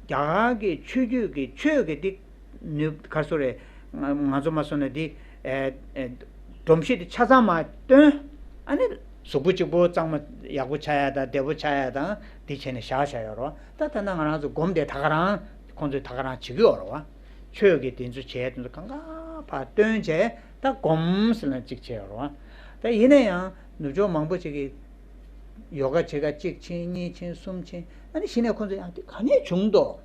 རྒྱ་གར་གི་ཆོས་བརྒྱུད་ཀྱི་ཆོས་ཀྱི་འདི་ནུས་ག་སོ་རེད། ང་ང་ཚོ་མ་སོང་ན་འདི་ཨེ་ཨེ་སྒྲོམ་གཞི་འདི་ཆ་ཚང་མ་བཏོན། ཨ་ནི་གཟུགས་པོ་གཅིག་པོ་གཙང་མ་ཡག་པོ་ཆགས་ཡ་དང་བདེ་པོ་ཆགས་ཡ་དང་འདི་བྱས་ནས་བཞག་བཞག་ཡོད་རེད་བ། ད་ད་ལྟ་ང་རང་ཚོ་སྒོམ་དེ་ད་ག་རང་ཁོང་ཚོས་ད་ག་རང་བྱེད་ཀྱི་ཡོད་རེད་བ། ཆོས་ཀྱི་དེ་ཚོ་བྱས་དེ་ཚོ་གང་ག་ཕར་བཏོན་བྱས་ད་སྒོམ་ཟེར་ན་གཅིག་བྱས་ཡོད་རེད་བ། ད་ཡིན་ན་ཡང་ནུབ་ཕྱོགས་མང་པོ་ཅིག་གིས་ཡོ་ག་བྱེད་ག་གཅིག་ཕྱིན་གཉིས་ཕྱིན་གསུམ་ཕྱིན་ཨ་ནི་གཞི་ནས་ཁོང་ཚོ་ཡང་དེ་ག་ནས་བྱུང་འདུག་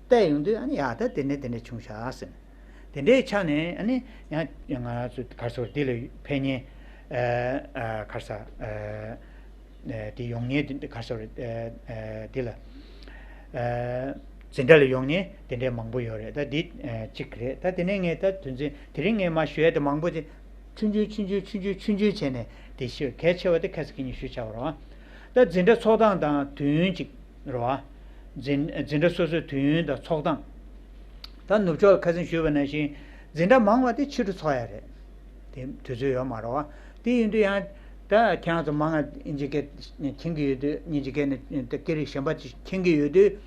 བལྟས་ཡོང་དུས་ཨ་ནི་ཡ་ད་དེ་ནས་དེ་འདྲ་བྱུང་ཤག་ཟེར། དེ་འདྲའི་ཆ་ནས་ཨ་ནི་ཡང་ང་ཚོ་ག་རེ་ཟེར་འདི་ལ་ཕན་ཉེན་ཨ་ཨ་ག་རེ་ཟེར་ཨ་ཨ་དེ་ཡོང་ཉེན་དེ་ག་རེ་ཟེར་ཨ་ཨ་འདི་ལ་ཨ་འཛིན་གྲྭ་ལ་ཡོང་ཉེན་དེ་འདྲའི་མང་པོ་ཡོད་རེད། ད་འདི་ཨ་གཅིག་རེད། ད་དེ་ནས་ངས་ད་དོན་ཚན་དེ་རིང་ངས་མར་ཞུ་ཡ་དེ་མང་པོ་དེ་ ཆུང་ཆུང་ཆུང་ཆུང་ཆུང་ཆུང་ཆུང་ཆུང་བྱས་ནས་དེ་ཤོད་གལ་ཆེ་བ་དེ་ཁ་སང་ཁ་ཉིན་ཞུས་བྱ་བ་རེད་བ། ད་འཛིན་གྲྭ་ཚོགས་སྟངས་དང་དུས་ཡུན་གཅིག་རེད་བ། འཛིན་འཛིན་གྲྭ་སོ་སོའི་དུས་ཡུན་དང་ཚོགས་སྟངས། ད་ནུབ་ཕྱོགས་ལ་ཁ་སང་ཞུས་པ་ནང་བཞིན་འཛིན་གྲྭ་མང་བ་དེ་ཕྱི་དྲོ་ཚོགས་ཡ་རེད། དེ་དུས་ཚོད་ཡོད་མ་རེད་བ། དེ་ཡིན་དུས་ཡང་ད་ཁྱེད་རང་ཚོ་མང་ང་དབྱིན་ཇི་སྐད་མཁྱེན་གྱི་ཡོད་དུས་དབྱིན་ཇི་སྐད་ནས་ད་སྐད་རིགས་གཞན་པ་ཅིག་མཁྱེན་གྱི་ཡོད་དུས།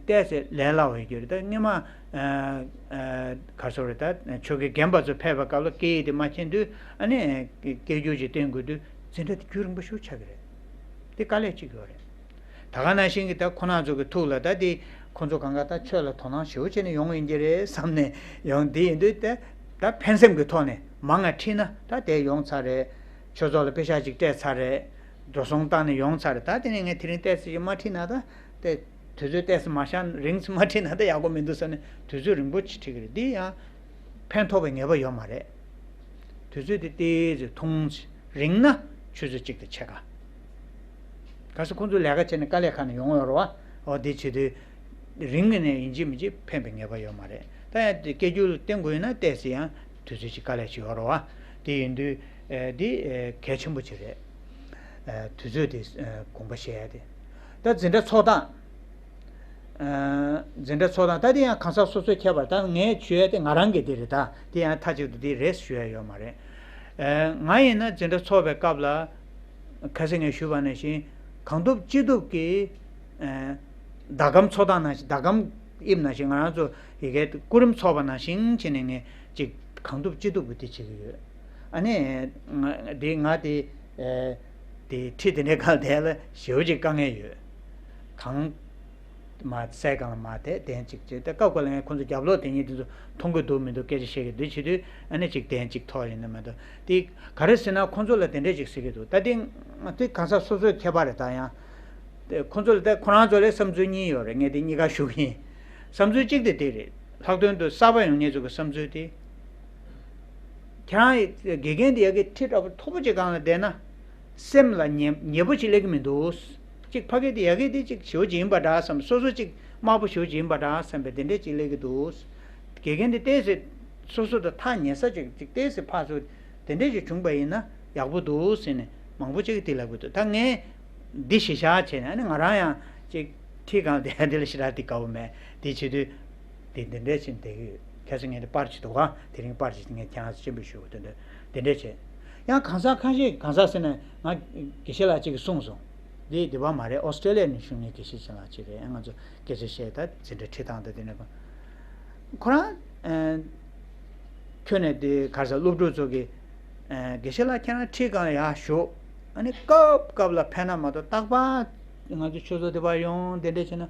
ཏོག་ཙམ་ལས་སླ་བ་ཡོད་རྒྱུ་རེད། ད་སྔོན་མ་ག་རེ་ཟེར་དགོས་རེད། ད་ཆོས་དགེ་རྒན་པ་ཚོ་ཕེབས་པའི་སྐབས་ལ་སྐད་ཡིག་དེ་མ་མཁྱེན་དུས་ཨ་ནི་སྐད་སྒྱུར་ཅིག་བསྟན་དགོས་དུས་འཛིན་གྲྭ་དེ་རྒྱུན་རིང་པོ་ཞིག་ཆགས་ཀྱི་རེད། དེ་དཀའ་ལས་གཅིག་ཡོད་རེད། ད་ག་ནང་བཞིན་གྱི་ད་ཁོ་རང་ཚོ་གི་ཐུགས་ལ་ད་དེ་ཁོ་ཚོ་གང་ག་ད་ཆོས་ལ་དོ་སྣང་ཞེ་པོ་བྱས་ནས་ཡོང་གི་ཡིན་གྱི་རེད་བསམ་ནས་ཡོང་། དེ་ཡིན་དུས་ད་ད་ཕན་སེམས་ཀྱི་ཐོག་ནས་མང་ང་ཁྲིད་ན་ད་དེ་ཡོང་ཚར་རེད། ཆོས་ཚོགས་ལ་པེ་ཤག་ཅིག་སྤྲད་ཚར་རེད། འགྲོ་སོང་བཏང་ནས་ཡོང་ཚར་རེད། ད་དེ་ནས་ངས་དེ་རིང་ཏོག་ཙམ་ཅིག་མ་ཁྲིད་ན་ད་དེ་དུས་ཚོད་ཏོག་ཙམ་མ་ཤར་རིང་ཙམ་མ་ཁྲིད་ན་ད་ཡག་པོ་མི་འདུག་བསམ་ནས་དུས་ཚོད་རིང་པོ་ཅིག་ཁྲིད་ཀྱི་རེད། འདི་ཡང་ཕན་ཐོགས་པའི་ངེས་པ་ཡོད་མ་རེད། དུས་ཚོད་དེ་ཏོག་ཙམ་ཐུང་ཙམ་རིང་ན་ཆུ་ཚོད་གཅིག་དང་ཕྱེད་ཀ། གལ་སྲིད་ཁོང་ཚོ་ལས་ཀ་བྱས་ནས་དཀའ་ལས་ཁག་ནས་ཡོང་ཡོད་རེད་བ། འོ་དེ་བྱེད་དུས་རིང་ངེ་ནས་ཡིན་གཅིག་མིན་གཅིག་ཕན་པའི་ངེས་པ་ཡོད་མ་རེད། ད་ཡང་དེ་སྐད་སྒྱུར་བསྟན་དགོས་ཡིན་ན་ཏོག་ཙམ་ཡང་དུས་ཚོད་ཅིག་དཀའ་ལས་ཅིག་ཡོད་རེད་བ། དེ་ཡིན་དུས་ཨ་འདི་ཨ་གལ་ཆེན་པོ་ཅིག་རེད། ཨ་དུས་ཚོད་དེ་ཨ་དགོངས་པ་བཞེས་ཡ་དེ། ད་འཛིན་གྲྭ་ཚོགས་སྟངས། ཨ་འཛིན་གྲྭ་ཚོགས་སྟངས་ད་དེ་ཡང་གང་ཟག་སོ་སོའི་ཁྱད་པར། ད་ངས་ཞུ་ཡ་དེ་ང་རང་གི་དེ་རེད། ད་དེ་ཡང་མཐའ་གཅིག་ཏུ་དེ་རེད་ཞུ་ཡ་ཡོད་མ་རེད། ཨ་ང་ཡིན་ན་འཛིན་གྲྭ་ཚོགས་པའི་སྐབས་ལ་ཁ་སང་ངས་ཞུས་པ་ནང་བཞིན་གང་ཐུབ་ཅི་ཐུབ་ཀྱིས་ཨ་ཟླ་གམ་ཚོགས་སྟངས་ནང་བཞིན་ཟླ་གམ་དབྱིབས་ནང་བཞིན་ང་རང་ཚོ་ཡི་གེ་སྐུ་རིམ་ཚོགས་པ་ནང་བཞིན་བྱས་ནས་ངས་ཅིག་གང་ཐུབ་ཅི་ཐུབ་ཀྱིས་དེ་བྱེད་ཀྱི་ཡོད། ཨ་ནི་ང་དེ་ང་དེ་ཨེ་དེ་ཁྲིད་དེ་འདྲའི་སྒང་དེ་ལ་ཞེ་པོ་ཅིག་དཀའ་ངལ་ཡོད། གང་མ་སའི་སྒང་ལ་མ་བསྡད་དེ་ཅིག་བྱས། ད་སྐབས་འགའ་ལ་ངས་ཁོང་ཚོ་རྒྱབ་ལོགས་དེ་ཉིད་དེ་ཚོ་མཐོང་གི་འདུག་མི་འདུག་སྐད་ཆ་བཤད་ཀྱི་འདུག་བྱེད་དུས་ཨ་ནི་ཅིག་དེ་ཅིག་ཐོག་ཡིན་ན་མ་གཏོགས། དེ་ག་རེ་ཟེར་ན་ཁོང་ཚོ་ལ་དེ་འདྲས་ཅིག་ཟེར་གྱི་འདུག་ད་དེ་ང་དེ་གང་ཟག་སོ་སོའི་ཁྱད་པར་རེད། ད་ཡང་དེ་ཁོང་ཚོ་ལ་ད་ཁོ་རང་ཚོ་ལ་བསམ་ཚུལ་གཉིས་ཡོད་རེད། ངས་དེ་གཉིས་ཀ་ཞུ་གི་ཡིན། བསམ་ཚུལ་གཅིག་དེ་དེ་རེད། ལྷག་དོན་དུ་གསར་པ་ཡོང་མཁན་ཚོ་གི་བསམ་ཚུལ་དེ། ཁྱེད་རང་དགེ་རྒན་དེ་ཡ་གི་ཁྲི་འདྲ་པོ་མཐོ་པོ་ཅིག་སྒང་ལ་བསྡད་ན། སེམས་ལ་ཉེ་ཉེ་པོ་ཅིག་སླེབས་ཀྱི་མི་འདུག་ཅིག་ཕ་གི་དེ་ཡ་གི་དེ་ཅིག་ཞེ་པོ་ཅིག་ཡིན་པ་འདྲ་བསམ། སོ་སོ་ཅིག་དམའ་པོ་ཞེ་པོ་ཅིག་ཡིན་པ་འདྲ་བསམ་པའི་དེ་འདྲས་ཅིག་སླེབས་ཀྱི་འདུག་དགེ་རྒན་དེ་ཏོག་ཙམ་སོ་སོ་དང་ཐག་ཉེ་ས་ཅིག་ཅིག་ཏོག་ཙམ་ཕར་ཚུར་དེ་འདྲས་ཅིག་བྱུང་པ་ཡིན་ན་ཡག་པོ་འདུག་ཟེར་ནས་མང་པོ་ཅིག་གིས་དེ་ལབ་ཀྱི་འདུག་ད་ངས་འདི་གཞི་བཞག་བྱས་ནས་ཨ་ནི་ང་རང་ཡང་ཅིག་ཁྲིའི་སྒང་དེ་འདི་ལ་ཞེ་དྲག་དེ་དགའ་བོ་མེད། དེ་བྱེད་དུས་དེ་འདི་འདྲས་བྱས་ནས་བསྡད་ཀྱི་ཡོད། ཁ་སང་ངས་དེ་པར་ཅིག་འདུག་ག་དེ་རིང་པར་ཅིག་ངས་ཁྱེད་རང་ཚོ་སྤྱན་འབུལ་ཞུ་དགོས་དོན་དུ་དེ་འདྲས་བྱས། ཡང་གང་ཟག་ཁ་ཤས་གང་ཟག་ཟེར་ན་ང་དགེ་བཤེས་ལགས་གཅིག་གིས་གསུངས་སོང་། འདི་འདི་པ་མ་རེད། ཨོ་སི་ཀྲེ་ལི་ཡ་ནས་བཞུགས་མཁན་དགེ་བཤེས་ཅིག་ལགས་གཅིག་རེད། ང་ཚོ་སྐད་ཆ་བཤད་ད་འཛིན་གྲྭ་ཁྲིད་སྟངས་དང་དེ་འདྲ་ཁོ་རང་ཨ་ཁྱོན་ནས་དེ་ག་རེ་ཟེར་སློབ་ཕྲུག་ཚོ་གིས་ཨ་དགེ་བཤེས་ལགས་ཁྱེད་རང་ཁྲིའི་སྒང་ལ་ཡར་བཞུགས། ཨ་ནི་སྐབས་སྐབས་ལ་ཕན་ན་མ་གཏོགས་རྟག་པར་ང་ཚོ་ཆོས་ཚོགས་འདི་པར་ཡོང་དེ་འདྲ་བྱས་ན་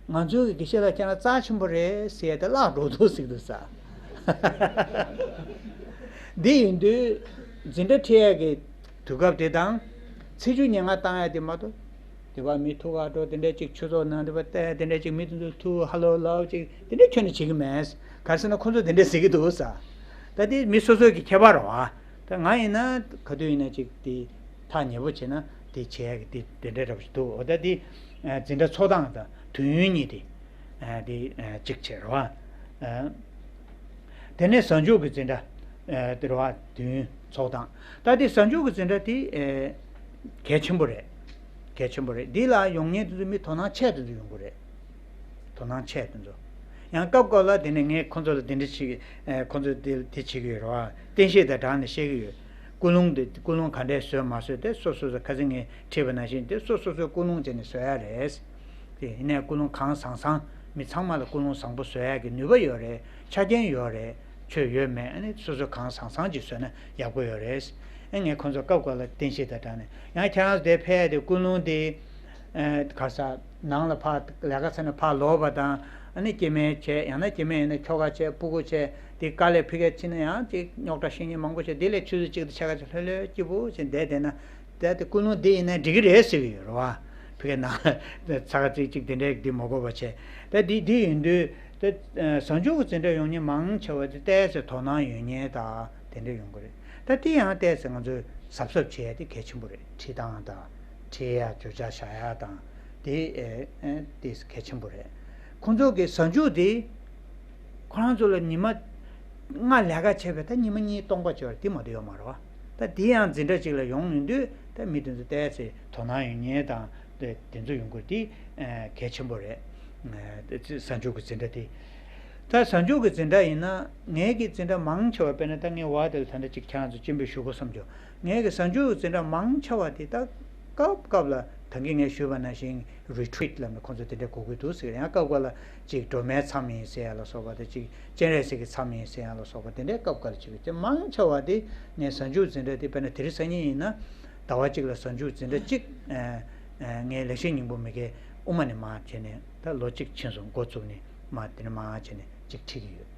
ང་ཚོའི་དགེ་བཤེས་ལགས་ཁྱེད་རང་རྩ་ཆེན་པོ་རེད་ཟེར་ཡ་དེ་བརླག་འགྲོ་འདུག་ཟེར་གྱི་འདུག་ས། འདི་ཡིན་དུས་འཛིན་གྲྭ་ཁྲིད་ཡ་གི་དུས་སྐབས་དེ་དང་ཚེས་བཅུ་ཉེར་ལྔ་བཏང་ཡ་དེ་མ་གཏོགས། དེ་བ་མི་ཐུག་ག་འགྲོ་དེ་འདྲས་ཅིག་ཆུ་ཚོད་ནང་དེ་བ་བལྟས་དེ་འདྲས་ཅིག་མི་དེ་ཚོ་ཐུག་ཧ་ལོ་ལབ་ཅིག་དེ་འདྲས་ཁྱོན་ནས་བྱེད་ཀྱི་མེད། ག་རེ་ཟེར་ན་ཁོ་ཚོ་དེ་འདྲས་ཟེར་གྱི་འདུག་ས། ད་དེ་མི་སོ་སོའི་གི་ཁྱད་པར་རེད་བ། ད་ང་ཡིན་ན་ག་དུས་ཡིན་ན་ཅིག་དེ་ཐག་ཉེ་པོ་བྱས་ན་དེ་བྱེད་ཡ་གི་དེ་དེ་འདྲས་འདྲ་པོ་ཞིག་འདུག་འོ་ད་དེ་འཛིན་གྲྭ་ཚོགས་སྟངས་དང་དུས་ཡུན་གཉིས་དེ་དེ་གཅིག་བྱས་རེད་བ། དེ་ནས་གཟའ་མཇུག་གི་འཛིན་གྲྭ། ཨ་དེ་རེད་བ། དུས་ཡུན་ཚོགས་སྟངས། ད་དེ་གཟའ་མཇུག་གི་འཛིན་གྲྭ་དེ་ཨ་གལ་ཆེན་པོ་རེད། གལ་ཆེན་པོ་རེད། འདི་ལ་ཡོང་མཁན་དེ་ཚོ་མི་དོ་སྣང་ཆེ་དེ་ཚོ་ཡོང་གི་རེད། དོ་སྣང་ཆེ་དེ་ཚོ། ཡང་སྐབས་སྐབས་ལ་དེ་ནས་ངས་ཁོང་ཚོ་ལ་དེ་འདྲ་བྱེད་ཀྱི། ཨ་ཁོང་ཚོ་དེ་དེ་བྱེད་ཀྱི་ཡོད་རེད་བ། བསྟན་བཤིག་དང་སྦྲགས་ནས་བཤད་ཀྱི་ཡོད། ཀུན་སློང་དེ་ཀུན་སློང་ག་འདྲས་བཟོས་མ་བཟོས་དེ་སོ་སོ་སོ་ཁ་སང་ངས་བྲིས་པ་ནང་བཞིན་དེ་སོ་སོ་སོའི་ཀུན་སློང་བྱས་ནས་བཟོ་ཡ་རེད། དེ་ཡིན་ནའི་ཀུན་སློང་གང་བཟང་བཟང་། མི་ཚང་མ་ལ་ཀུན་སློང་བཟང་པོ་བཟོ་ཡག་གི་ནུས་པ་ཡོད་རེད། ཆ་རྐྱེན་ཡོད་རེད། ཆོས་ཡོད་མེད་ཨ་ནི་སོ་སོ་གང་བཟང་བཟང་ཅིག་བཟོས་ན་ཡག་པོ་ཡོད་རེད། ཨ་ངས་ཁོང་ཚོ་སྐབས་སྐབས་ལ་བསྟན་བཤིག་དང་སྦྲགས་ནས་ཡང་ཁྱེད་རང་ཚོ་དེ་ཕེབས་ཏེ་ཀུན་སློང་དེ་ཨ་ག་རེ་ཟེར་ནང་ལ་ཕར་ལས་ཀ་ཚར་ནས་ཕར་ལོག་པ་དང་ཨ་ནི་སྐྱེ་དམན་བྱས། ཡང་ན་སྐྱེ་དམན་ཡིན་ན་ཁྱོ་ག་བྱས། སྤུ་གུ་བྱས། དེ་དཀའ་ལས་ཕ་གིར་ཕྱིན་ན་ཡང་ཅིག་རྙོག་དྲ་བཤད་མཁན་མང་པོ་བྱས། དེ་ལས་ཆུ་ཚོད་གཅིག་དང་ཕྱེད་ཀ་ཅིག་ལྷོད་ལྷོད་སྐྱིད་པོ་བྱས་བསྡད་བསྡད་ན། ད་དེ་ཀུན་སློང་འདི་ཡིན་ན་འགྲིག་གི་རེད་ཟེར་གྱི་ཡོད་རེད་བ། ཕ་གིའི་ནང་ཚ་ཁ་ཚིག་གཅིག་དེ་འདྲའི་འདི་མ་དགོས་པ་བྱས། ད་འདི་འདི་ཡིན་དུས་ད་གཟའ་མཇུག་གི་འཛིན་གྲྭ་ཡོང་མཁན་མང་ཆེ་བ་དེ་ཏོག་ཙམ་དོ་སྣང་ཡོད་མཁན་དང་དེ་འདྲ་ཡོང་གི་རེད། ད་དེ་ཡང་ཏོག་ཙམ་ང་ཚོས་གཟབ་གཟབ་བྱེད་ཡ་དེ་གལ་ཆེན་པོ་རེད། ཁྲིད་སྟངས་དང་ཁྲིད་ཡ་བརྗོད་བྱ་བཞག་ཡ་དང་དེ་ཨེ་ཨེ་དེ་གལ་ཆེན་པོ་རེད། ཁོང་ཚོ་གི་གཟའ་མཇུག་དེ་ཁོ་རང་ཚོ་ལ་ཉི་མ་ སྔ་ལས་ཀ་བྱས་པའི་ད་ཉི་མ་གཉིས་སྟོང་པ་བྱས་པ་དེ་མ་གཏོགས་ཡོད་མ་རེད་བ། ད་དེ་ཡང་འཛིན་གྲྭ་གཅིག་ལ་ཡོང་ཡོང་དུས་ད་མི་དེ་ཚོ་ཏོག་ཙམ་དོ་སྣང་ཡོང་མཁན་དང་དེ་དེ་ཚོ་ཡོང་དགོས་དེ་གལ་ཆེན་པོ་རེད། གཟའ་མཇུག་གི་འཛིན་གྲྭ་དེ། ད་གཟའ་མཇུག་གི་འཛིན་གྲྭ་ཡིན་ན་ངའི་གི་འཛིན་གྲྭ་མང་ཆེ་བ་དཔེར་ན་ད་ངའི་བ་དེ་ལ་ད་ལྟ་ཅིག་ཁྱེད་རང་ཚོ་སྤྱན་འབུལ་ཞུ་དགོས་བསམ་བྱུང་། ངའི་གི་གཟའ་མཇུག་གི་འཛིན་གྲྭ་མང་ཆེ་བ་དེ་ད་སྐབས་སྐབས་ལ་ད་གིན་ངས་ཞུས་པ་ནང་བཞིན་རི་ཊི་རིཊ་ལབ་ནས་ཁོང་ཚོ་དེ་འདྲ་དགོས་ཀྱི་འདུག་ཟེར། ཡང་སྐབས་སྐབས་ལ་ཅིག་སྒྲོལ་མའི་མཚམས་ཡིན་ཟེར་ཡ་ལ་སོགས་པ་དང་ཅིག་སྤྱན་རས་གཟིགས་ཀྱི་མཚམས་ཡིན་ཟེར་ཡ་ལ་སོགས་པ་དེ་འདྲའི་སྐབས་སྐབས་ལ་ཅིག་དེ་མང་ཆེ་བ་དེ་ངས་གཟའ་མཇུག་འཛིན་གྲྭ་དེ་དཔེར་ན་དེ་རིང་སང་ཉིན་ཡིན་ན་ཟླ་བ་གཅིག་ལ་གཟའ་མཇུག་འཛིན་གྲྭ་གཅིག་ངས་ལེགས་བཤད་སྙིང་པོ་མི་དགེ་དབུ་མ་ནས་མར་བྱས་ནས་ད་ལོ་གཅིག་ཕྱིན་སོང་འགོ་བཙུགས་ནས་མར་དེ་ནས་མར་བྱས་ནས་ཅིག་ཁྲིད་ཀྱི་ཡོད།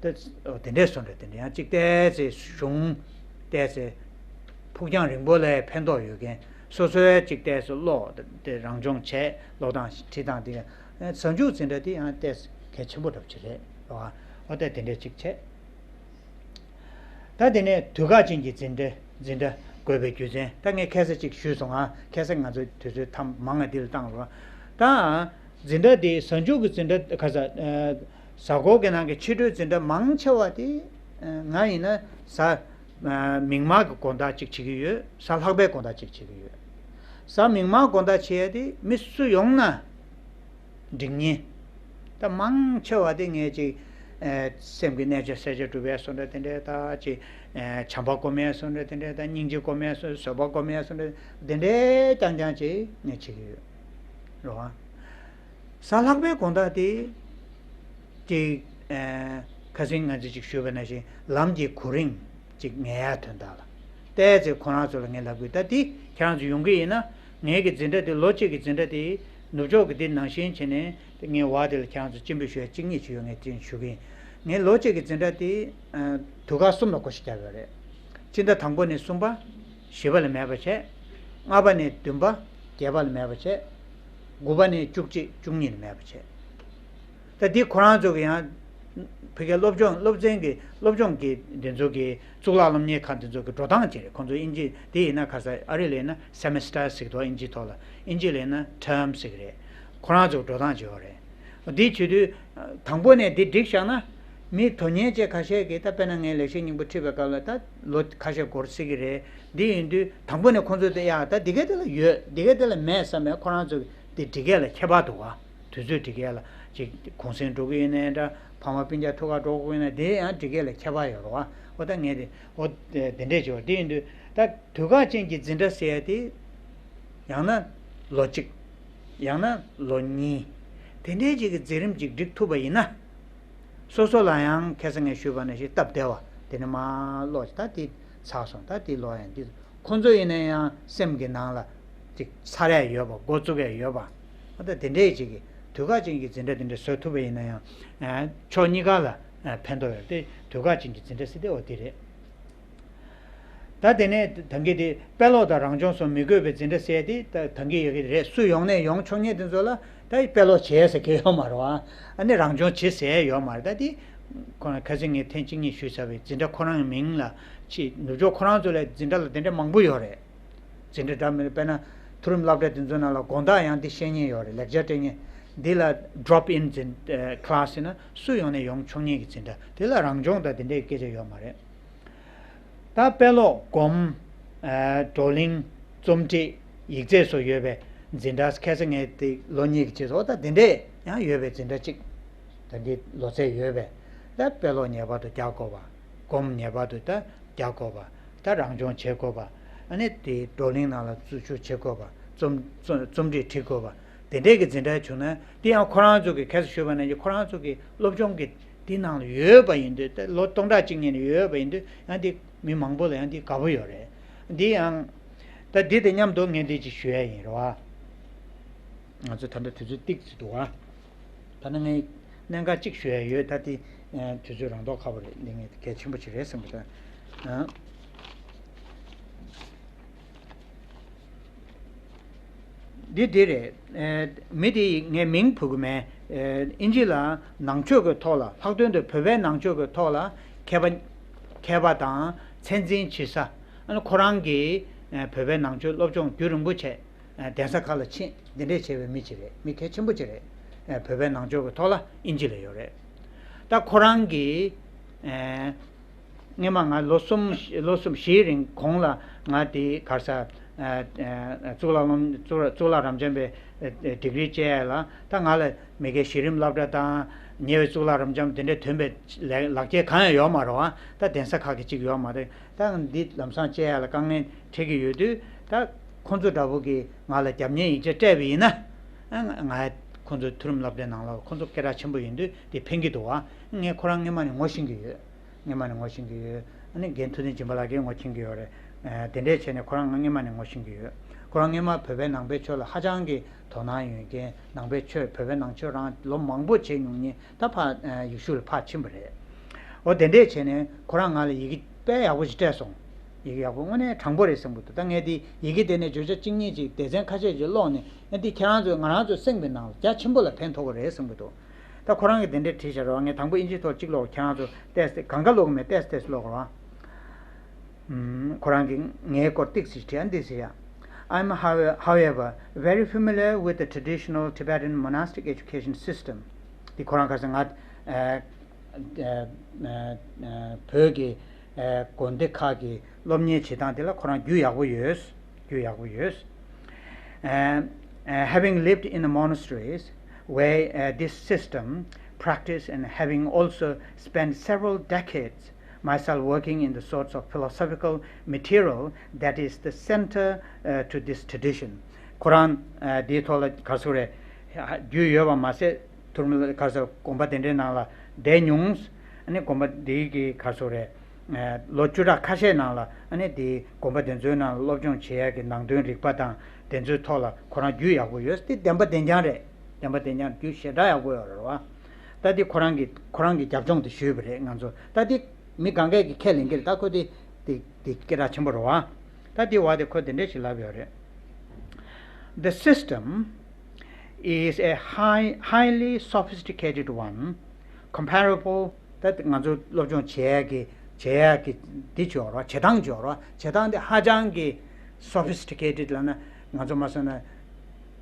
ད་དེ་འདྲའི་བཟོ་འདྲ་དེ་འདྲ་ཡང་ཅིག་ཏོག་ཙམ་གཞུང་ཏོག་ཙམ་ཕུགས་རྒྱང་རིང་པོ་ལ་ཕན་ཐོགས་ཡོད་མཁན་སོ་སོའི་ཅིག་ཏོག་ཙམ་ཀློག་དེ་རང་སྦྱོང་བྱས་ཀློག་སྟངས་ཁྲིད་སྟངས་དེ་གཟའ་མཇུག་འཛིན་གྲྭ་དེ་ཡང་ཏོག་ཙམ་གལ་ཆེན་པོ་འདྲ་པོ་ཅིག་རེད་རེད་བ། འོ་ད་དེ་འདྲ་ཅིག་བྱས། ད་དེ་ནས་དུས་ཁག་ཅན་གྱི་འཛིན་གྲྭ་འཛིན་གྲྭ་དགོས་པའི་རྒྱུ་མཚན་ད་ངས་ཁ་སང་ཅིག་ཞུས་སོང་ང་། ཁ་སང་ང་ཚོ་དུས་ཚོད་ཐམ་མང་ང་འདི་ལ་བཏང་རོགས། ད་འཛིན་གྲྭ་དེ་གཟའ་མཇུག་གི་འཛིན་གྲྭ་ག་ས་གཟའ་འཁོར་གྱི་ནང་གི་ཕྱི་དྲོའི་འཛིན་གྲྭ་མང་ཆེ་བ་དེ་ང་ཡིན་ན་གཟའ་མིག་དམར་གྱི་དགོང་དག་ཅིག་བྱེད་ཀྱི་ཡོད། གཟའ་ལྷག་པའི་དགོང་དག་ཅིག་བྱེད་ཀྱི་ཡོད། གཟའ་མིག་དམར་དགོང་དག་བྱེད་ཡ་དེ་མི་སུ་ཡོང་ན། འགྲིག་ཉེན། ད་མང་ཆེ་བ་དེ་ངས་ཅིག་ཨེ་སེམས་ཀྱི་གནས་བྱ་གསལ་བྱེད་སྒྲུབ་ཡས་སོ་འདྲ་དེ་འདྲའི་ད་ཅིག་ཨེ་བྱམས་པ་སྒོམ་ཡས་སོ་འདྲ་དེ་འདྲའི་ད་སྙིང་རྗེ་སྒོམ་ཡས་སོ་བཟོད་པ་སྒོམ་ཡས་སོ་འདྲ་དེ་འདྲའི་རྐྱང་རྐྱང་ཅིག་ངས་བྱེད་ཀྱི་ཡོད་རེད་བ། གཟའ་ལྷག་པའི་དགོང་དག་དེ་ཅིག་ཨེ་ཁ་སང་ང་ཚོས་ཅིག་ཞུས་པ་ནང་བཞིན་ལམ་གྱི་གོ་རིམ་ཅིག་ངེས་ཡ་དོན་དག་ལ། ཏོག་ཙམ་ཁོ་རང་ཚོ་ལ་ངས་ལབ་དགོས། ད་དེ་ཁྱེད་རང་ཚོ་ཡོང་གི་ཡིན་ན་ངའི་གི་འཛིན་གྲྭ་དེ་ལོ་གཅིག་གི་འཛིན་གྲྭ་དེ་ནུབ་ཕྱོགས་ཀྱི་དེ་ནང་བཞིན་བྱས་ནས་དེ་ངའི་བ་དེ་ལ་ཁྱེད་རང་ཚོ་སྤྱན་འབུལ་ཞུ་ཡ་གཅིག་གཉིས་ཅིག་ཡོད། ངས་དེ་ཞུ་གི་ཡིན། ངའི་ལོ་གཅིག་གི་འཛིན་གྲྭ་དེ་ཨ་དུས་བཀག་གསུམ་ལ་བགོ་བཤའ་བརྒྱབ་ཡོད་རེད། སྤྱི་ཟླ་དང་པོ་ནས་གསུམ་པ། བཞི་པ་ལ་མེད་པ་བྱས། ལྔ་པ་ནས་བདུན་པ། བརྒྱད་པ་ལ་མེད་པ་བྱས། དགུ་པ་ནས་བཅུ་གཅིག་བཅུ་གཉིས་ལ་མེད་པ་བྱས། ད་འདི་ཁོ་རང་ཚོ་གི་ཡང་ཕ་གིའི་སློབ་སྦྱོང་སློབ་ཚན་གྱི་སློབ་སྦྱོང་གི་འདི་ཚོ་གི་གཙུག་ལག་སློབ་གཉེར་ཁང་འདི་ཚོ་གི་འགྲོ་སྟངས་ཅིག་རེད། ཁོང་ཚོ་ཨིན་ཇི་དེ་ཡིན་ན་ཁ་ས་ཨ་རི་ལ་ཡིན་ན་སེ་མེ་སི་ཊར་ཟེར་གི་འདུག་ཨིན་ཇི་ཐོག་ལ། ཨིན་ཇི་ལ་ཡིན་ན་ཊརམ་ཟེར་གི་རེད། ཁོ་རང་ཚོ་གི་འགྲོ་སྟངས་ཅིག་ཡོད་རེད། འདི་བྱེད་དུས་དང་པོ་ནས་འདི་འགྲིག་བཞག་ན་མི་དོན་གཉེར་བྱེད་ཁ་ཤས་ཀྱིས་ད་དཔེར་ན་ངས་ལེགས་བཤད་སྙིང་པོ་ཁྲིད་པའི་སྐབས་ལ་ད་ལོ་ཁ་ཤས་འགོར་སྲིད་ཀྱི་རེད། འདི་ཡིན་དུས་དང་པོ་ནས་ཁོང་ཚོས་དེ་ཡ་ད་འདི་ག་དེ་ལ་ཡོད་འདི་ག་དེ་ལ་མེད་བསམ་པའི་ཁོ་རང་ཚོ་གི་འདི་སྒྲིག་ཡས་ལ་ཁྱད་པར་འདུག་བ། དུས་ཚོད་སྒྲིག་ཡས་ལ་ཅིག་གུང་སེང་འགྲོ་གི་ཡོད་ནའི་འདྲ། ཕ་མ་སྤུན་ཀྱག་ཐུག་ག་འགྲོ་དགོས་ཡོད་ན་དེ་ཡང་སྒྲིག་ཡས་ལ་ཁྱད་པར་ཡོད་རེད་བ། འོ་ད་ངས་དེ་འོ་དེ་འདྲས་བྱེད་པ་དེ་ཡིན་དུས་ད་དུས་བཀག་ཅན་གྱི་འཛིན་གྲྭ་ཟེར་ཡས་དེ་ཡང་ན་ལོ་གཅིག་ཡང་ན་ལོ་གཉིས། དེ་འདྲའི་ཅིག་གི་འཛིན་རིམ་ཅིག་སྒྲིག་ཐུབ་པ་ཡིན་ན། སོ་སོ་ལ་ཡང་ཁ་སང་ངས་ཞུས་པ་ནང་བཞིན་སྟབས་བདེ་བ་དེ་ནས་མར་ཀློག་ཅིག་ད་དེ་ཚར་སོང་ད་དེ་ཀློག་ཡང་འདི་ཁོང་ཚོ་ཡིན་ན་ཡང་སེམས་ཀྱི་ནང་ལ་ཅིག་ཚར་ཡ་ཡོད་པ་འགོ་བཙུགས་ཡ་ཡོད་པ། ད་དེ་འདྲའི་ཅིག་གི་དུས་བཀག་ཅན་གྱི་འཛིན་གྲྭ་དེ་འདྲ་བཟོ་ཐུབ་པ་ཡིན་ན་ཡང་ཕྱོགས་གཉིས་ཀ་ལ་ཕན་ཐོགས་ཡོད་དེ་དུས་བཀག་ཅན་གྱི་འཛིན་གྲྭ་ཟེར་དེ་འོ་དེ་རེད། ད་དེ་ནས་ད་གིན་དེ་དཔེ་ཀློག་དང་རང་སྦྱོང་སོགས་མི་དགོས་པའི་འཛིན་གྲྭ་ཟེར་དེ་ད་ད་གིན་ཡོད་ཀྱི་རེད། སུ་ཡོང་ནས་ཡོང་ཆོག་མཁན་དེ་ཚོ་ལ་ད་དཔེ་ཀློག་བྱེད་ཟེར་མཁན་ཡོད་མ་རེད་བ། ཨ་ནི་རང་སྦྱོང་བྱེད་ཟེར་ཡོད་མ་རེད། ད་དེ་ཁོ་ན་ཁ་སང་ངས་ཐེངས་གཅིག་གཉིས་ཞུས་ཚར་བའི་འཛིན་གྲྭ་ཁོ་རང་གི་མིང་ལ་ཅིག་ནུབ་ཕྱོགས་ཁོ་རང་ཚོ་ལ་འཛིན་གྲྭ་ལ་དེ་འདྲ་མང་པོ་ཡོད་རེད། འཛིན་གྲྭ་འདྲ་མིན་དཔེར་ན་མཐོ་རིམ་སློབ་གྲྭ་དེ་ཚོ་ནང་ལ་དགོང་དག་ཡང་འདི་བཤད་མཁན་ཡོད་རེད། ལེགས་ཆར་སྤྲད་མཁན་འདི་ལ་drop in འཛིན་class ཟེར་ན་སུ་ཡོང་ནས་ཡོང་ཆོག་མཁན་གྱི་འཛིན་གྲྭ་དེ་ལ་རང་སྦྱོང་དང་དེ་འདྲའི་སྐད་ཆ་ཡོད་མ་རེད། ད་དཔེ་ཀློག་སྒོམ། ཨ་བགྲོ་གླེང་། རྩོམ་སྒྲིག་ཡིག་ཚད་སོགས་ཡོད་པའི་འཛིན་གྲྭ་ཁ་སང་ངས་དེ་ལོ་གཉིས་ཀྱི་རྗེས་སུ་འོ་ད་དེ་འདྲས་ཡང་ཡོད་པའི་འཛིན་གྲྭ་གཅིག་ད་འདི་ལོ་ཚད་ཡོད་པའི་ད་དཔེ་ཀློག་ངེས་པར་དུ་རྒྱག་དགོས་པ། སྒོམ་ངེས་པར་དུ་ད་རྒྱག་དགོས་པ། ད་རང་སྦྱོང་བྱེད་དགོས་པ། ཨ་ནི་དེ་བགྲོ་གླེང་ནང་ལ་རྩོལ་སྒྲུག་བྱེད་དགོས་པ། རྩོམ་རྩོམ་རྩོམ་སྒྲིག་བྲིས་དགོས་པ། དེ་འདྲས་ཀྱི་འཛིན་གྲྭ་བྱུང་ན་དེ་ཡང་ཁོ་རང་ཚོ་གི་ཁ་སང་ཞུས་པ་ནང་བཞིན་ཁོ་རང་ཚོ་གི་སློབ་སྦྱོང་གི་དེ་ནང་ལ་ཡོད་པ་ཡིན་དུས་ད་ལོ་སྟོང་ཕྲག་གཅིག་གཉིས་ནས་ཡོད་པ་ཡིན་དུས་ཡང་དེ་མི་མང་པོ་ལ་ཡང་དེ་དགའ་པོ་ཡོད་རེད། འདི་ཡང་ད་འདི་དང་མཉམ་དུ་ངས་འདི་ཅིག་ཞུ་ཡ་ཡིན་རེད་བ། ང་ཚོ་ད་ལྟ་དུས་ཚོད་ཏིག་ཙམ་འདུག་བ། ད་ནི་ངས་གནད་འགག་གཅིག་ཞུ་ཡ་ཡོད། ད་དེ་དུས་ཚོད་རང་ཐོག་ཁ་པོ་རེད། འདི་ངས་གལ་ཆེན་པོ་ཅིག་རེད་བསམ་གི་འདུག་འདི་འདི་རེད། ཨེ་མི་དེ་ཡིས་ངས་མིང་ཕུད་གི་མེད། ཨེ་ཨིན་ཇི་ལ་ནང་ཆོས་ཀྱི་ཐོག་ལ་ལྷག་དོན་དུ་བོད་པའི་ནང་ཆོས་ཀྱི་ཐོག་ལ་མཁས་པ་མཁས་པ་དང་ཚད་འཛིན་བྱེད་ས། ཨ་ནི་ཁོ་རང་གིས་ཨེ་བོད་པའི་ནང་ཆོས་སློབ་སྦྱོང་རྒྱུན་རིང་པོ་བྱས། ཨེ་གདན་ས་ཁག་ལ་ཕྱིན་འདི་འདྲས་བྱས་པའི་མི་ཅིག་རེད། མི་གལ་ཆེན་པོ་ཅིག་རེད། ཨེ་བོད་པའི་ནང་ཆོས་ཀྱི་ཐོག་ལ་ཨིན་ཇི་ལ་ཡོད་རེད། ད་ཁོ་རང་གིས་ སྔོན་མ་ང་ལོ་གསུམ་ལོ་གསུམ་བཞིའི་རིང་གོང་ལ་ང་དེ་ག་རེ་ཟེར། གཙུག་ལག་སློབ་གཙུག་གཙུག་ལག་རབ་འབྱམས་པའི་ཌིག་རི་བཅད་ཡ་ལ་ད་ང་ལ་མི་སྒེར་གཞི་རིམ་སློབ་གྲྭ་དང་ཉེ་བའི་གཙུག་ལག་རབ་འབྱམས་དེ་འདྲའི་ཐོན་པའི་ལག་ཁྱེར་གང་ཡང་ཡོད་མ་རེད་བ། ད་གདན་ས་ཁག་གི་གཅིག་ཡོད་མ་རེད། ད་འདི་ལམ་སང་བཅད་ཡ་ལ་དཀའ་ངལ་འཕྲད་ཀྱི་ཡོད་དུས། ད་ཁོང་ཚོ་འདྲ་པོ་གིས་ང་ལ་རྒྱབ་གཉེར་ཡིག་ཆ་སྤྲད་པ་ཡིན་ན། ང་ཁོང་ཚོ་མཐོ་རིམ་སློབ་གྲྭའི་ནང་ལ་ཁོང་ཚོ་སྐད་གྲགས་ཆེན་པོ་ཡིན་དུས་དེ་ཕན་གྱི་འདུག་བ། ངས་ཁོ་རང་སྔོན་མ་ནས་ངོ་ཤེས་ཀྱི་ཡོད། སྔོན་མ་ནས་ངོ་ཤེས་ཀྱི་ཡོད། ཨ་ནི་རྒན་ཐུབ་བསྟན་སྦྱིན་པ་ལགས་ཀྱིས་ངོ་ཤེས་ཀྱི་ཡོད་རེད། དེ་འདྲས་བྱས་ནས་ཁོ་རང་ང་སྔོན་མ་ནས་ངོ་ཤེས་ཀྱི་ཡོད། ཁོ་རང་སྔོན་མ་བོད་པའི་ནང་པའི་ཆོས་ལ་ཧ་ཅང་གི་དོ་སྣང་ཡོད་མཁན། ནང་པའི་ཆོས་བོད་པའི་ནང་ཆོས་རང་ལོ་མང་པོ་བྱས་མྱོང་མཁན། ད་ཕར་ཡུལ་ཤུལ་ལ་ཕར་ཕྱིན་པ་རེད། འོ་དེ་འདྲས་བྱས་ནས་ཁོ་རང་ང་ལ་ཡི་གེ་དཔེ་ཡག་པོ་ཞིག་སྤྲད་སོང་། ཡི་གེ་ཡག་པོ་དངོས་གནས་དྲང་པོ་རེད་བསམ་གྱི་འདུག་ད་ངས་དེ་ཡི་གེ་དེ་ནས་བརྗོད་བྱ་གཅིག་གཉིས་ཅིག་སྡེ་ཚན་ཁ་ཤས་ཅིག་ཀློག་ནས། ཨ་འདི་ཁྱེད་རང་ཚོས་ང་རང་ཚོའི་སེམས་ཀྱི་ནང་ལ་རྒྱ་ཆེན་པོ་ལ་ཕན་ཐོགས་ཀྱི་རེད་བསམ་གྱི་འདུག་ད་ཁོ་རང་གིས་དེ་འདྲས་བྲིས་བཞག་རེད་བ། ངས་དང་པོ་ཨིན་ཇི་ཐོག་གཅིག་ཀློག་ཁྱེད་རང་ཚོ་ཏོག་ཙམ་གང་ག་ཀློག་གི་མེད། ཏོག་ཙམ་ཏོག་ཙམ་ཀློག་རོགས། ཁོ་རང་གིས་ངའི་སྐོར་ཏོག་ཙམ་བྲིས། ཨ་འདི་ཟེར་ཡ། I'm, howe- however, very familiar with the traditional Tibetan monastic education system. འདི་ཁོ་རང་ག་ས་ང་ཨ་ཨ་ཨ་བོད་ཀྱི་ཨ་དགོན་སྡེ་ཁག་གི་སློབ་གཉེར་བྱེད་སྟངས་དེ་ལ་ཁོ་རང་རྒྱུས་ཡག་པོ་ཡོད། རྒྱུས་ཡག་པོ་ཡོད། Uh, uh, having lived in the monasteries where uh, this system practiced and having also spent several decades myself working in the sorts of philosophical material that is the center uh, to this tradition. ཁོ་རང་འདིའི་ཐོག་ལ་ག་ཚོད་རེད། རྒྱུས་ཡོད་པ་མ་ཟད། ཐུར་མི་ག་ཚོད་དགོན་པ་དེ་འདྲའི་ནང་ལ་བསྡད་མྱོང་། ཨ་ནི་དགོན་པ་འདིའི་གི་ག་ཚོད་རེད། ལོ་བཅུ་ཕྲག་ཁ་ཤས་ནང་ལ་ཨ་ནི་དེའི་དགོན་པ་དེ་ཚོའི་ནང་ལ་སློབ་སྦྱོང་བྱེད་ཡག་གི་ནང་དོན་རིག་པ་དང་དེ་ཚོའི་ཐོག་ལ་ཁོ་རང་རྒྱུས་ཡག་པོ་ཡོད། དེ་བདེན་པ་བདེན་རྐྱང་རེད། བདེན་པ་བདེན་རྐྱང་རྒྱུས་ཞེ་དྲག་ཡག་པོ་ཡོད་རེད་བ། ད་དེ་ཁོ་རང་གི་ཁོ་རང་གི་རྒྱབ་ལྗོངས་དེ་ཞུས་པ་རེད་ང་ཚོ། ད་དེ་མི་གང་གས་ཀྱི་ཁས་ལེན་གྱི་རེད། ད་ཁོ་དེ་དེ་དེ་སྐད་གྲགས་ཆེན་པོ་རེད་བ། ད་དེ་བ་དེ་ཁོ་དེ་འདྲས་ཞིག་ལབ་ཡོད་རེད། The system is a high, highly sophisticated one, comparable. ད་ང་ཚོ་སློབ་སྦྱོང་བྱེད་ཡག་གི་བྱེད་ཡག་གི་འདི་སྦྱོར་བ་བྱེད་སྟངས་སྦྱོར་བ་བྱེད་སྟངས་འདི་ཧ་ཅང་གི་sophisticated ལབ་ན་ང་ཚོ་མ་སོང་ན་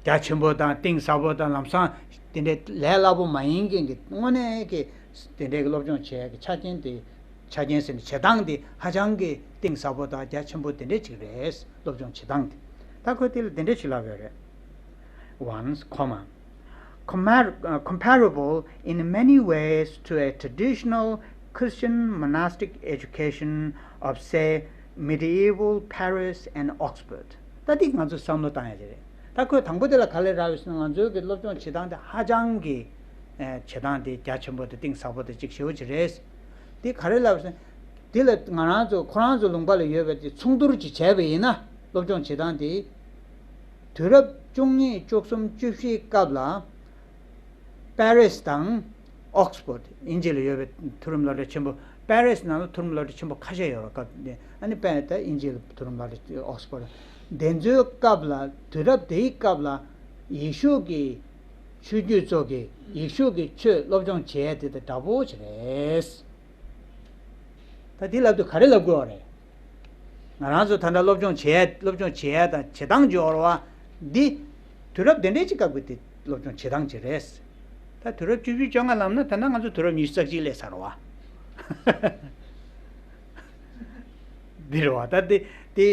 རྒྱ་ཆེན་པོ་དང་གཏིང་ཟབ་པོ་དང་ལམ་སང་དེ་འདྲའི་ལས་སླ་པོ་མ་ཡིན་མཁན་གྱི་དངོས་གནས་ཀྱི་དེ་འདྲའི་གི་སློབ་སྦྱོང་བྱེད་ཡག་གི་ཆ་རྐྱེན་དེ། ཆ་རྐྱེན་ཟེར་ནས་བྱེད་སྟངས་དེ་ཧ་ཅང་གི་གཏིང་ཟབ་པོ་དང་རྒྱ་ཆེན་པོ་དེ་འདྲས་ཅིག་རེད། སློབ་སྦྱོང་བྱེད་སྟངས་དེ། ད་ཁོས་དེ་ལ་དེ་འདྲས་ཞིག་ལབ་ཡོད་རེད། Once, comma, compar- uh, comparable in many ways to a traditional Christian monastic education of, say, medieval Paris and Oxford. ད་འདི་ང་ཚོ་བསམ་བློ་བཏང་ཡ་ཅིག་རེད། ད་ཁོས་དང་པོ་དེ་ལ་ག་ལས་རག་ཡོད་ཟེར་ན་ང་ཚོའི་གི་སློབ་སྦྱོང་བྱེད་སྟངས་དེ་ཧ་ཅང་གི་ཨེ་བྱེད་སྟངས་དེ་རྒྱ་ཆེན་པོ་དང་གཏིང་ཟབ་པོ་དང་ཅིག་ཞེ་པོ་ཅིག་རེད། དེ་ག་རེ་ལབ་ཟེར་ན། དེ་ལ་ང་རང་ཚོ་ཁོ་རང་ཚོ་ལུང་པ་ལ་ཡོད་པའི་དེ་མཚུངས་བསྡུར་ཅིག་བྱས་པ་ཡིན་ན་སློབ་སྦྱོང་བྱེད་སྟངས་དེ། དུས་རབས་བཅུ་གཉིས་བཅུ་གསུམ་བཅུ་བཞིའི་སྐབས་ལ་པེ་རིས་དང་ཨོག་སི་ཕོར་ཌི། དབྱིན་ཇི་ལ་ཡོད་པའི་མཐོ་རིམ་སློབ་གྲྭ་ཆེན་པོ། པེ་རིས་ནང་ལ་མཐོ་རིམ་སློབ་གྲྭ་ཆེན་པོ་ཁ་ཤས་ཡོད་རེད། སྐབས་དེ་ཨ་ནི་པེ་ད་དབྱིན་ཇི་ལ་མཐོ་རིམ་སློབ་གྲྭ་ཨོག་སི་ཕོར་ཌི། དེ་ཚོའི་སྐབས་ལ་དུས་རབས་དེའི་སྐབས་ལ་ཡེ་ཤུ་གི་ཆོས་བརྒྱུད་ཚོ་གིས་ཡེ་ཤུ་གི་ཆོས་སློབ་སྦྱོང་བྱེད་ཡ་དེ་དང་འདྲ་པོ་ཅིག་རེད། ད་འདི་ལབ་དུས་ག་རེ་ལབ་དགོས་པ་རེད། ང་རང་ཚོ་ད་ལྟ་སློབ་སྦྱོང་བྱེད་ཡ་སློབ་སྦྱོང་བྱེད་ཡ་དང་བྱེད་སྟངས་སྦྱོར་བ་འདི་དུས་རབས་དེ་འདྲའི་ཅིག་སྐབས་ཀྱི་དེ་སློབ་སྦྱོང་བྱེད་སྟངས་ཅིག་རེད། ད་དུས་རབས་བཅུ་བཞི་བཅོ་ལྔ་ལབ་ན་ད་ལྟ་ང་ཚོ་དུས་རབས་ཉི་ཤུ་རྩ་གཅིག་སླེབས་ཚར་བ། འདི་རེད་བ། ད་དེ་དེ་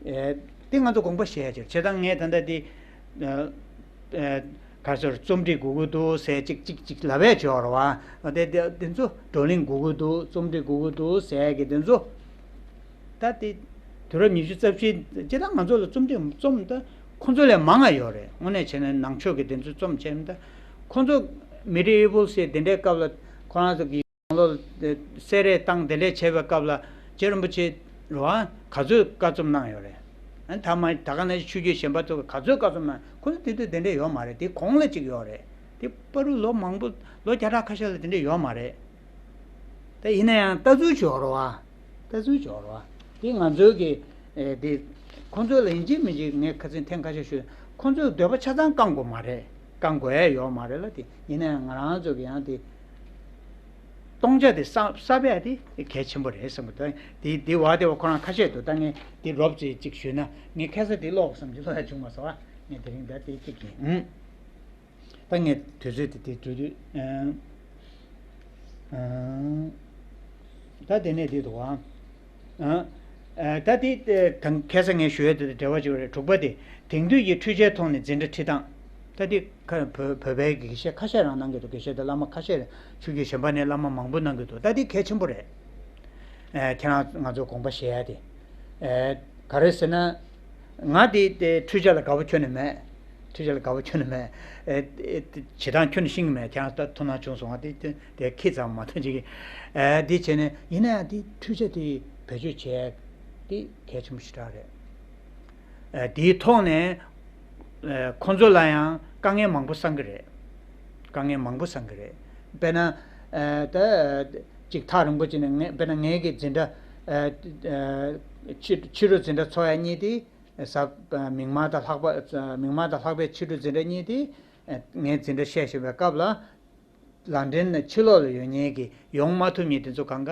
ཨེ་དེ་ང་ཚོ་དགོངས་པ་བཞེས་ཡ་ཅིག་རེད། བྱས་ཙང་ངས་ད་ལྟ་དེ་ཨེ་ཨེ་ག་ཚོད་རྩོམ་སྒྲིག་དགོས་ཀྱི་འདུག་ཟེར་ཅིག་ཅིག་ཅིག་ལབ་ཡ་ཅིག་ཡོད་རེད་བ། དེ་དེ་དེ་ཚོ་བགྲོ་གླེང་དགོས་ཀྱི་འདུག་རྩོམ་སྒྲིག་དགོས་ཀྱི་འདུག་ཟེར་ཡ་གི་དེ་ཚོ། ད་དེ་དུས་རབས་ཉི་ཤུ་རྩ་བཞི་སྤྱིར་བཏང་ང་ཚོ་ལ་རྩོམ་སྒྲིག་རྩོམ་ད་ཁོང་ཚོ་ལས་མང་ང་ཡོད་རེད། དངོས་གནས་བྱས་ན་ནང་ཆོས་ཀྱི་དེ་ཚོ་རྩོམ་བྱས་མི་ད་ཁོང་ཚོ་མེ་ཌི་ཨི་ཝལ་ཟེར་དེ་འདྲའི་སྐབས་ལ་ཁོ་རང་ཚོ་གི་ནང་ལོགས་སེ་རེ་བཏང་དེ་འདྲས་བྱས་པའི་སྐབས་ལ་རྗེ་རིན་པོ་ཆེ་རུ་ཨ་ག་ཚོད་བཀའ་རྩོམ་གནང་ཡོད་རེད། ཨ་ནི་ཐ་མ་ད་ག་ནང་བཞིན་ཆོས་བརྒྱུད་གཞན་པ་ཚོ་ག་ཚོད་བཀའ་རྩོམ་གནང་། ཁོ་ཚོ་དེ་དུས་དེ་འདྲས་ཡོད་མ་རེད། དེ་གོང་ལ་གཅིག་ཡོད་རེད། དེ་བར་དུ་ལོ་མང་པོ་ལོ་བརྒྱ་ཕྲག་ཁ་ཤས་ལ་དེ་འདྲས་ཡོད་མ་རེད། ད་ཡིན་ན་ཡང་ལྟ་ཚུལ་ཅིག་ཡོད་རེད་བ། ལྟ་ཚུལ་ཅིག་ཡོད་རེད་བ། དེ་ང་ཚོའི་གི་ཨེ་དེ་ཁོང་ཚོ་ལ་ཡིན་གཅིག་མིན་གཅིག་ངས་ཁ་སང་ཐེངས་ཁ་ཤས་ཞུས། ཁོང་ཚོའི་འདོད་པ་ཆ་ཚང་བསྐང་དགོས་མ་རེད། བསྐང་དགོས་ཡ་ཡོད་མ་རེད་ལ། དེ་ཡིན་ན་ཡང་ང་རང་ཚོ་གི་ཡང་དེ་སྟོང་ཆ་དེ་གསར་གསར་པ་དེ་གལ་ཆེན་པོ་རེད་བསམ་གི་འདུག་དེ་དེ་བ་དེ་བ་ཁོ་རང་ཁ་ཤས་འདུག་ད་ངས་དེ་རོབ་ཙམ་ཅིག་ཞུས་ན། ངས་ཁ་སང་དེ་ཀློག་བསམ་གྱི་ཀློག་ཡ་བྱུང་མ་སོང་བ། ངས་དེ་རིང་ད་དེ་གཅིག་ཡིན། ད་ངས་དུས་ཚོད་དེ་དེ་འགྲོ་དུས། ཨང་། ཨང་། ད་དེ་ནས་དེ་འདུག་ཨང་། ཨ། ཨ། ད་དེ་ཨ་གང་ཁ་སང་ངས་ཞུ་ཡས་དེ་དང་འབྲེལ་བ་ཅིག་ཡོད་རེད། དྲུག་པ་དེ་དེང་དུས་ཀྱི་འཕྲུལ་ཆས་ཐོག་ནས་འཛིན་གྲྭ་ཁྲིད་སྟངས། ད་དེ་ཁ་བོད་བོད་པའི་དགེ་བཤེས་ཁ་ཤས་རང་གནང་གི་འདུག་དགེ་བཤེས་དང་བླ་མ་ཁ་ཤས་ཆོས་བརྒྱུད་གཞན་པ་ནས་བླ་མ་མང་པོ་གནང་གི་འདུག་ད་དེ་གལ་ཆེན་པོ་རེད། ཨ། ཁྱེད་རང་ང་ཚོ་དགོངས་པ་བཞེས་ཡ་དེ། ཨ། ག་རེ་ཟེར་ན། ང་དེ་དེ་འཕྲུལ་ཆས་ལ་དགའ་པོ་ཁྱོན་ནས་མེད། འཕྲུལ་ཆས་ལ་དགའ་པོ་ཁྱོན་ནས་མེད། ཨེ། ཨེ། བྱེད་སྟངས་ཁྱོན་ནས་ཤེས་ཀྱི་མེད། ཁྱེད་རང་ད་ཐུགས་སྣང་བྱུང་སོང་ང་། དེ་དེ་དེ་ཁྱི་ཙམ་མ་གཏོགས་ཅིག་ཨེ། འདི་བྱས་ནས་ཡིན་ན་ཡང་དེ་འཕྲུལ་ཆས་དེ་བེད་སྤྱོད་བྱས་དེ་གལ་ཆེན་པོ་ཞེ་དྲག་རེད། ཨེ། དེའི་ཐོག་ནས་ཨེ་ཁོང་ཚོ་ལ་ཡང་དཀའ་ངལ་མང་པོ་སངས་ཀྱི་རེད། དཀའ་ངལ་མང་པོ་སངས་ཀྱི་རེད། དཔེར་ན་ཨེ། ད་ཅིག་ཐག་རིང་པོ་ཅིག་ནས་ངས་དཔེར་ན་ངའི་གི་འཛིན་གྲྭ་ཨེ། ཨེ། ཕྱི་ཕྱི་དྲོ་འཛིན་གྲྭ་ཚོགས་ཡ་གཉིས་དེ། གཟའ། མིག་དམར་དང་ལྷག་པ། མིག་དམར་དང་ལྷག་པའི་ཕྱི་དྲོ་འཛིན་གྲྭ་གཉིས་དེ། ངས་འཛིན་གྲྭ་བཤད་བཞིན་པའི་སྐབས་ལ། ལན་ཀྲན་ནས་ཕྱི་ལོགས་ལ་ཡོད་མཁན་གྱི་ཡོང་མ་ཐུབ་མཁན་དེ་ཚོ་གང་ག་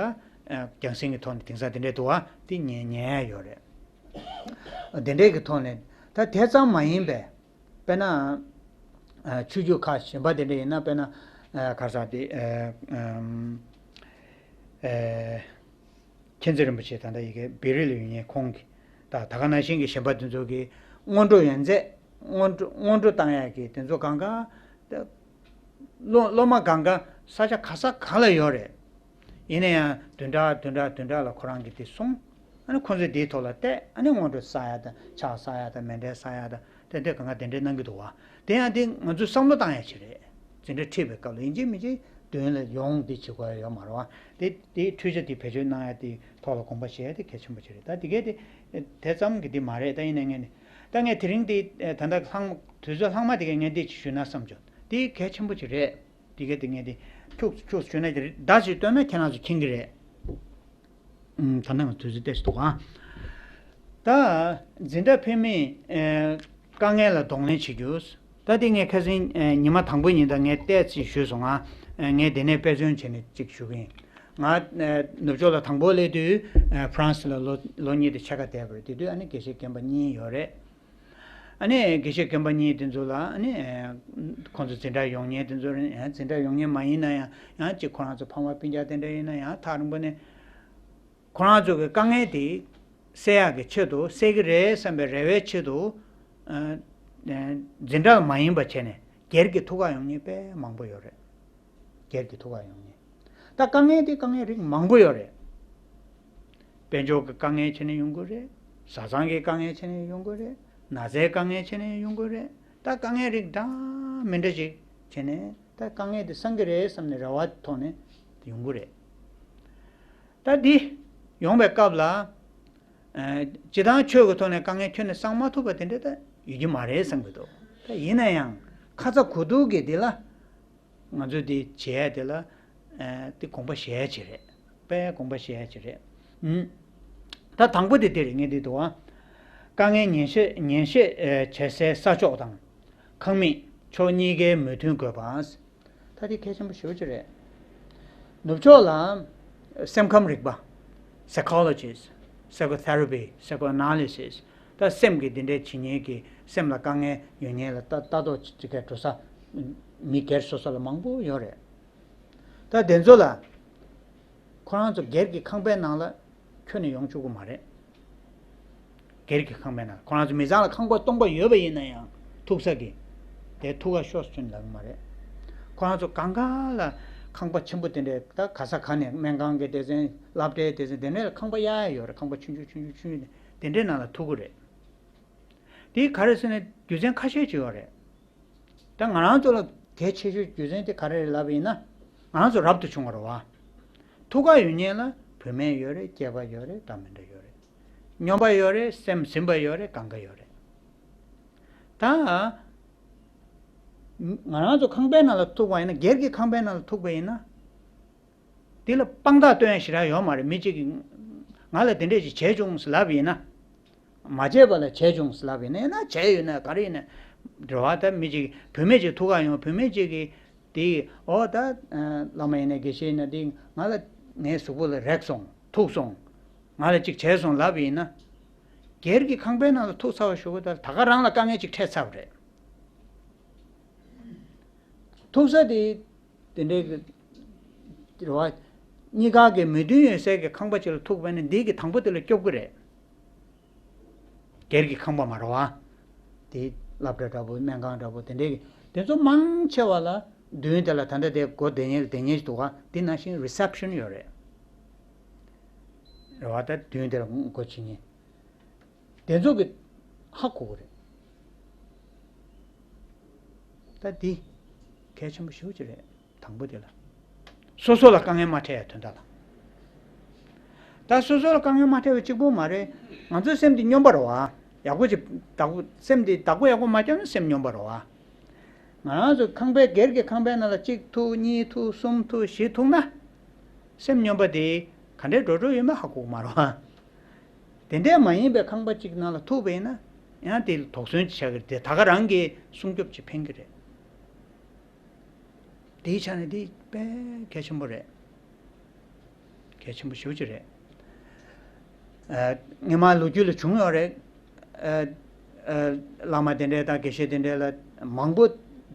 རྒྱང་སྲིང་གི་ཐོག་ནས་དེང་སང་དེ་འདྲས་འདུག་བ་དེ་ཉན་ཉན་ཡ་ཡོད་རེད། དེ་འདྲས་ཀྱི་ཐོག་ནས་ད་དེ་ཙམ་མ་ཡིན་པའི། དཔེར་ན། ཆོས་བརྒྱུད་ཁག་གཞན་པ་དེ་འདྲ་ཡིན་ན། དཔེར་ན། ག་རེ་ཟེར་དེ། མཁྱེན་བརྩེ་རིན་པོ་ཆེ་ད་ལྟ་ཡི་གེ་བེ་རི་ལ་ཡོད་མཁན་ཁོང་གིས། ད་ད་ག་ནང་བཞིན་གྱི་གཞན་པ་དེ་ཚོ་གིས་སྔོན་འགྲོ་ཡོན་ཚད། སྔོན་འགྲོ་སྔོན་འགྲོ་བཏང་ཡག་གི་དེ་ཚོ་གང་ག་སློབ་སློབ་མ་གང་ག་ས་ཆ་ག་ས་གང་ལ་ཡོད་རེད། ཡིན་ན་ཡང་བདུན་ཕྲག་བདུན་ཕྲག་བདུན་ཕྲག་ལ་ཁོ་རང་གིས་དེ་སོང་། ཨ་ནི་ཁོང་ཚོས་དེའི་ཐོག་ལ་བལྟས། ཨ་ནི་སྔོན་འགྲོ་ཟ་ཡག་དང་ཕྱག་ཟ་ཡག་དང་མེ་འབྲས་ཟ་ཡག་དང་དེ་འདྲ་གང་ག་དེ་འདྲ་གནང་གི་འདུག་བ། དེ་ཡང་དེ་ང་ཚོས་བསམ་བློ་བཏང་ཡག་ཅིག་རེད། འཛིན་གྲྭ་ཁྲིད་པའི་སྐབས་ལ་ཡིན་གཅིག་མིན་གཅིག་མདུན་ལ་ཡོང་འདི་བྱེད་དགོས་ཡ་ཡོད་མ་རེད་བ། དེ་དེའི་འཕྲུལ་ཆས་དེ་བེད་སྤྱོད་གནང་ཡ་དེའི་ཐོག་ལ་དགོངས་པ་བཞེས་ཡ་དེ་གལ་ཆེན་པོ་ཅིག་རེད། ད་དེ་གས་དེ་དེ་ཙམ་གྱི་དེ་མ་རེད། ད་ཡིན་ན་ངས་ནི་ད་ངས་དེ་རིང་དེ་ད་ལྟ་ལྷག་དུས་ཚོད་ལྷག་མ་དེ་གས་ངས་འདི་ཞུས་ན་བསམ་བྱུང་། དེ་གལ་ཆེན་པོ་ཅིག་རེད། དེ་གས་དེ་ངས་དེ་ཁྱུག་ཁྱུག་ཞུས་ན་དེ་རེད། ཟླ་ཞིག་བཏོན་ན་ཁྱེད་རང་ཚོ་མཁྱེན་གྱི་རེད། ད་ནང་དུས་ཚོད་ཏོག་ཙམ་འདུག་ཨ། ད་འཛིན་གྲྭ་འཕེན་མིའི་དཀའ་ངལ་ལ་གདོང་ལེན་བྱེད་རྒྱུ། ད་དེ་ངས་ཁ་སང་ཉི་མ་དང་པོ་ཉིན་ད་ངས་ཏོག་ཙམ་ཞུས་སོང་ཨ། ངས་དེ་ནས་དཔེ་མཚོན་བྱས་ནས་ཅིག་ཞུ་གི་ཡིན། ང་ནུབ་ཕྱོགས་ལ་དང་པོ་སླེབས་དུས་ཧྥ་རན་སི་ལ་ལོ་ལོ་གཉིས་དང་ཕྱེད་ཀ་བསྡད་པ་རེད། དེ་དུས་ཨ་ནི་དགེ་བཤེས་རྒན་པ་གཉིས་ཡོད་རེད། ཨ་ནི་དགེ་བཤེས་རྒན་པ་གཉིས་དེ་ཚོ་ལ་ཨ་ནི་ཁོང་ཚོ་འཛིན་གྲྭ་ཡོང་མཁན་དེ་ཚོ་རེད། ཡང་འཛིན་གྲྭ་ཡོང་མཁན་མ་ཡིན་ན་ཡང་ཡང་ཅིག་ཁོ་རང་ཚོ་ཕ་མ་སྤུན་ཀྱག་དེ་འདྲ་ཡིན་ན་ཡང་ཐག་རིང་པོ་ནས་ཁོ་རང་ཚོ་གི་དཀའ་ངལ་དེ་སེལ་ཡག་གི་ཆེད་དུ། སེལ་གི་རེད་བསམ་པའི་རེ་བའི་ཆེད་དུ། ཨ། འཛིན་གྲྭ་ལ་མ་ཡིན་པ་བྱས་ནས་སྒེར་གྱི་ཐུགས་ཁག་ཡོང་མཁན་དཔེ་མང་པོ་ཡོད་རེད། སྒེར་གྱི་ཐུགས་ཁག་ཡོང་མཁན། ད་དཀའ་ངལ་དེ་དཀའ་ངལ་རིགས་མང་པོ་ཡོད་རེད། དཔལ་འབྱོར་གྱི་དཀའ་ངལ་བྱས་ནས་ཡོང་གི་རེད། བཟའ་ཚང་གི་དཀའ་ངལ་བྱས་ནས་ཡོང་གི་རེད། ན་ཚའི་དཀའ་ངལ་བྱས་ནས་ཡོང་གི་རེད། ད་དཀའ་ངལ་རིགས་འདྲ་མི་འདྲ་ཞིག་བྱས་ནས་ད་དཀའ་ངལ་དེ་སངས་ཀྱི་རེད་བསམ་ནས་རེ་བ་ཐོག་ནས་ཡོང་གི་རེད། ད་འདི་ཡོང་བའི་སྐབས་ལ། ཨ། སྤྱིར་བཏང་ཆོས་ཀྱི་ཐོག་ནས་དཀའ་ངལ་ཁྱོན་ནས་སངས་མ་ཐུབ་པ་དེ་འདྲ་ད་ཡོད་ཀྱི་མ་རེད་བསམ་གྱི་འདུག་ད་ཡིན་ན་ཡང་ཁ་ཚ་དགོས་གཏུགས་ཀྱི་འདི་ལ། ང་ཚོས་འདི་བྱེད་ཡ་དེ་ལ། ཨ། འདི་དགོངས་པ་བཞེས་ཡ་ཅིག་རེད། དཔེ་དགོངས་པ་བཞེས་ཡ་ཅིག་རེད། ཨུམ། ད་དང་པོ་དེ་འདི་རེད། ངས་འདི་འདུག་ཨ། དཀའ་ངལ་ངན་བཤད་ངན་བཤད་བྱེད་སའི་ས་ཕྱོགས་དང་། ཁང་མིག་ཕྱོགས་གཉིས་ཀའི་མོས་མཐུན་དགོས་པ། ད་དེ་གལ་ཆེན་པོ་ཞེ་པོ་ཅིག་རེད། ནུབ་ཕྱོགས་ལ་སེམས་ཁམས་རིག་པ། Psychologist, Psychotherapy, Psychoanalysis། ད་སེམས་ཀྱི་འདི་འདྲའི་བྱེད་མཁན་གྱི་སེམས་ལ་དཀའ་ངལ་ཡོད་མཁན་ལ་ལྟ་ལྟ་རྟོག་བྱེད་མཁན་འགྲོ་ས་མི་སྒེར་སོ་སོ་ལ་མང་པོ་ཡོད་རེད། ད་དེ་ཚོ་ལ་ཁོ་རང་ཚོ་སྒེར་གྱི་ཁང་པའི་ནང་ལ་ཁྱོན་ནས་ཡོང་བཅུག་གི་མ་རེད། སྒེར་གྱི་ཁང་པའི་ནང་། ཁོ་རང་ཚོ་མི་ཚང་ལ་ཁང་པ་སྟོང་པ་ཡོད་པ་ཡིན་ན་ཡང་ཐུག་ས་གི་དེ་ཐུག་ག་ཤོག་ཟེར་ནས་ལབ་ཀྱི་མ་རེད། ཁོ་རང་ཚོ་གང་ག་ལ་ཁང་པ་ཆེན་པོ་དེ་འདྲའི་ད་ག་ས་ག་ནས་སྨན་ཁང་གི་སྡེ་ཚན། སློབ་གྲྭའི་སྡེ་ཚན། དེ་འདྲའི་ལ་ཁང་པ་གཡར་ཡ་ཡོད་རེད། ཁང་པ་ཆུང་ཆུང་ཆུང་ཆུང་ཆུང་དེ་འདྲའི་ནང་ལ་ཐུག་གི་རེད། དེ་ག་རེ་ཟེར་ན་རྒྱུ་མཚན་ཁ་ཤས་ཅིག་ཡོད་རེད། ད་ང་རང་ཚོ་ལ་གལ་ཆེ་ཤོས་རྒྱུ་མཚན་དེ་ག་རེ་རེད་ལབ་པ་ཡིན་ན། ང་རང་ཚོ་རབ་ཏུ་བྱུང་བ་རེད་བ། ཐུག་ག་ཡོད་མཁན་ལ་བུད་མེད་ཡོད་རེད། སྐྱེས་པ་ཡོད་རེད། འདྲ་མི་འདྲ་ཡོད་རེད། སྨྱོན་པ་ཡོད་རེད། སེམས་ཟིན་པ་ཡོད་རེད། གང་ག་ཡོད་རེད། ད་ང་རང་ཚོ་ཁང་པའི་ནང་ལ་ཐུག་པ་ཡིན་ན། སྒེར་གྱི་ཁང་པའི་ནང་ལ་ཐུག་པ་ཡིན་ན། དེ་ལ་དཔང་རྟགས་སྟོན་ཡ་ཞེ་དྲག་ཡོད་མ་རེད། མི་གཅིག་གིས་ང་ལ་དེ་འདྲས་ཅིག་བྱས་བྱུང་ཟེར་ལབ་པ་ཡིན་ན། མ་བྱས་པ་ལ་བྱས་བྱུང་ཟེར་ལབ་པ་ཡིན་ན། ཡང་ན་བྱས་ཡོད་ན་ག་རེ་ཡིན་ན། རེད་བ། ད་མི་གཅིག་བུད་མེད་ཅིག་ཐུག་ག་ཡོང་། བུད་མེད་ཅིག་གིས་དེ། ཨོ་ད་བླ་མ་ཡིན་ན་དགེ་བཤེས་ཡིན་ན་དེ་ང་ལ་ངའི་གཟུགས་པོ་ལ་རེག་སོང་། ཐུག་སོང་། ང་ལ་ཅིག་བྱས་སོང་ལབ་པ་ཡིན་ན། སྒེར་གྱི་ཁང་པའི་ནང་ལ་ཐུག་ཚར་བ་ཞུ་གི། ད་ད་ག་རང་ལ་དཀའ་ངལ་ཅིག་འཕྲད་ཚར་བ་རེད། ཐུག་ས་དེ་དེ་འདྲའི་གི་རེད་བ། གཉིས་ཀ་གི་མོས་མཐུན་ཡོད་སའི་གི་ཁང་པ་ཅིག་ལ་ཐུག་པ་ཡིན་ན་འདི་གི་དང་པོ་དེ་ལ་སྐྱོབ་གི་རེད། སྒེར་གྱི་ཁང་པ་མ་རེད་བ། དེ་སློབ་གྲྭ་འདྲ་པོ་སྨན་ཁང་འདྲ་པོ་དེ་འདྲའི་གི་དེ་ཚོ་མང་ཆེ་བ་ལ་མདུན་དེ་ལ་ད་ལྟ་དེ་སྒོ་བསྡད་མཁན་བསྡད་མཁན་ཞིག་འདུག་ག་དེ་ནང་བཞིན་རི་སེབ་ཤན་ཡོད་རེད། རེད་བ། ད་མདུན་དེ་ལ་སྒོ་ཕྱེ་མཁན། དེ་ཚོ་གི་ཧ་གོ་གི་རེད། ད་འདི་གལ་ཆེན་པོ་ཞེ་པོ་ཅིག་རེད། དང་པོ་དེ་ལ། སོ་སོ་ལ་དཀའ་ངལ་མ་འཕྲད་ཡ་དོན་དག་ལ། ད་སོ་སོ་ལ་དཀའ་ངལ་མ་འཕྲད་པ་གཅིག་པོ་མ་རེད། ང་ཚོའི་སེམས་འདི་སྙོམས་པ་རེད་བ། ཡག་པོ་ཅིག་བདག་པོ་སེམས་འདི་བདག་པོ་ཡག་པོ་མ་བརྒྱབ་ན་སེམས་སྙོམས་པ་རེད་བ། ང་རང་ཚོ་ཁང་པའི་སྒེར་གྱི་ཁང་པའི་ནང་ལ་གཅིག་ཐུག་གཉིས་ཐུག་གསུམ་ཐུག་བཞི་ཐུག་ན། སེམས་སྙོམས་པ་དེ་ག་འདྲའི་འགྲོ་འགྲོ་ཡོད་མེད་ཧ་གོ་གི་མ་རེད་བ། དེ་འདྲས་མ་ཡིན་པའི་ཁང་པ་གཅིག་ནང་ལ་ཐུག་པ་ཡིན་ན། ཡང་དེ་དོགས་ཟོན་ཅིག་བྱ་གི་རེད་དེ་ད་ག་རང་གིས་སྲུང་སྐྱོབ་ཅིག་ཕན་གི་རེད། དེའི་ཆ་ནས་དེ་དཔེ་གལ་ཆེན་པོ་རེད། གལ་ཆེན་པོ་ཞེ་པོ་ཅིག་རེད། ཨ། སྔོན་མ་ལོ་རྒྱུས་ལ་བྱུང་ཡོད་རེད། ཨ། ཨ། བླ་མ་དེ་འདྲས་དང་དགེ་བཤེས་དེ་འདྲས་ལ་མང་པོ་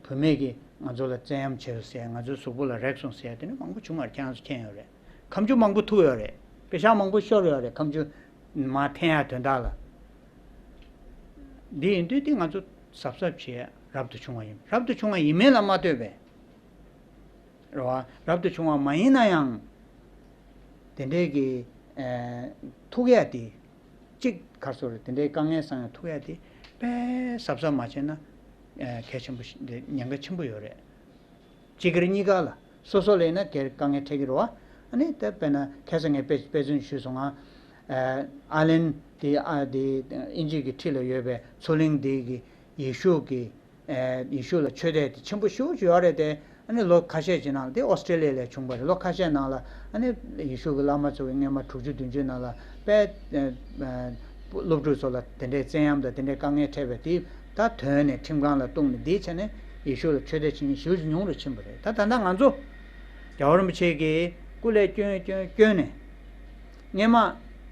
བུད་མེད་ཀྱིས་ང་ཚོ་ལ་བཙན་གཡེམ་བྱས་ཟེར། ང་ཚོའི་གཟུགས་པོ་ལ་རེག་སོང་ཟེར། དེ་འདྲ་མང་པོ་བྱུང་བར་ཁྱེད་རང་ཚོ་མཁྱེན་ཡོད་རེད། ཁ་མཆུ་མང་པོ་ཐུག་ཡོད་རེད། པེ་ཤག་མང་པོ་ཤོར་ཡོད་རེད། ཁ་མཆུ་མར་འཐེན་ཡ་དོན་དག་ལ། འདི་ཡིན་དུས་འདི་ང་ཚོ་གཟབ་གཟབ་བྱེད་ཡ་རབ་ཏུ་བྱུང་བ་ཡིན། རབ་ཏུ་བྱུང་བ་ཡིན་མིན་ལ་མ་ལྟོས་པས། རེད་བ། རབ་ཏུ་བྱུང་བ་མ་ཡིན་ན་ཡང་། དེ་འདྲའི་གི། ཨ། ཐུག་ཡ་དེ། གཅིག་ག་རེ་ཟེར་དགོས་རེད། དེ་འདྲའི་དཀའ་ངལ་སང་ཡང་ཐུག་ཡ་དེ་དཔེ་གཟབ་གཟབ་མ་བྱས་ན། ཨ། གལ་ཆེན་པོ་ཞིག་འདི་ཉེན་ཁ་ཆེན་པོ་ཡོད་རེད། གཅིག་གིར་གཉིས་ཀ་ལ། སོ་སོ་ལ་ཡིན་ན་སྒེར་དཀའ་ངལ་འཕྲད་ཀྱི་རེད་བ། ཨ་ནི་ད་དཔེར་ན་ཁ་སང་ངས་དཔེ་དཔེ་མཚོན་ཞུས་སོང་ང་། ཨ། ཨ་ལན་དེ། ཨ། དེ་དབྱིན་ཇི་གི་འཁྲིས་ལ་ཡོད་པའི་མཚོ་གླིང་དེ་གི་ཡེ་ཤུ་གི། ཨ། ཡེ་ཤུ་ལ་ཆོས་དད་དེ་ཆེན་པོ་ཞེ་པོ་ཅིག་ཡོད་རེད་དེ། ཨ་ནི་ལོ་ཁ་ཤས་ཀྱི་ནང་ལ། དེ་ཨོ་སི་ཀྲེ་ལི་ཡ་ལ་བྱུང་བ་རེད། ལོ་ཁ་ཤས་ནང་ལ་ཨ་ནི་ཡེ་ཤུ་གི་བླ་མ་ཚོ་གི་སྔོན་མ་དྲུག་ཅུ་བདུན་ཅུ་ནང་ལ་དཔེ། ཨ། སློབ་ཕྲུག་ཚོ་ལ་དེ་འདྲའི་བཙན་གཡེམ་དང་དེ་འདྲའི་དཀའ་ངལ་འཕྲད་པའི་དེ་ད་དོན་ནས་ཁྲིམས་ཁང་ལ་གཏུགས་ནས། དེའི་ཆ་ནས་ཡེ་ཤུ་ལ་ཆོས་དད་བྱེད་མཁན་ཞེ་པོ་ཅིག་ཉུང་རུ་ཕྱིན་པ་རེད། ད་ད་ལྟ་ང་ཚོ་རྒྱལ་བ་རིན་པོ་ཆེ་གིས་སྐུ་ལས་བསྐྱོན་བསྐྱོན་བསྐྱོན་ནས། སྔོན་མ་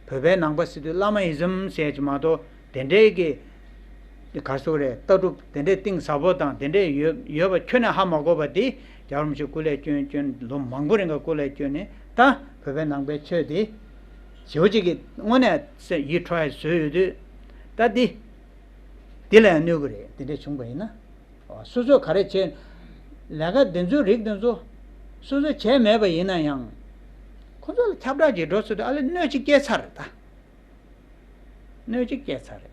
བོད་པའི་ནང་པ་ཟེར་དུས་བླ་མ་ཨི་ཛམ་ཟེར་གྱི་མ་གཏོགས། དེ་འདྲའི་གི་ག་རེ་ཟེར་དགོས་རེད། ལྟ་གྲུབ་དེ་འདྲའི་གཏིང་ཟབ་པོ་དང་དེ་འདྲའི་ཡོད་ཡོད་པ་ཁྱོན་ནས་ཧ་མ་གོ་བ་དེ། རྒྱལ་བ་རིན་པོ་ཆེ་སྐུ་ལས་བསྐྱོན་བསྐྱོན། ལོ་མང་པོ་རིང་ག་སྐུ་ལས་བསྐྱོན་ནས། ད་བོད་པའི་ནང་པའི་ཆོས་དེ་ཞེ་པོ་ཅིག་གི་དངོས་གནས་སེམས་ཡིད་འཕྲོག་ཡ་བཟོས་ཡོད་དུས། ད་འདི་འདི་ལ་ཡང་གནོད་གི་རེད། དེ་འདྲ་བྱུང་བ་ཡིན་ན། སོ་སོས་ག་རེ་བྱས། ལས་ཀ་འདི་ཚོའི་རིགས་འདི་ཚོ་སོ་སོས་བྱས་མེད་པ་ཡིན་ན་ཡང་། ཁོ་ཚོ་ལ་ཁྱབ་བསྒྲགས་ཀྱིས་འགྲོ་ཚུལ་དུ་ཨ་ལས་གནོད་ཅིག་སྐྱེལ་ཚར་རེད་ད། གནོད་ཅིག་སྐྱེལ་ཚར་རེད།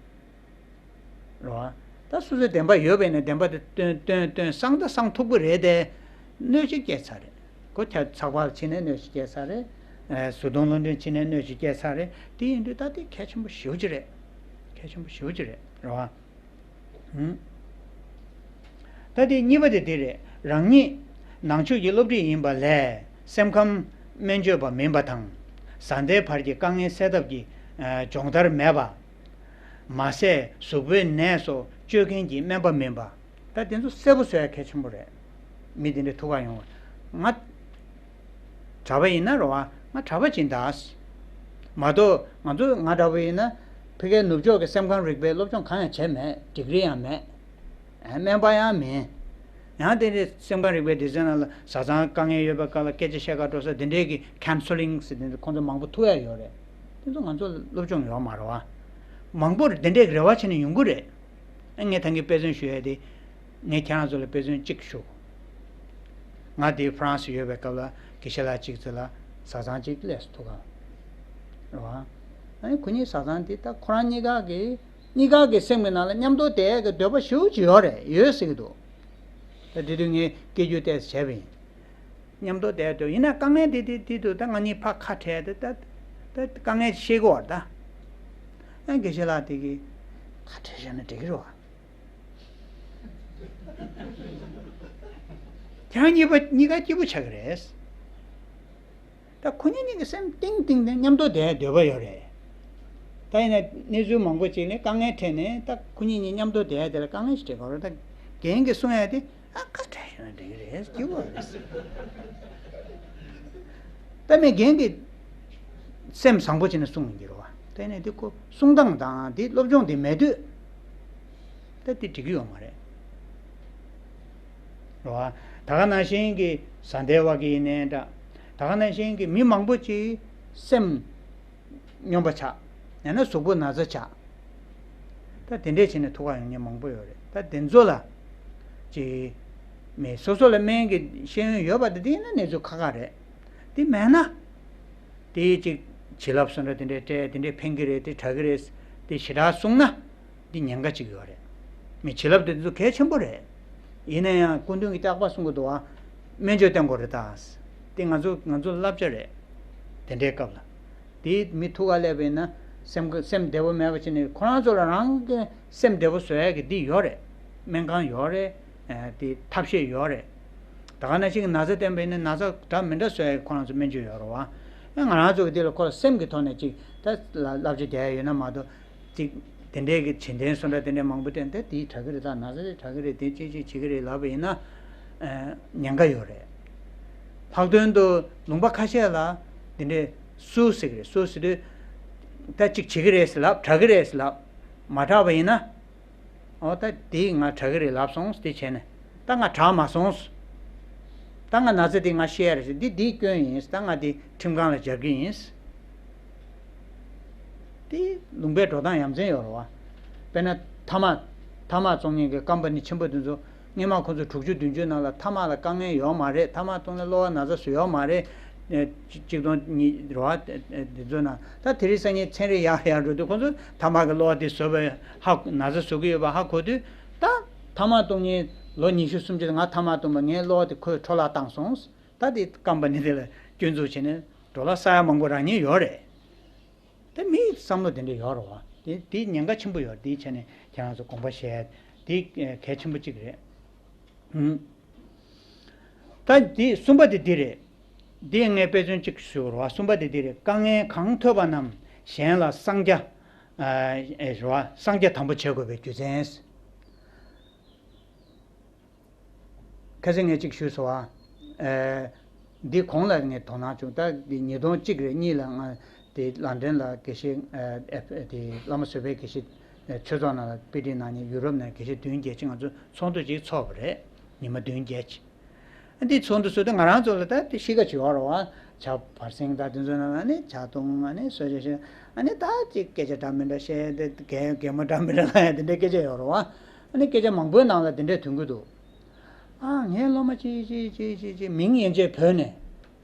རེད་བ། ད་སོ་སོའི་བདེན་པ་ཡོད་པས་ན་བདེན་པ་དེ་སྟོན་སྟོན་སྟོན་སང་ད་སང་ཐུབ་ཀྱི་རེད་དེ། གནོད་ཅིག་སྐྱེལ་ཚར་རེད། ཁོ་ཁྱབ་ཚགས་པར་ཕྱིན་ནས་གནོད་ཅིག་སྐྱེལ་ཚར་རེད། ཨ། བཟོ་དོན་བློ་འདྲེན་ཕྱིན་ནས་གནོད་ཅིག་སྐྱེལ་ཚར་རེད། དེ་ཡིན་དུས་ད་དེ་གལ་ཆེན་པོ་ཞེ་པོ་ཅིག་རེད། གལ་ཆེན་པོ་ཞེ་པོ་ཅིག་རེད། རེད་བ། ཧུམ། ད་དེ་གཉིས་པ་དེ་དེ་རེད། རང་ཉིད་ནང་ཆོས་ཀྱི་སློབ་ཁྲིད་ཡིན་པ་ལས་སེམས་ཁམས་སྨན་བཅོས་པ་མིན་པ་དང་། བཟའ་ཟླའི་བར་གྱི་དཀའ་ངལ་སེལ་ཐབས་ཀྱི། ཨ། སྦྱོང་བརྡར་མེད་པ། མ་ཟད་གཟུགས་པོའི་ནད་སོགས་བཅོས་མཁན་གྱི་སྨན་པ་མིན་པ། ད་དེ་ཚོ་གསལ་པོ་བཟོ་ཡ་གལ་ཆེན་པོ་རེད། མི་དེ་འདྲའི་ཐུག་ག་ཡོང་བ། ང་གྲྭ་པ་ཡིན་ན་རེད་བ། ང་གྲྭ་པ་ཅིག་ཡིན་ད། མ་གཏོགས་ང་ཚོ་ང་འདྲ་པོ་ཡིན་ན་ཕ་གིའི་ནུབ་ཕྱོགས་ཀྱི་སེམས་ཁམས་རིག་པའི་སློབ་སྦྱོང་གང་ཡང་བྱས་མེད། ཌིག་རི་ཡང་མེད། ཨ། སྨན་པ་ཡང་མིན། ཡང་དེ་འདྲའི་སེམས་ཁམས་རིག་པའི་སྡེ་ཚན་ནང་ལ་བཟའ་ཚང་དཀའ་ངལ་ཡོད་པའི་སྐབས་ལ་སྐད་ཆ་བཤད་ག་འགྲོ་ས་དེ་འདྲའི་གི་ཁའུན་སེ་ལིང་ཟེར་དེ་འདྲ་ཁོང་ཚོ་མང་པོ་ཐུག་ཡ་ཡོད་རེད། དེ་ཚོ་ང་ཚོ་སློབ་སྦྱོང་ཡོད་མ་རེད་བ། མང་པོ་དེ་འདྲའི་རེ་བ་བྱས་ནས་ཡོང་གི་རེད། ཨ། ངས་ད་གིན་དཔེ་མཚོན་ཞུ་ཡ་དེ། ངས་ཁྱེད་རང་ཚོ་ལ་དཔེ་མཚོན་གཅིག་ཞུ། ང་དེ་ཧྥ་རན་སི་ཡོད་པའི་སྐབས་ལ་དགེ་བཤེས་ལགས་གཅིག་ཚོ་ལ་བཟའ་ཚང་གཅིག་སླེབས་སོང་ཐུག་ག། རེད་བ། ཨ་ནི་ཁོ་གཉིས་བཟའ་ཚང་དེ་ད་ཁོ་རང་གཉིས་ཀ་གི་གཉིས་ཀ་གི་སེམས་ཀྱི་ནང་ལ་མཉམ་དུ་བསྡད་ཀྱི་འདོད་པ་ཞེ་པོ་ཅིག་ཡོད་རེད། ཡོད་ཟེར་གྱི་འདུག། ད་དེ་དུས་ངས་སྐད་སྒྱུར་ཏོག་ཙམ་བྱས་པ་ཡིན། མཉམ་དུ་བསྡད་འདུག། ཡིན་ན་དཀའ་ངལ་དེ་དེ་དེ་འདུག། ད་ང་གཉིས་ཕར་ཁ་བྲལ་ཏེ་ད་ད་དཀའ་ངལ་བཤད་ཀྱི་ཡོད་རེད་ད། ཨ། དགེ་བཤེས་ལགས་དེ་གིས་ཁ་བྲལ་བཞག་ན་འགྲིག་གི་རེད་བ། ཁྱེད་རང་གཉིས་པ་གཉིས་ཀ་སྐྱིད་པོ་ཆགས་ཀྱི་རེད། ད་ཁོ་གཉིས་གཉིས་ཀྱི་སེམས་གཏིང་གཏིང་ནས་མཉམ་དུ་བསྡད་འདོད་པ་ཡོད་རེད། ད་ཡིན་ན་གནས་ཚུལ་མང་པོ་ཅིག་ནས་དཀའ་ངལ་འཕྲད་ནས་ད་ཁོ་གཉིས་གཉིས་མཉམ་དུ་བསྡད་དེ་ལ་དཀའ་ངལ་ཞིག་འཕྲད་ཀྱི་རེད། ད་རྒན་གྱིས་གསུང་ཡ་དེ། ཨ། ཁ་བྲལ་ཡོང་ན་འགྲིག་གི་རེད། སྐྱིད་པོ་རེད། ད་མི་རྒན་གྱིས་སེམས་བཟང་པོ་བྱས་ནས་གསུངས་ཡིན་གྱི་རེད་བ། དེ་ནས་འདི་ཁོ་གསུང་སྟངས་དང་འདི་སློབ་སྦྱོང་འདི་མེད་དུས་ད་འདི་འགྲིག་གི་ཡོད་མ་རེད། རེད་བ། ད་ག་ནང་བཞིན་གྱི་བཟའ་ཟླའི་བར་གྱི་ཡིན་ནའི་འདྲ། ད་ག་ནང་བཞིན་གྱི་མི་མང་པོ་ཅིག་སེམས་སྨྱོན་པ་ཆགས། ཡང་ན་གཟུགས་པོ་ན་ཚ་ཆགས། ད་དེ་འདྲས་བྱས་ནས་ཐུགས་ཁ་ཡོང་མཁན་མང་པོ་ཡོད་རེད། ད་དེ་ཚོ་ལ་ཅིག་མི་སོ་སོ་ལ་སྨན་གྱི་ཤེས་ཡོན་ཡོད་པ་དེ་དེ་ཡིན་ན་གནས་ཚུལ་ཁག་ཁག་རེད། དེ་མེད་ན། དེ་ཅིག་བྱིན་རླབས་སུ་འདྲ་དེ་འདྲས་སྤྲད་དེ་འདྲས་ཕན་གྱི་རེད་དེ་དྲག་གི་རེད། དེ་ཞེ་དྲག་གསུངས་ན། འདི་ཉེན་ཁ་ཅིག་ཡོད་རེད། མི་བྱིན་རླབས་དེ་ཚོ་གལ་ཆེན་པོ་རེད། ཡིན་ན་ཡང་སྐུ་མདུན་གྱིས་རྟག་པར་གསུང་གི་འདུག་བ། སྨན་བཅོས་བསྟེན་དགོས་རེད་ད། དེ་ང་ཚོ་ང་ཚོ་བསླབ་བྱ་རེད། དེ་འདྲའི་སྐབས་ལ། དེ་མི་ཐུགས་ཁ་སླེབས་པ་ཡིན་ན་སེམས་སེམས་བདེ་པོ་མེད་པ་བྱས་ནས་ཁོ་རང་ཚོ་ལ་རང་གི་སེམས་བདེ་པོ་བཟོ་ཡ་གི་འདི་ཡོད་རེད། སྨན་ཁང་ཡོད་རེད། ཨ་དེ་ཐབས་ཤེས་ཡོད་རེད། ད་ག་ནང་བཞིན་གྱི་ན་ཚ་བསྟེན་པ་ཡིན་ན་ན་ཚ་འདྲ་མི་འདྲ་བཟོ་ཡ་གི་ཁོ་རང་ཚོ་སྨན་བཅོས་ཡོད་རེད་བ། ཨ་ང་རང་ཚོ་གི་འདི་ལ་ཁོ་ལ་སེམས་ཀྱི་ཐོག་ནས་ཅིག་ད་བསླབ་བྱ་རྒྱག་ཡ་ཡོད་ན་མ་གཏོགས། ཅིག་དེ་འདྲའི་གི་བྱེད་འདྲེན་སུ་འདྲ་དེ་འདྲའི་མང་པོ་བསྟན་ཏེ་དེའི་དྲག་གི་རེད་ད་ན་ཚ་རེད་དྲག་གི་རེད་དེ་ཅི་ཅི་བྱེད་ཀྱི་རེད་ལབ་པ་ཡིན་ན། ཨ་ཉེན་ཁ་ཡོད་རེད། ལྷག་དོན་དུ་ལུང་པ་ཁ་ཤས་ལ་དེ་འདྲའི་སུ་ཟེར་གི་རེད་སུ་ཟེར་དུས། ད་ཅིག་བྱེད་ཀྱི་རེད་ཟེར་ལབ་དྲག་གི་རེད་ཟེར་ལབ། མ་དྲག་པ་ཡིན་ན། ཨོ་ད་དེ་ང་དྲག་གི་རེད་ལབ་སོང་དེ་བྱས་ནས་ད་ང་དྲག་མ་སོང་། ད་ང་ན་ཚ་དེ་ང་ཤེས་ཡ་རེད་ཟེར་འདི་འདིའི་སྐྱོན་ཡིན་ད་ང་དེ་ཁྲིམས་ཁང་ལ་སྦྱར་གི་ཡིན། དེ་ལུང་པའི་འགྲོ་སྟངས་ཡ་མཚན་ཡོད་རེད་བ། དཔེར་ན་ཐ་མག་ཐ་མག་བཙོང་མཁན་གྱི་ཀམ་པ་ནི་ཆེན་པོ་དེ་ཚོ་སྔོན་མ་ཁོ་ཚོ་དྲུག་ཅུ་བདུན་ཅུ་ནང་ལ་ཐ་མག་ལ་དཀའ་ངལ་ཡོད་མ་རེད། ཐ་མག་བཙོང་ནས་གློ་བ་ན་ཚ་བཟོས་ཡོད་མ་རེད། ཨེ་ཆིག་སྟོང་གཉིས་རེད་བ། དེ་ཚོ་ནང་ད་དེ་རིང་སང་ཉིན་ཚན་རིག་ཡར་ཡར་འགྲོ་དུས་ཁོ་ཚོ་ཐ་མག་གི་གློ་བ་དེ་བཟོས་པ་ཧ་ན་ཚ་བཟོ་གི་ཡོད་པ་ཧ་གོ་དུས་ད་ཐ་མག་བཙོང་མཁན་ལོ་ཉི་ཤུ་སུམ་ཅུ་ང་ཐ་མག་བཙོང་པ་ངའི་གློ་བ་དེ་ཁོས་འཕྲོ་བརླག་བཏང་སོང་། ད་དེ་ཀམ་པ་ནི་དེ་ལ་སྐྱོན་འཛུགས་བྱས་ནས་འགྲོ་ལ་ས་ཡ་མང་པོ་རག་མཁན་ཡོད་རེད། དེ་མིའི་བསམ་བློ་དེ་འདྲ་ཡོད་རེད་བ། དེ་དེ་ཉེན་ཁ་ཆེན་པོ་ཡོད་རེད། དེའི་ཆ་ནས་ཁྱེད་རང་ཚོ་དགོངས་པ་བཞེས་དེ་གལ་ཆེན་པོ་གཅིག་རེད། ཨུམ། ད་དེ་གསུམ་པ་དེ་འདི་རེད། འདི་ངས་དཔེ་མཚོན་གཅིག་ཞུ་རོགས། གསུམ་པ་དེ་འདི་རེད། དཀའ་ངལ་གང་ཐོས་པ་རྣམས་གཞན་ལ་གསང་རྒྱ། ཨ་ཨེ་རེད་བ། གསང་རྒྱ་དམ་པོ་བྱེད་དགོས་པའི་རྒྱུ་མཚན། ཁ་སང་ངས་གཅིག་ཞུས་སོང་ཨ། ཨེ། འདི་གོང་ལ་ངས་དོ་སྣང་བྱུང་ད་འདི་ཉིས་སྟོང་གཅིག་རེད་གཉིས་ལ་ང་དེ་ལན་ཀྲན་ལ་དགེ་བཤེས་ཨེ་དེ་བླ་མ་བཟོད་པའི་དགེ་བཤེས་ཆོས་ཚོགས་ནང་ལ་དཔེ་ཁྲིད་གནང་ནས་ཡུ་རོབ་ནས་དགེ་བཤེས་བདུན་བརྒྱད་ཅིག་ང་ཚོ་ཚོགས་འདུ་ཅིག་ཚོགས་པ་རེད། ཉི་མ་བདུན་བརྒྱད་ཅིག་འདི་ཚོགས་འདུ་ཚོགས་དུས་ང་རང་ཚོ་ལ་ད་དེ་གཤིས་ཀ་ཅིག་ཡོད་རེད་བ། ཇ་བར་གསེང་ད་དེ་ཚོ་ནང་ཨ་ནི་ཇ་འཐུང་ཨ་ནི་གསོལ་ཇ་བཞེས་ཨ་ནི་ད་ཅིག་སྐད་ཆ་འདྲ་མི་འདྲ་བཤད་དེ་གད་གད་མོ་འདྲ་མི་འདྲ་ལབ་ཡ་དེ་འདྲའི་སྐད་ཆ་ཡོད་རེད་བ། ཨ་ནི་སྐད་ཆ་མང་པོའི་ནང་ལ་དེ་འདྲས་ཐོན་གྱི་འདུག་ཨ་ངའི་སློབ་མ་ཅིག་ཅིག་ཅིག་ཅིག་ཅིག་མིང་ཡན་ཆད་བོས་ནས།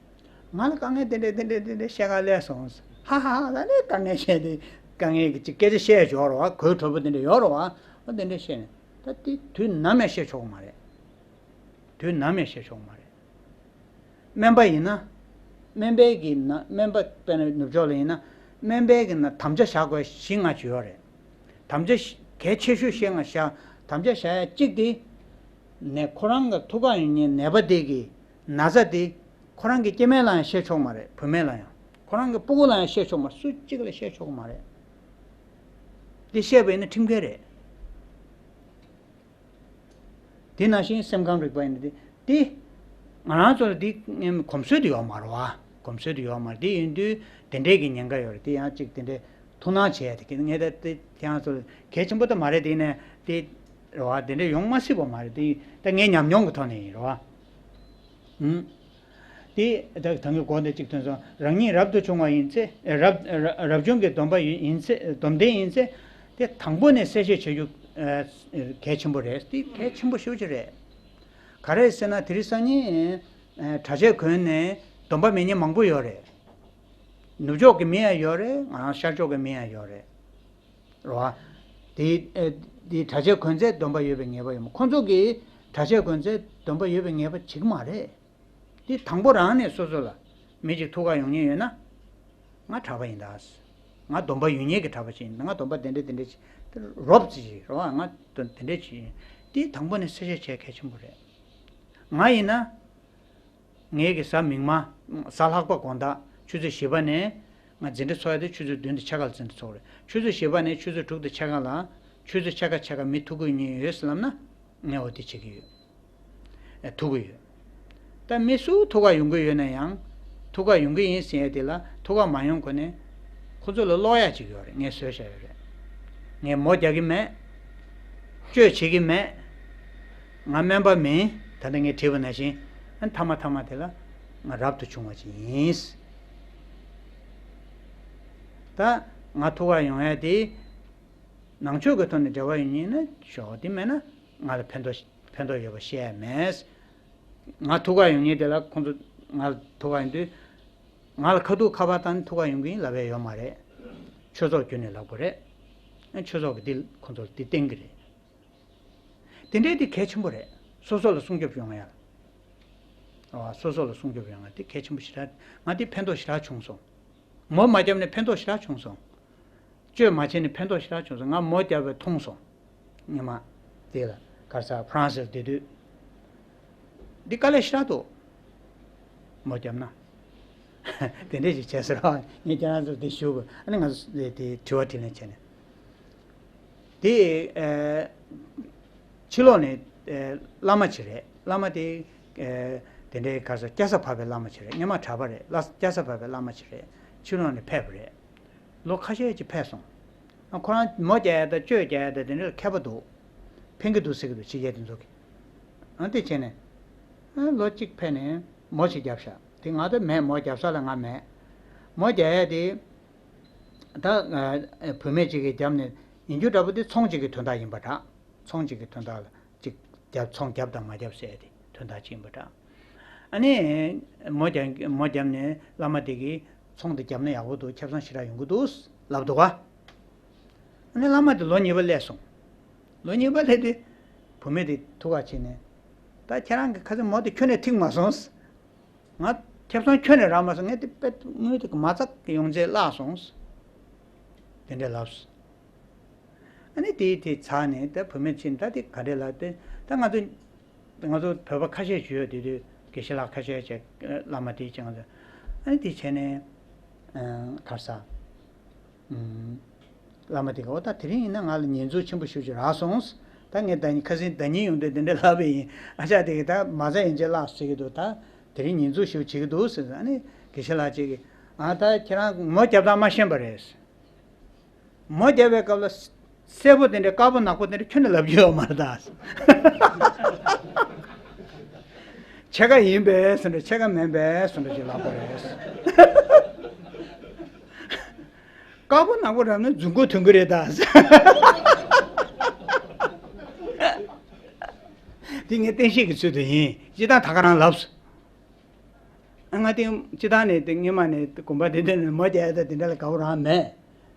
ང་ལ་དཀའ་ངལ་དེ་འདྲས་དེ་འདྲས་དེ་འདྲས་བཤད་ག་སླེབས་སོང་། ཧ་ཧ་ཧ་ད་ནི་དཀའ་ངལ་བཤད་དེ་དཀའ་ངལ་གྱི་ཅིག་སྐད་ཆ་བཤད་ཡ་ཅིག་ཡོད་རེད་བ། གོས་དྲོ་པོ་དེ་འདྲས་ཡོད་རེད་བ། ཨ་དེ་འདྲས་བཤད་ནས་ད་དེ་དུས་ནམ་ཡང་བཤད་ཆོག་གི་མ་རེད། དུས་ནམ་ཡང་བཤད་ཆོག་གི་མ་རེད། སྨན་པ་ཡིན་ན། སྨན་པའི་གི་ན་སྨན་པ་དཔེར་ན་ནུབ་ཕྱོགས་ལ་ཡིན་ན། སྨན་པའི་གི་ན་དམ་བཅའ་བཞག་དགོས་བཞི་ལྔ་ཅིག་ཡོད་རེད། དམ་བཅའ་བཞི་གལ་ཆེ་ཤོས་བཞི་ལྔ་བཞག་དམ་བཅའ་བཞག་ཡ་གཅིག་དེ། ནས་ཁོ་རང་གི་ཐུགས་ཁ་ཡོད་མཁན་ནད་པ་དེ་གི་ན་ཚ་དེ། ཁོ་རང་གི་སྐྱེ་དམན་ལ་ཡང་བཤད་ཆོག་མ་རེད། བུད་མེད་ལ་ཡང་། ཁོ་རང་གི་སྤུ་གུ་ལ་ཡང་བཤད་ཆོག་མ་རེད། སུ་གཅིག་ལ་བཤད་ཆོག་མ་རེད། དེ་བཤད་པ་ཡིན་ན་ཁྲིམས་འགལ་རེད། དེ་ནང་བཞིན་སེམས་ཁམས་རིག་པ་ཡིན་ན་དེ། དེ། ང་རང་ཚོ་ལ་དེ་གོམས་སྲོལ་དེ་ཡོད་མ་རེད་བ། གོམས་སྲོལ་དེ་ཡོད་མ་རེད། དེ་ཡིན་དུས་དེ་འདྲའི་གི་ཉེན་ཁ་ཡོད་རེད། དེ་ཡང་གཅིག་དེ་འདྲའི་ཐུགས་སྣང་བྱས་ཏེ་ངས་ད་དེ་ཁྱེད་རང་ཚོ་ལ་གལ་ཆེན་པོ་ད་མ་རེད། དེ་ནས་དེ་རེད་བ། དེ་འདྲའི་ཡོང་མ་སྲིད་པ་མ་རེད། དེ་ད་ངའི་ཉམས་མྱོང་གི་ཐོག་ནས་ཡིན་རེད་བ། ཧུམ། དེ་ད་ད་གིན་གོང་དེ་གཅིག་ཐོན་སོང་། རང་ཉིད་རབ་ཏུ་བྱུང་བ་ཡིན་ཚེ་རབ་རབ་བྱུང་གི་སྡོམ་པ་ཡིན་ཚེ་སྡོམ་ལྡན་ཡིན་ཚེ། དེ་དང་པོ་ནས་གསལ་བཤད་བྱེད་རྒྱུ་གལ་ཆེན་པོ་རེད། དེ་གལ་ཆེན་པོ་ཞེ་པོ་ཅིག་རེད། ག་རེ་ཟེར་ན་དེ་རིང་སང་ཉིན་གྲྭ་ཆས་གོན་ནས་སྡོམ་པ་མེད་མཁན་མང་པོ་ཡོད་རེད། ནུབ་ཕྱོགས་ཀྱི་མི་ཡང་ཡོད་རེད། ང་རང་ཤར་ཕྱོགས་ཀྱི་མི་ཡང་ཡོད་རེད། རེད་བ། དེ་དེ་གྲྭ་ཆས་གོན་ཚད་སྡོམ་པ་ཡོད་པའི་ངེས་པ་ཡོད་མ། ཁོང་ཚོ་གིས་གྲྭ་ཆས་གོན་ཚད་སྡོམ་པ་ཡོད་པའི་ངེས་པ་བྱེད་ཀྱི་མ་རེད། དེ་དང་པོ་རང་ནས་སོ་སོ་ལ་མི་གཅིག་ཐུགས་ཁ་ཡོང་མཁན་ཡོད་ན། ང་གྲྭ་པ་ཡིན་ད། ང་སྡོམ་པ་ཡོད་མཁན་གྱི་གྲྭ་པ་ཞིག་ཡིན། ང་སྡོམ་པ་དེ་འདྲས་དེ་འདྲས་ཅིག་རོབ་ཙམ་ཞིག་རེད་བ། ང་དེ་འདྲས་ཅིག་ཡིན། དེ་དང་པོ་ནས་གསལ་བཤད་བྱེད་གལ་ཆེན་པོ་རེད། ང་ཡིན་ན། ངེད་ཀྱི་གཟའ་མིག་དམར། གཟའ་ལྷག་པ་དགོང་དག་ཆུ་ཚོད་བཞི་པ་ནས། ང་འཛིན་གྲྭ་ཚོགས་ཡ་དེ་ཆུ་ཚོད་བདུན་དང་ཕྱེད་ཀ་ལ་འཛིན་གྲྭ་ཚོགས་རེད། ཆུ་ཚོད་བཞི་པ་ནས་ཆུ་ཚོད་དྲུག་དང་ཕྱེད་ཀ་ལ། ཆུ་ཚོད་ཕྱེད་ཀ་ཕྱེད་ཀ་མི་ཐུག་གི་ཡོད་ཟེར་ལབ་ན། ངས་འོ་དེ་བྱེད་ཀྱི་ཡོད། ཨེ་ཐུག་གི་ཡོད། ད་མི་སུ་ཐུག་ག་ཡོང་གི་ཡོད་ན་ཡང་། ཐུག་ག་ཡོང་གི་ཡིན་ཟེར་ཡ་དེ་ལ་ཐུག་ག་མ་ཡོང་གོང་ནས། ཁོ་ཚོ་ལ་ཀློག་ཡ་ཅིག་ཡོད་རེད། ངས་བཟོས་བཞག་ཡོད་རེད། ངས་མོ་རྒྱག་གི་མེད། གཅོད་བྱེད་ཀྱི་མེད། ང་སྨན་པ་མིན། ད་ལྟ་ངས་བྲིས་པ་ནང་བཞིན། ཨ་མཐའ་མ་མཐའ་མ་དེ་ལ། ང་རབ་ཏུ་བྱུང་བ་ཅིག་ཡིན། ད་ང་ཐུག་ག་ཡོང་ཡ་དེ་ནང་ཆོས་ཀྱི་ཐོག་ནས་འབྲེལ་བ་ཡོད་མཁན་ན་ཤོག་དེ་མེད་ན་ང་ལ་ཕན་ཐོགས་ཕན་ཐོགས་ཡོད་པ་བཤད་ཡ་མེད། ང་ཐུག་ག་ཡོང་མཁན་དེ་ལ་ཁོང་ཚོ་ང་ལ་ཐུག་ག་ཡོང་དུས། ང་ལ་ཁ་ཐུག་ཁ་པར་བཏང་ནས་ཐུག་ག་ཡོང་གི་ཡིན་ལབ་ཡ་ཡོད་མ་རེད། ཆོས་ཚོགས་བརྒྱུད་ནས་ལབ་དགོས་རེད། ཆོས་ཚོགས་ཀྱི་འདི་ཁོང་ཚོ་ལ་འདི་བསྟན་གི་རེད། དེ་འདྲའི་འདི་གལ་ཆེན་པོ་རེད། སོ་སོ་ལ་སྲུང་སྐྱོབ་ཡོང་ཡ། ཨ། སོ་སོ་ལ་སྲུང་སྐྱོབ་ཡོང་ཡ་འདི་གལ་ཆེན་པོ་ཞེ་དྲག་ང་འདི་ཕན་ཐོགས་ཞེ་དྲག་བྱུང་སོང་། མོ་མ་བརྒྱབ་ནས་ཕན་ཐོགས་ཞེ་དྲག་བྱུང་སོང་། བཅོས་མ་བྱས་ནས་ཕན་ཐོགས་ཞེ་དྲག་བྱུང་སོང་། ང་མོ་བརྒྱབ་པས་མཐོང་སོང་། སྔོན་མ་དེ་ལ་ག་རེ་ཟ་ཧྥ་རན་སིར་བསྡད་དུས། འདི་དཀའ་ལས་ཞེ་དྲག་འདུག་མོ་བརྒྱབ་ན། དེ་འདྲས་ཞིག་བྱས་ཟེར་བ། ངས་ཁྱེད་རང་ཚོར་འདི་ཞུ་དགོས། ཨ་ནི་ང་ཚོ་དེ་དྲི་བ་དྲིས་ལན་བྱས་ནས། དེ་ཨ། ཕྱི་ལོགས་ནས་ཨ། བླ་མ་ཅིག་རེད། བླ་མ་དེ་ཨ། དེ་འདྲའི་ག་རེ་ཟ་སྐྱ་སར་བབས་པའི་བླ་མ་ཅིག་རེད། སྔོན་མ་གྲྭ་པ་རེད། བླ་སྐྱ་སར་བབས་པའི་བླ་མ་ཅིག་རེད། ཕྱི་ལོགས་ནས་ཕེབས་པ་རེད། ལོ་ཁ་ཤས་ཅིག་ཕེབས་སོང་། ཨ། ཁོ་རང་མོ་རྒྱག་ཡ་དང་གཅོད་རྒྱག་ཡ་དང་དེ་འདྲ་ལ་མཁས་པ་འདུག་ཕན་གྱི་འདུག་ཟེར་གྱི་འདུག་ཕྱི་རྒྱལ་དེ་ཚོ་གིས། ཨ། དེ་བྱས་ནས། ཨ། ལོ་གཅིག་ཕེབས་ནས་མོ་ཞིག་བརྒྱབ་ཤག་དེ་ང་ཚོ་མེད། མོ་རྒྱབ་ས་ལ་ང་མེད། མོ་རྒྱག་ཡ་དེ། ད་ཨ། བུད་མེད་ཅིག་གིས་བརྒྱབ་ནས་ཡིན་རྒྱུ་འདྲ་པོ་དེ་ཚོང་གཅིག་གི་དོན་དག་ཡིན་པ་འདྲ། ཚོང་གཅིག་གི་དོན་དག་ལ་གཅིག་བརྒྱབ། ཚོང་བརྒྱབ་དང་མ་བརྒྱབ་ཟེར་ཏེ་དོན་དག་གཅིག་ཡིན་པ་འདྲ། ཨ་ནི། མོ་རྒྱབ། མོ་བརྒྱབ་ནས་བླ་མ་དེ་གིས་ཚོང་དེ་བརྒྱབ་ན་ཡག་པོ་འདུག་ཁེ་བཟང་ཞེ་དྲག་ཡོང་གི་འདུག་ལབ་འདུག་ག་ཨ་ནི་བླ་མ་དེ་ལོ་གཉིས་པ་སླེབས་སོང་། ལོ་གཉིས་པ་སླེབས་དུས། བུད་མེད་དེ་ཐུག་ག་ཕྱིན་ནས། ད་ཁྱེད་རང་གི་ཁ་སང་མོ་དེ་ཁྱོན་ནས་ཐིག་མ་སོང་། ང་ཁེ་བཟང་ཁྱོན་ནས་རག་མ་སོང་། ངས་དེ་དཔེ་དངུལ་དེ་མ་རྩ་ཡོང་ཆེད་བརླག་སོང་། དེ་འདྲས་ལབ་སོང་། ཨ་ནི་དེའི་དེ་ཚར་ནས་ད་བུད་མེད་ཕྱིན། ད་དེ་ག་འདྲས་ལབ་དེ། ད་ང་ཚོ་ང་ཚོ་བོད་པ་ཁ་ཤས་ཞིག་ཡོད། དེ་དུས་དགེ་བཤེས་ལགས་ཁ་ཤས་ཅིག་བླ་མ་དེ་ཅིག་ང་ཚོ། ཨ་ནི་དེ་བྱས་ནས་གར་ས། བླ་མ་དེ་ག་འོ་ད་དེ་རིང་ཡིན་ན་ང་ལ་ཉེས་འཛུགས་ཆེན་པོ་ཞེ་པོ་ཅིག་རག་སོང་། ད་ངས་ཟླ་ཉིན་ཁ་སང་ཟླ་ཉིན་ཡོང་དུས་དེ་འདྲ་ལབ་པ་ཡིན། ཨ་ཅག་དེ་གིས་ད་མ་རྩ་ཡོང་ཆེད་བརླག་ཟེར་གྱི་འདུག་ད་དེ་རིང་ཉེས་འཛུགས་ཞེ་པོ་བྱེད་ཀྱི་འདུག་ཟེར། ཨ་ནི་དགེ་བཤེས་ལགས་ཅིག་གིས། ཨ། ད་ཁྱེད་རང་མོ་རྒྱབ་སྟངས་མ་ཤེས་པ་རེད། མོ་རྒྱབ་པའི་སྐབས་ལ་གསལ་པོ་དེ་འདྲ་དཀར་པོ་ནག་པོ་དེ་འདྲ་ཁྱོན་ནས་ལབ་རྒྱུ་ཡོད་མ་རེད་ད། ཕྱེད་ཀ་ཡིན་པས་ཟེར་འདྲ། ཕྱེད་ཀ་མིན་པས་ཟེར་འདྲ་ཞིག་ལབ་པ་རེད། དཀར་པོ་ནག་པོ་རག་ན་རྫུན་གོ་ཐོན་གི་རེད་ད། དེ་ངས་བསྟན་བཤིག་གི་ཚུལ་དུ་ཡིན། སྤྱིར་བཏང་ད་ག་རང་ལབ་སོང་། ང་དེ་སྤྱིར་བཏང་ནས་དེ་སྔོན་མ་ནས་དེ་དགོན་པ་དེ་འདྲ་ནས་མོ་རྒྱག་ཡ་ད་དེ་འདྲ་ལ་དགའ་པོ་རང་མེད།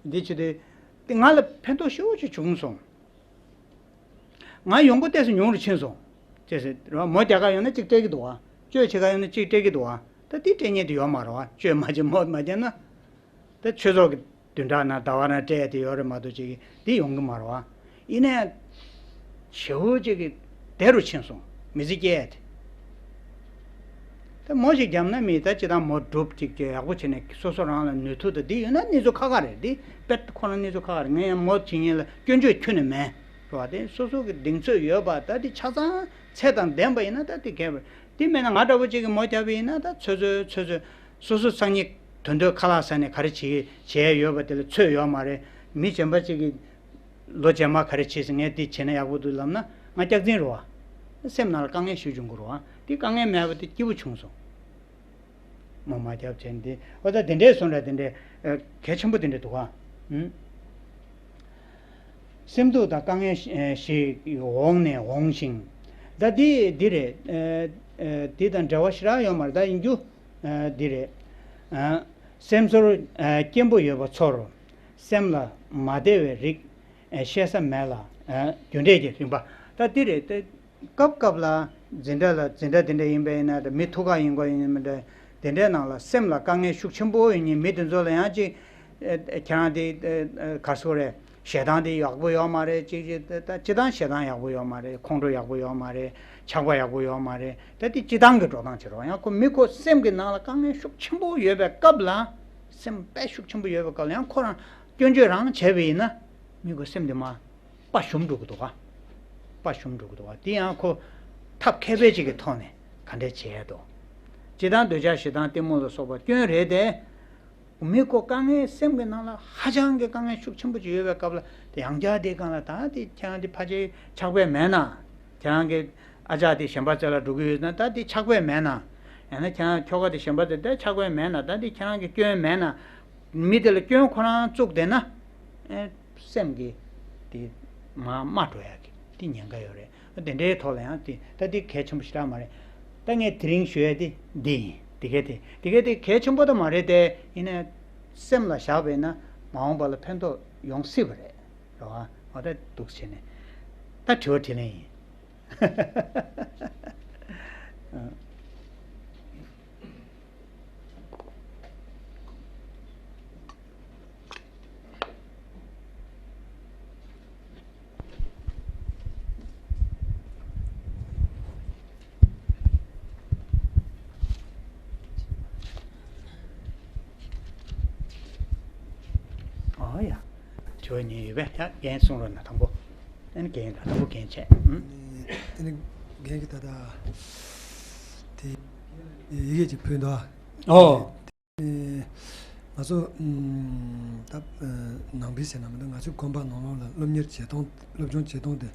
འདི་བྱེད་དུས་དེ་ང་ལ་ཕན་ཐོགས་ཞེ་པོ་ཅིག་བྱུང་སོང་། ང་ཡོང་སྒོ་ཏོག་ཙམ་ཉུང་རུ་ཕྱིན་སོང་། ཅེས་ཟེར་རོ། མོ་རྒྱག་ག་ཡོང་ན་གཅིག་སྤྲད་ཀྱི་འདུག་བ། གཅོད་བྱེད་ག་ཡོང་ན་གཅིག་སྤྲད་ཀྱི་འདུག་བ། ད་དེ་སྤྲད་མཁན་དེ་ཡོད་མ་རེད་བ། གཅོད་མ་བྱེད་མོ་མ་བརྒྱབ་ན། ད་ཆོས་ཚོགས་ཀྱི་བདུན་ཕྲག་ན་ཟླ་བ་ན་སྤྲད་དེ་ཡོད་རེད་མ་གཏོགས་ཅིག་འདི་ཡོང་གི་མ་རེད་བ། ཡིན་ནའི་ཞེ་པོ་ཅིག་གི་བདེ་རུ་ཕྱིན་སོང་། མི་ཚེ་སྐྱེལ་ཡ་དེ། ད་མོ་ཞིག་བརྒྱབ་ན་མི་ད་ཅི་ད་མོ་སྒྲུབ་ཅིག་ཅིག་ཡག་པོ་བྱས་ནས་སོ་སོ་རང་ལ་ནུས་མཐུ་དང་འདི་ཡོད་ན་གནས་ཚུལ་ཁག་ཁག་རེད། འདི་དཔེ་ཁོ་རང་གནས་ཚུལ་ཁག་ཁག་རེད། ངས་ཡང་མོ་བྱེད་མཁན་ལ་སྐྱོན་བརྗོད་ཁྱོན་ནས་མེད་རེད་བ། དེ་སོ་སོ་གི་གདེང་ཚོད་ཡོད་པ་ད་འདི་ཆ་ཚང་ཚད་དང་ལྡན་པ་ཡིན་ན་ད་འདི་གལ་པོ་འདི་མེད་ན། ང་འདྲ་པོ་ཅིག་གིས་མོ་བརྒྱབ་པ་ཡིན་ན་ད་ཚོད་ཚོད་ཚོད་ཚོད། སོ་སོ་སང་ཉིན་དོན་དོན་ཁ་ལག་ཟ་ནས་ག་རེ་བྱེད་བྱེད་ཡ་ཡོད་པ་དེ་ལ་ཚོད་ཡོད་མ་རེད། མི་གཞན་པ་ཅིག་གིས་ལོ་རྗེས་མ་ག་རེ་བྱེད་ཟེར། ངས་འདི་བྱས་ན་ཡག་པོ་འདུག་ལབ་ན་ང་སྐྱག་རྫུན་རེད་བ། སེམས་ནང་ལ་དཀའ་ངལ་ཞིག་འབྱུང་གི་རེད་བ། འདི་དཀའ་ངལ་མེད་པ་དེ་སྐྱིད་པོ་བྱུང་སོང་། མོ་མ་རྒྱབ་བྱས་འདི་འོ་ད་དེ་འདྲས་སོང་འདྲ། དེ་འདྲས་གལ་ཆེན་པོ་དེ་འདྲས་འདུག་ག་ཨུམ། སེམས་སྡུག་དང་དཀའ་ངལ་ཞིག་འོང་ནས་འོང་ཞིང་། ད་འདི་འདི་རེད། འདི་དང་འབྲེལ་བ་ཞེ་དྲག་ཡོད་མ་རེད། ད་ཡིན་རྒྱུ་འདི་རེད། སེམས་ཚོར་སྐྱེན་པོ་ཡོད་པ་ཚོར། སེམས་ལ་མ་བདེ་བའི་རིགས་བཤད་ས་མེད་ལ། རྒྱུ་འབྲས་ཀྱི་རིམ་པ་ད་འདི་རེད། ད་སྐབས་སྐབས་ལ་འཛིན་གྲྭ་ལ་འཛིན་གྲྭ་འདི་འདྲ་ཡིན་པ་ཡིན་ན་འདྲ། མི་ཐུག་ག་ཡིན་དགོས་ཡིན་མིན་འདྲ། དེ་འདྲའི་ནང་ལ་སེམས་ལ་དཀའ་ངལ་ཤུགས་ཆེན་པོ་ཡོད་མཁན་མི་དེ་ཚོ་ལ་ཡང་ཅིག་ཁྱེད་རང་དེ་ག་རེ་ཟེར་དགོས་རེད། ཞེ་སྡང་དེ་ཡག་པོ་ཡོད་མ་རེད། ཅིག་ཅིག་ད་སྤྱིར་བཏང་ཞེ་སྡང་ཡག་པོ་ཡོད་མ་རེད། ཁོང་ཁྲོ་ཡག་པོ་ཡོད་མ་རེད། ཆགས་པ་ཡག་པོ་ཡོད་མ་རེད། ད་དེ་སྤྱིར་བཏང་གི་འགྲོ་སྟངས་བྱེད་རོགས། ཡང་ཁོ་མི་ཁོ་སེམས་ཀྱི་ནང་ལ་དཀའ་ངལ་ཤུགས་ཆེན་པོ་ཡོད་པའི་སྐབས་ལ། སེམས་དཔེ་ཤུགས་ཆེན་པོ་ཡོད་པའི་སྐབས་ལ་ཡང་ཁོ་རང་སྐྱོན་བརྗོད་རང་བྱས་པ་ཡིན་ན། མི་ཁོ་སེམས་དེ་མར་དཔའ་ཞུམ་འགྲོ་གི་འདུག་ག་དཔའ་ཞུམ་འགྲོ་གི་འདུག་ག་དེ་ཡང་ཁོ་ཐབས་མཁས་པའི་ཅིག་གི་ཐོག་ནས་ག་འདྲས་བྱས་འདུག་སྤྱིར་བཏང་འདོད་ཆགས་ཞེ་སྡང་གཏི་མུག་ལ་སོགས་པ་སྐྱོན་རེད་དེ། མི་ཁོ་དཀའ་ངལ་སེམས་ཀྱི་ནང་ལ་ཧ་ཅང་གི་དཀའ་ངལ་ཤུགས་ཆེན་པོ་ཅིག་ཡོད་པའི་སྐབས་ལ། དེ་ཡང་བསྐྱར་དེའི་སྒང་ལ་ད་དེ་ཁྱེད་རང་དེ་ཕལ་ཆེར་ཆགས་པས་མེད་ན། ཁྱེད་རང་གི་ཨ་ཅག་དེ་གཞན་པ་རྩེ་ལ་འགྲོ་གི་ཡོད་ན་ད་དེ་ཆགས་པས་མེད་ན། ཡང་ན་ཁྱེད་རང་ཁྱོ་ག་དེ་གཞན་པ་དེ་ད་ཆགས་པ་མེད་ན། ད་འདི་ཁྱེད་རང་གི་སྐྱོན་མེད་ན། མི་དེ་ལ་སྐྱོན་ཁོ་རང་བཙུགས་བསྡད་ན། ཨེ། སེམས་ཀྱི་དེ་མ་མ་འགྲོ་ཡ་གི་དེ་ཉེན་ཁ་ཡོད་རེད། དེ་འདྲའི་ཐོག་ལ་ཡང་དེ་ད་དེ་གལ་ཆེན་པོ་ཞེ་དྲག་མ་རེད། ད་ངས་དེ་རིང་ཞུ་ཡ་དེ་འདི་ཡིན། དེ་ག་དེ་དེ་ག་དེ་གལ་ཆེན་པོ་ད་མ་རེད་དེ། ཡིན་ནའི་སེམས་ལ་བཞག་པ་ཡིན་ན་མ་འོངས་པ་ལ་ཕན་ཐོགས་ཡོང་སྲིད་པ་རེད། རེད་བ། འོ་ད་འདུག་བྱས་ནས་ད་དྲི་བ་དྲིས་ལན་ཡིན། ཨོ་ཡ། དྲི་བ་གཉིས་ཡོད་པས། ཡ། རྒན་གསུང་རོགས་གནང་དང་པོ། ཨ་ནི་རྒན་དང་དང་པོ་རྒན་བྱས། ཨ་ནི་རྒན་གྱིས་ད་ལྟ་དེ་ཡི་གེ་ཅིག་ཕུལ་འདུག་ཨོ། ང་ཚོ་ད་ནང་པའི་ཟེར་ན་མི་འདུག་ང་ཚོའི་དགོན་པ་ནང་ལོགས་ལ་སློབ་གཉེར་བྱེད་སྟངས། སློབ་སྦྱོང་བྱེད་སྟངས་དེ་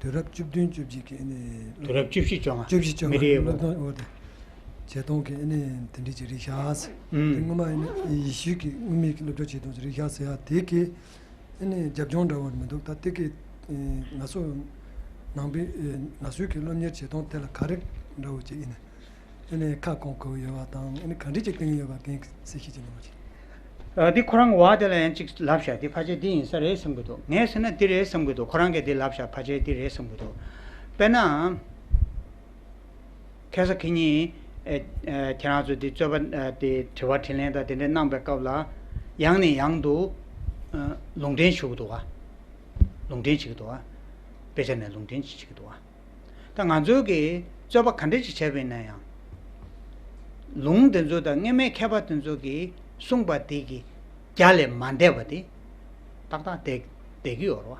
དུས་རབས་བཅུ་བདུན་བཅུ་བཞི་གི་ཨ་ནི། དུས་རབས་བཅུ་བཞི་བཅོ་ལྔ། བཅུ་བཞི་བཅོ་ལྔ་མི་རིགས་སློབ་སྦྱོང་འོ་དེ་བྱེད་སྟངས་ཀྱི་ཨ་ནི་དེ་འདྲའི་ཅིག་རིག་བྱ་ཟེར། ཨུམ། དེ་སྔོན་མ་ཨ་ནི་ཡེ་ཤུ་གི་དངོས་མེད་ཀྱི་སློབ་སྦྱོང་བྱེད་སྟངས་ཅིག་རིག་བྱ་ཟེར་ཡ་དེ་གི་ཨ་ནི་རྒྱབ་ལྗོངས་འདྲ་བོ་མི་འདུག་ད་དེ་གི་ང་ཚོ་ནང་པའི་ང་ཚོའི་གི་སློབ་གཉེར་བྱེད་སྟངས་དེ་ལ་ག་རེ་འདྲ་བོ་ཅིག་ཨ་ནི། ཨ་ནི་ཁ་སྐོང་དགོས་ཡོད་པ་དང་། ཨ་ནི་ག་འདྲ་ཅིག་བསྟན་ཡོད་པ་རྒན་གྱིས་གསལ་བཤད་ཅིག་གནང་རོགས་གྱིས། ཨ། འདི་ཁོ་རང་བ་དེ་ལ་ཡང་ཅིག་ལབ་བཞག་དེ་ཕལ་ཆེར་འདི་ཡིན་ས་རེད་བསམ་གྱི་འདུག་ངས་ཟེར་ན་འདི་རེད་བསམ་གྱི་འདུག་ཁོ་རང་གིས་འདི་ལབ་བཞག་ཕལ་ཆེར་འདི་རེད་བསམ་གྱི་འདུག་དཔེར་ན། ཁ་སང་ཁ་ཉིན། ཨེ། ཨེ། ཁྱེད་རང་ཚོ་འདི་རྩོད་པ། ཨེ། དེ་དྲི་བ་དྲིས་ལན་དང་དེ་འདྲ་གནང་པའི་སྐབས་ལ། ཡང་ནས་ཡང་དུ། ཨ། ལུང་འདྲེན་ཞུ་གི་འདུག་ག་ལུང་འདྲེན་བྱེད་ཀྱི་འདུག་ག་དཔེ་ཆ་ནས་ལུང་འདྲེན་བྱེད་ཀྱི་འདུག་ག་ད་ང་ཚོའི་གི་རྩོད་པ་ག་འདྲ་ཅིག་བྱས་པ་ཡིན་ན་ཡང་། ལུང་དེ་ཚོ་དང་སྔོན་མའི་མཁས་པ་དེ་ཚོ་གིས་གསུངས་པ་དེ་གི་རྒྱ་ལས་མ་འདས་པ་དེ་ཏག་ཏག་བསྡད་བསྡད་ཀྱི་ཡོད་རེད་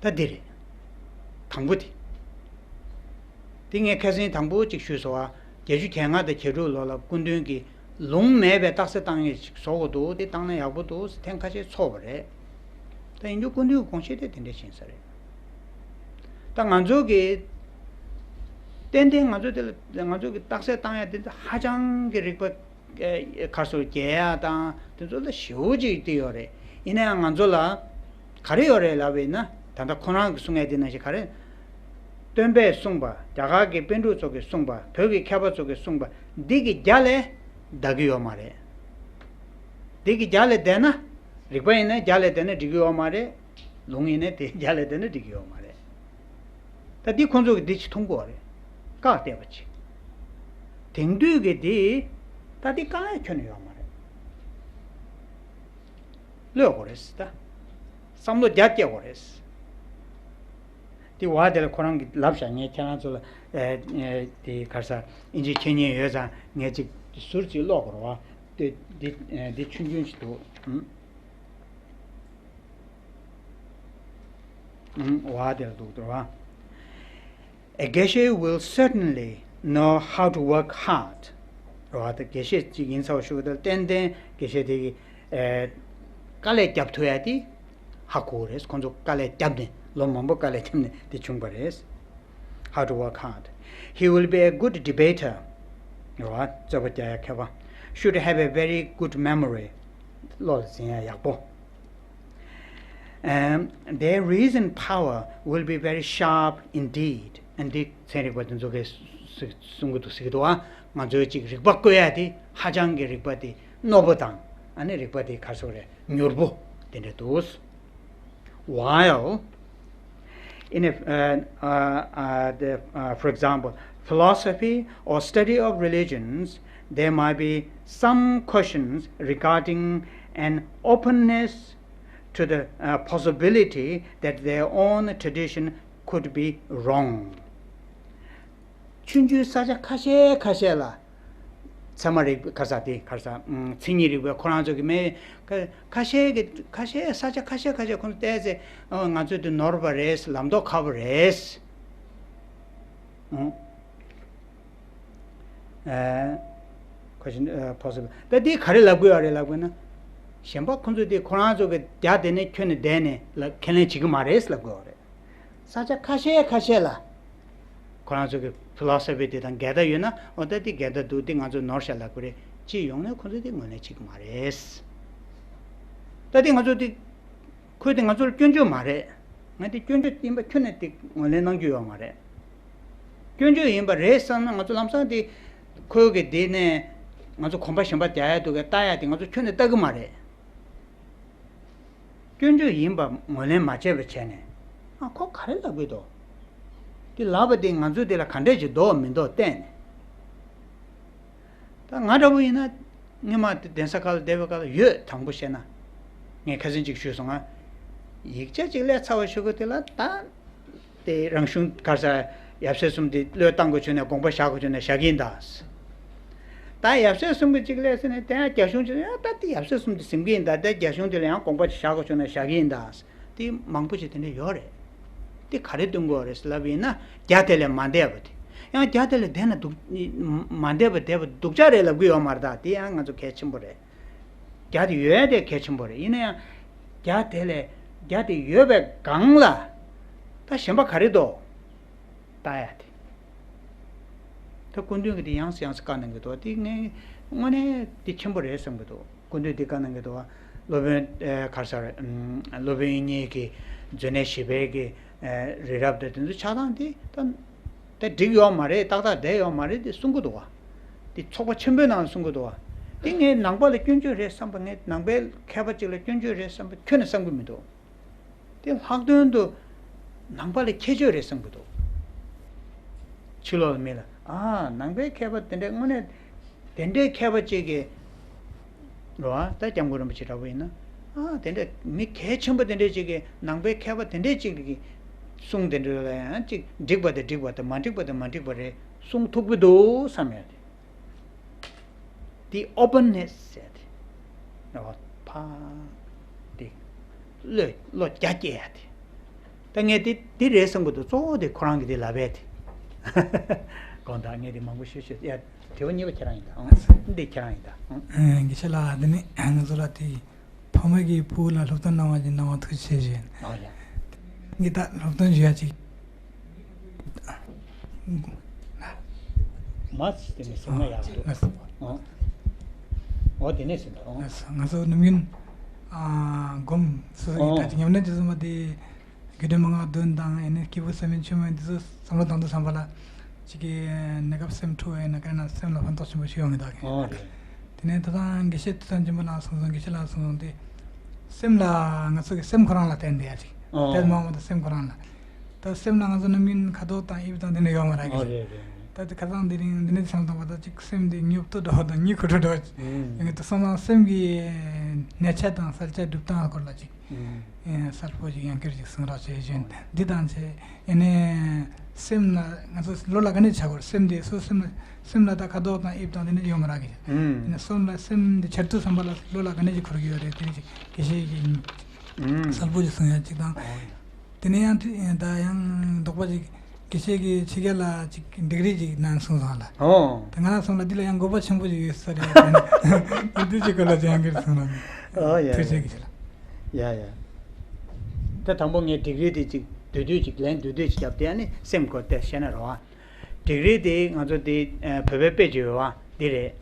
བ། ད་འདི་རེད། དང་པོ་དེ། དེ་ངས་ཁ་སང་དང་པོ་གཅིག་ཞུས་སོང་བ། བརྒྱད་ཅུ་གྱ་ལྔ་དང་གྱ་དྲུག་ལོ་ལ་སྐུ་མདུན་གྱིས་ལུང་མེད་པའི་རྟགས་གསལ་བཏང་ཡས་ཤིག་བཟོ་དགོས་འདུག་དེ་བཏང་ན་ཡག་པོ་འདུག་ཐེངས་ཁ་ཤས་ཚོགས་པ་རེད། ད་ཡིན་རྒྱུ་སྐུ་མདུན་གྱི་དགོངས་གཞི་དེ་དེ་འདྲ་ཕྱིན་ས་རེད། ད་ང་ཚོ་གི་ཏན་ཏན་ང་ཚོ་དེ་ལ་ང་ཚོ་གི་རྟགས་གསལ་བཏང་ཡ་དེ་ཚོ་ཧ་ཅང་གི་རིག་པ་ག་སོ་རྒྱས་ཡ་དང་དེ་ཚོ་ལ་ཞེ་པོ་ཅིག་དེ་ཡོད་རེད། ཡིན་ན་ཡང་ང་ཚོ་ལ་ག་རེ་ཡོད་རེད་ལབ་པ་ཡིན་ན། ད་ལྟ་ཁོ་རང་གིས་གསུང་ཡ་དེ་ནང་བཞིན་ག་རེ། སྟོན་པས་གསུངས་པ། རྒྱ་གར་གྱི་པཎ་གྲུབ་ཚོ་གིས་གསུངས་པ། བོད་ཀྱི་མཁས་པ་ཚོ་གིས་གསུངས་པ་འདི་གི་རྒྱ་ལས་འདའ་གི་ཡོད་མ་རེད། འདི་གི་རྒྱ་ལས་འདས་ན། རིག་པ་ཡིན་ན་རྒྱ་ལས་འདས་ན་འགྲིག་གི་ཡོད་མ་རེད། ལུང་ཡིན་ན་དེ་རྒྱ་ལས་འདས་ན་འགྲིག་གི་ཡོད་མ་རེད། ད་འདི་ཁོང་ཚོ་གིས་འདི་ཅིག་མཐོང་དགོས་རེད། བཀག་བསྡད་པ་ཅིག་དེང་དུས་ཀྱི་འདི། ད་འདི་བཀག་ཡ་ཁྱོན་ནས་ཡོད་མ་རེད། ཀློད་དགོས་རེད་ད། བསམ་བློ་རྒྱ་བསྐྱེད་དགོས་རེད། དེ་བ་དེ་ལ་ཁོ་རང་གིས་ལབ་བཞག་ངས་ཁྱེད་རང་ཚོ་ལ། ཨེ། ཨེ། དེ་ག་རེ་ཟ། ཨིན་ཇི་མཁྱེན་མཁན་ཡོད་ཙང་ངས་ཅིག་ཟུར་ཅིག་ཀློག་དགོས་རེད་བ། དེ་འདི་འདི་ཆུང་ཆུང་ཞིག་འདུག་ཨང་། ཨང་། བ་དེ་ལ་འདུག་འདུག་བ། A Geshe will certainly know how to work hard. རེད་བ། དེ་དགེ་བཤེས་གཅིག་ཡིན་ཚར་བ་ཞུ་གི་འདུག་ཏན་ཏན་དགེ་བཤེས་དེ་གིས། ཨེ། དཀའ་ལས་རྒྱབ་ཐུབ་ཡ་དེ་ཧ་གོ་གི་རེད། ཁོང་ཚོ་དཀའ་ལས་བརྒྱབ་ནས། ལོ་མང་པོ་དཀའ་ལས་བརྒྱབ་ནས་དེ་བྱུང་བ་རེད། How to work hard. He will be a good debater. རེད་བ། རྩོད་པ་རྒྱག་ཡ་མཁས་པ། Should have a very good memory. བློ་ལ་འཛིན་ཡ་ཡག་པོ། And their reason power will be very sharp indeed. And འདི་ཚན་རིག་པ་དེ་ཚོ་གིས་གསུང་གི་འདུག་ཟེར་གི་འདུག་ཨ། ང་ཚོའི་ཅིག་རིག་པ་བཀོད་ཡ་དེ་ཧ་ཅང་གི་རིག་པ་དེ་རྣོ་པོ་དང་། ཨ་ནི་རིག་པ་དེ་ག་རེ་ཟེར་དགོས་རེད། མྱུར་པོ་དེ་འདྲ་འདུག While in a, uh, uh, uh, the, uh, for example, philosophy or study of religions, there might be some questions regarding an openness to the, uh, possibility that their own tradition could be wrong. ཆུང་ཆུང་ས་ཆ་ཁ་ཤས་ཁ་ཤས་ལ། ཚད་མ་རིག་པའི་ཁ་ས་དེ་ག་རེ་ཟ། ཨུམ། མཚན་ཉིད་རིག་པའི་ཁོ་རང་ཚོ་གི་མེད། ཁ་ཁ་ཤས་ཀྱི་ཁ་ཤས་ས་ཆ་ཁ་ཤས་ཁ་ཤས་ཁོང་ཚོ་བལྟས་ཚེ། ཨོ། ང་ཚོ་འདི་ནོར་བ་རེད། ལམ་ཐོག་ཁ་བོ་རེད། ཨུམ། ཨེ། ཁོ་བཞིན། ཨེ། possible། ད་འདི་ག་རེ་ལབ་དགོས་ཡོད་རེད་ལབ་དགོས་ན། གཞན་པ་ཁོང་ཚོ་འདི་ཁོ་རང་ཚོ་གི་རྒྱ་དེ་ནས་ཁྱོན་ནས་བསྡད་ནས་ལ་ཁས་ལེན་བྱེད་ཀྱི་མ་རེད་ལབ་དགོས་ཡོད་རེད། ས་ཆ་ཁ་ཤས་ཁ་ཤས་ལ། ཁོ་རང་ཚོ་གི་ཕི་ལོ་སོ་ཕི་དེ་དང་འགལ་ཟླ་ཡོད་ན། འོ་ད་དེ་འགལ་ཟླ་འདུག་དེ་ང་ཚོས་ནོར་བཤད་ལབ་ཀྱི་རེད། སྤྱི་ཡོངས་ནས་ཁོ་ཚོས་དེ་ངོས་ལེན་བྱེད་ཀྱི་མ་རེད། ད་དེ་ང་ཚོ་དེ། ཁོས་དེ་ང་ཚོར་སྐྱོན་བརྗོད་མ་རེད། ང་དེ་སྐྱོན་བརྗོད་ཡིན་པ་ཁྱོན་ནས་དེ་ངོས་ལེན་གནང་རྒྱུ་ཡོད་མ་རེད། སྐྱོན་བརྗོད་ཡིན་པ་རེད་བསམ་ན། ང་ཚོ་ལམ་སང་དེ་ཁོའི་གི་དེ་ནས་ང་ཚོ་གོམ་པ་གཞན་པ་རྒྱག་ཡ་འདུག་གས་ལྟ་ཡ་དེ་ང་ཚོ་ཁྱོན་ནས་ལྟ་གི་མ་རེད། སྐྱོན་བརྗོད་ཡིན་པ་ངོས་ལེན་མ་བྱས་པ་བྱས་ནས། ཨ། ཁོ་ག་རེ་ལབ་གི་འདུག་དེ་ལབ་པ་དེ་ང་ཚོས་དེ་ལ་ག་འདྲས་ཅིག་འདོགས་མི་འདོགས་བལྟས་ནས། ད་ང་འདྲ་པོ་ཡིན་ན། སྔོན་མ་དེ་གདན་ས་ཁག་ལ་བསྡད་པའི་སྐབས་ལ་ཡོད། དྲང་པོ་བཤད་ན། ངས་ཁ་སང་ཅིག་ཞུས་སོང་ང་། ཡིག་ཆ་ཅིག་ལས་ཚར་བ་ཞུ་གི་དེ་ལ་ད། དེ་རང་གཞུང་ག་རེ་ཟེར། ཡབ་སྲས་གསུམ་དེ་བློས་བཏང་དགོས་བྱུང་ན་དགོངས་པ་བཞག་དགོས་བྱུང་ན་བཞག་གི་ཡིན་ད། ད་ཡབ་སྲས་གསུམ་གྱི་ཅིག་ལས་ཟེར་ནས། དེ་ཡང་རྒྱ་གཞུང་ཅིག་ཡང་ད་དེ་ཡབ་སྲས་གསུམ་དེ་ཟིན་གི་ཡིན་ད། དེ་རྒྱ་གཞུང་དེ་ལ་ཡང་དགོངས་པ་ཅིག་བཞག་དགོས་བྱུང་ན་བཞག་གི་ཡིན་ད། དེ་མང་པོ་ཅིག་དེ་འདྲ་ཡོད་རེད། དེ་ག་རེ་སྟོན་གྱི་ཡོད་རེད་ཟེར་ལབ་པ་ཡིན་ན། རྒྱ་དེ་ལས་མ་འདས་པ་དེ། ཡང་རྒྱ་དེ་ལས་འདས་ན་སྡུག་མ་འདས་པ་འདས་པ་སྡུག་ཅག་རེད་ལབ་གི་ཡོད་མ་རེད་ད། དེ་ཡང་ང་ཚོ་གལ་ཆེན་པོ་རེད། རྒྱ་དེ་ཡོད་ཡ་དེ་གལ་ཆེན་པོ་རེད། ཡིན་ན་ཡང་། རྒྱ་དེ་ལས། རྒྱ་དེ་ཡོད་པའི་སྒང་ལ། ད་གཞན་པ་ག་རེ་འདུག་ལྟ་ཡ་དེ། ད་སྐུ་མདུན་གྱིས་དེ་ཡང་སེ་ཡང་སེ་བཀའ་གནང་གི་འདུག་དེ་ངས་དངོས་གནས་དེ་ཆེན་པོ་རེད་བསམ་གྱི་འདུག་སྐུ་མདུན་དེ་བཀའ་གནང་གི་འདུག་སློབ་དཔོན། ཨེ། ག་རེ་ཟེར། ཨམ། སློབ་དཔོན་དབྱིག་གཉེན་གྱི་མཛོད་གནས་བཞི་པའི་གི། ཨེ། རི་རབ་དང་དེ་ཚོ་ཆགས་སྟངས་དེ་ད། དེ་འགྲིག་ཡོད་མ་རེད། ཏག་ཏག་བསྡད་ཡོད་མ་རེད་དེ་གསུང་གི་འདུག་བ། དེ་ཚོགས་པ་ཆེན་པོའི་ནང་ལ་གསུང་གི་འདུག་བ། དེ་ངས་ནང་པ་ལ་སྐྱོན་བརྗོད་རེད་བསམ་པ། ངས་ནང་པའི་མཁས་པ་ཅིག་ལ་སྐྱོན་བརྗོད་རེད་བསམ་པ་ཁྱོན་ནས་བསམ་གྱི་མི་འདུག་དེ་ལྷག་དོན་དུ་ནང་པ་ལ་ཁྱད་ཆོས་རེད་བསམ་གྱི་འདུག་ཕྱི་ལོགས་ལ་མི་ལ། ཨ། ནང་པའི་མཁས་པ་དེ་འདྲའི་དངོས་གནས་དེ་འདྲའི་མཁས་པ་ཅིག་གིས། རོ། ཨ། ད་སྐྱབས་མགོན་རིན་པོ་ཆེ་འདྲ་པོ་ཡིན་ན། ཨ། དེ་འདྲ་མི་གལ་ཆེན་པོ་དེ་འདྲ་ཅིག་གིས། ནང་པའི་མཁས་པ་དེ་འདྲ་ཅིག་གིས་གསུང་དེ་འདྲ་ལ་ཡང་ཅིག་འགྲིག་པ་དང་འགྲིག་པ་དང་མ་འགྲིག་པ་དང་མ་འགྲིག་པ་རེད་གསུང་ཐུབ་ཀྱི་འདུག་བསམ་ཡ་དེ། དེ་ཨོ་པན་ནེ་སི་ཟེར་ཡ་དེ། རོ། ཨ། ཕ། དེ། བློ། བློ་རྒྱ་སྐྱེད་ཡ་དེ། ད་ངས་དེ་དེ་རེད་བསམ་གྱི་འདུག་གཙོ་བོ་དེ་ཁོ་རང་གི་དེ་ལབ་པས་དེ། དགོངས་དག་ངས་དེ་མང་པོ་ཤོད་ཤོད། ཡ། དྲི་བ་གཉིས་པ་ཁྱེད་རང་ཡིན་ད། ཨང་། འདི་ཁྱེད་རང་ཡིན་ད། ཨང་། ཨེ། དགེ་བཤེས་ལགས། དེ་ནི་ང་ཚོ་ལ་དེ་ཕ་མ་གིས་བུ་ལ་སློབ་སྟོན་གནང་བ་ཅིག་གནང་བ་ཐུགས་རྗེ་ཆེ་ཞུ། ཨོ་ཡ། ངས་ད་སློབ་སྟོན་ཞུ་ཡ་ཅིག་མ་ཚིག་དེ་ནས་ཟེར་ན་ཡག་འདུག་ལགས་སོ། ཨོ། ཨོ་དེ་ནས་ཟེར་འདུག་ཨོ། ལགས་སོ། ང་ཚོ་ནམ་རྒྱུན། ཨ། སྒོམ་སོ་སོ་གི། ཨོ། ད་ཅིག་ཉམས་ལེན་བྱེད་སོང་བ་དེ། དགེ་འདུན་མང་བ་བདུན་དང་། ཨེ་ནས་སྐྱེས་བུ་སེམས་དཔའ་ཆེན་མོ་འདི་ཚོ་བསམ་བློ་བཏང་དུས་ཙམ་པ་ལ། ཅིག་གི་གནས་སྐབས་སེམས་འཁྲུག་པ་ཡིན་ན། ག་རེ་ན་སེམས་ལ་ཕན་ཐོགས་ཆེན་པོ་ཞིག་ཡོང་གི་འདུག་གི། ཨོ་རེད། དེ་ནས་ད་ལྟ་དགེ་བཤེས་ཐུབ་བསྟན་སྦྱིན་པ་ལགས་གསུངས་སོང་། དགེ་བཤེས་ལགས་གསུངས་སོང་དེ། སེམས་ལ་ང་ཚོ་གི་སེམས་ཁོ་རང་ལ་བརྟེན་བསྡད་ཡ་ཅིག་ཨོ། དེ་མ་འོངས་པ་ད་སེམས་ཁོ་རང་ལ། ད་སེམས་ལ་ང་ཚོ་ནམ་རྒྱུན་ཁ་དོག་དང་དབྱིབས་དང་དེ་འདྲ་ཡོད་མ་རེད་གི། ཨོ་རེད་རེད། ད་དེ་ཁ་སང་དེ་རིང་འདི་ནས་བསམ་བློ་བཏང་བ་ད་ཅིག་སེམས་དེ་ཉོབ་ཏོ་འདྲ་བ་དང་ཉི་ཁུ་འདྲ་བ་ཅིག་ཨུམ། ཡོང་གི་འདུག་སོང་ཙང་སེམས་ཀྱི་གནས་ཆ་དང་གསལ་ཆ་སྒྲུབ་སྟངས་སྐོར་ལ་ཅིག་ཨུམ། ཨེ། གསལ་པོ་ཞིག་ཡང་བསྐྱར་ཅིག་གསུང་རོགས་བྱེད་ཞུ། འདི་དང་བཅས། ཨེ་ནས་སེམས་ལ་ང་ཚོ་བློ་ལ་ག་ནས་འཆར་དགོས་རེད། སེམས་དེ་སོ་སེམས་ལ། སེམས་ལ་ད་ཁ་དོག་དང་དབྱིབས་དང་དེ་འདྲ་ཡོད་མ་རེད་གི། ཨེ་ནས་སེམས་ལ། སེམས་དེ་འཆར་དུས་ཙམ་པ་ལ་བློ་ལ་ག་ནས་ཅིག་འཁོར་གྱི་ཡོད་རེད། དེ་ཅིག་དགེ་བཤེས་ཀྱིས་གསལ་པོ་ཞིག་གསུང་ཡ་ཅིག་དང་། དེ་ནས་ཡང་ད་ཡང་དོགས་པ་ཅིག་དགེ་བཤེས་ཀྱིས་ཕྱི་རྒྱལ་ལ་ཅིག་ཌིག་རི་ཅིག་གནང་གསུངས་སོང་ལ། ཨོ། ད་ང་ལ་སོང་ལ་འདི་ལ་ཡང་དགོས་པ་ཆེན་པོ་ཅིག་ཡོད་ས་རེད། འདི་ཅིག་སྐོར་ལ་ཅིག་ཡང་བསྐྱར་གསུངས་ལ། ཨོ་ཡ། ཐུགས་རྗེ་ཆེ་ལ། ཡ་ཡ། ད་དང་པོ་ངས་ཌིག་རི་དེ་ཅིག་བསྡུས་བསྡུས་ཅིག་ལན་བསྡུས་བསྡུས་ཅིག་བརྒྱབ་སྟེ། ཨ་ནི་སེམས་སྐོར་དེ་བཤད་ན་རེད་བ། ཌིག་རི་དེ་ང་ཚོ་དེ། ཨ། བོད་པའི་དཔེ་ཅིག་ཡོད་བ། འདི་རེད།